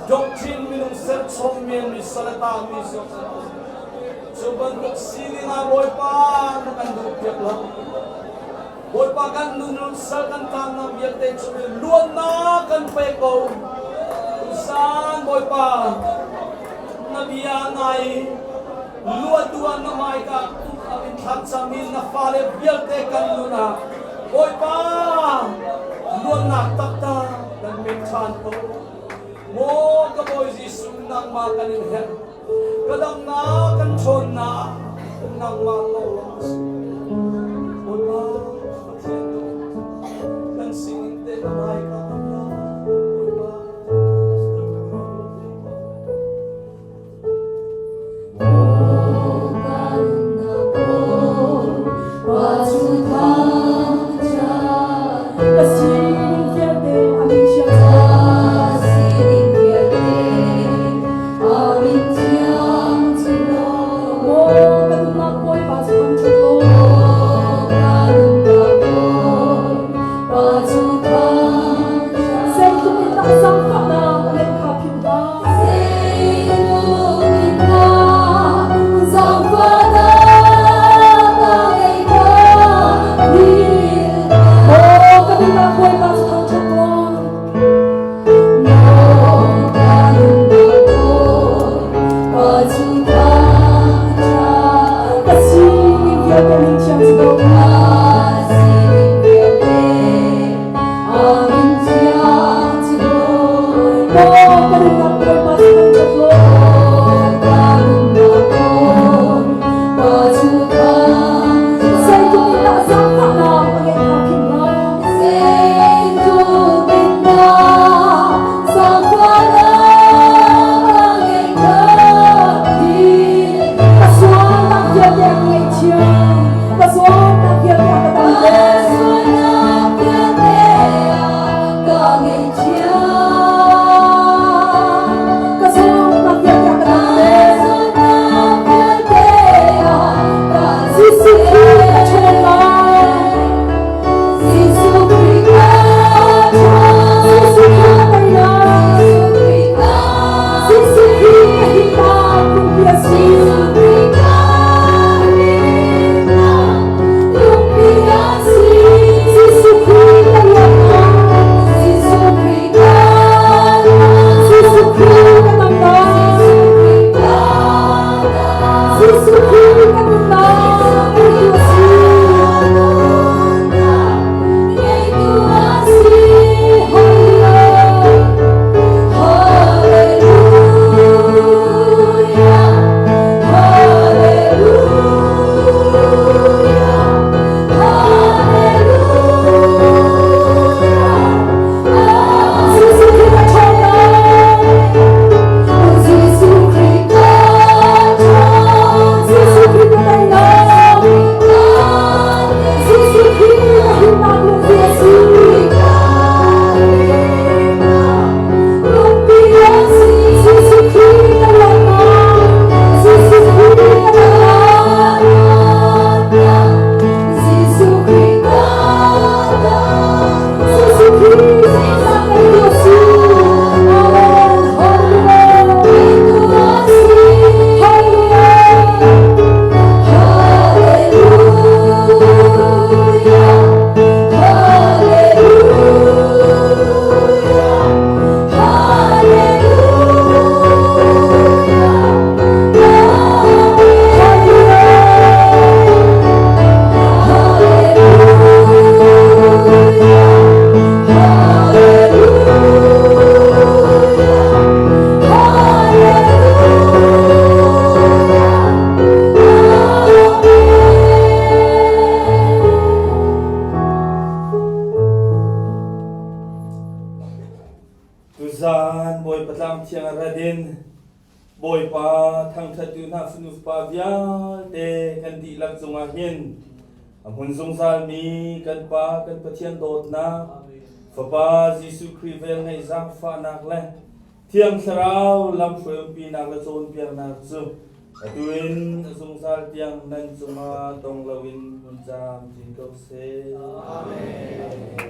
doctrine minung serchom menmi sal a taangmi zong an um. Cu bantuk sining ah Bawipa na kan duhpiak lo. Bawipa kan nun sal kan taannak vialte cu luatnak kan pe ko. Tusan Bawipa na bia ngai luat duh na hmaika in thlacam in na fale vialte kan nun ah Bawipa luatnak taktak kan pek ṭhan ko. Maw ka Bawi Jesuh nangmah kan in herh. Ka damnak kan ṭhawnnak nangmah lawnglawng a si. Bawipa Pathian kan sining te na hmaika kan la. Bawipa. Ka sining vialte a min thiang Maw ka nunnak Bawipa cu thangṭhat law. Zeitluk in dah zaangfahnak a ngeih kha philh hlah. Maw ka nunnak Bawipa cu thangṭhat tuah. Ka sining vialte min thiang cu ko. Maw ka nunnak Bawipa cu thangṭhat law. Zeitluk in dah zaangfahnak a ngeih kha philh hlah. Ka sualnak vialte a ka ngaihthiam. Ka sualnak vialte a ka damter. Ka sualnak vialte a ka damter. Jesuh Khrih ka ṭhawnnak. Jesuh Khrih ka teinak. Jesuh Khrih ka himnak lungpi a si. Jesuh Khrih ka luatnak. Jesuh Khrih ka damnak. Jesuh Khrih ka nunnak ngeitu a si. Jesuh Khrih ka ṭhawnnak. Jesuh Khrih ka fanu fapa vialte kan dihlak cungah hin a hmun zungzalmi kan Pa kan Pathian dawtnak, Fapa Jesuh Khrih velngeih zaangfahnak le Thiang Thlarau lamhruai umpinak le cawnpiaknak cu atu in a zungzal tiang nan cungah dong loin hmun camcin ko seh. Amen.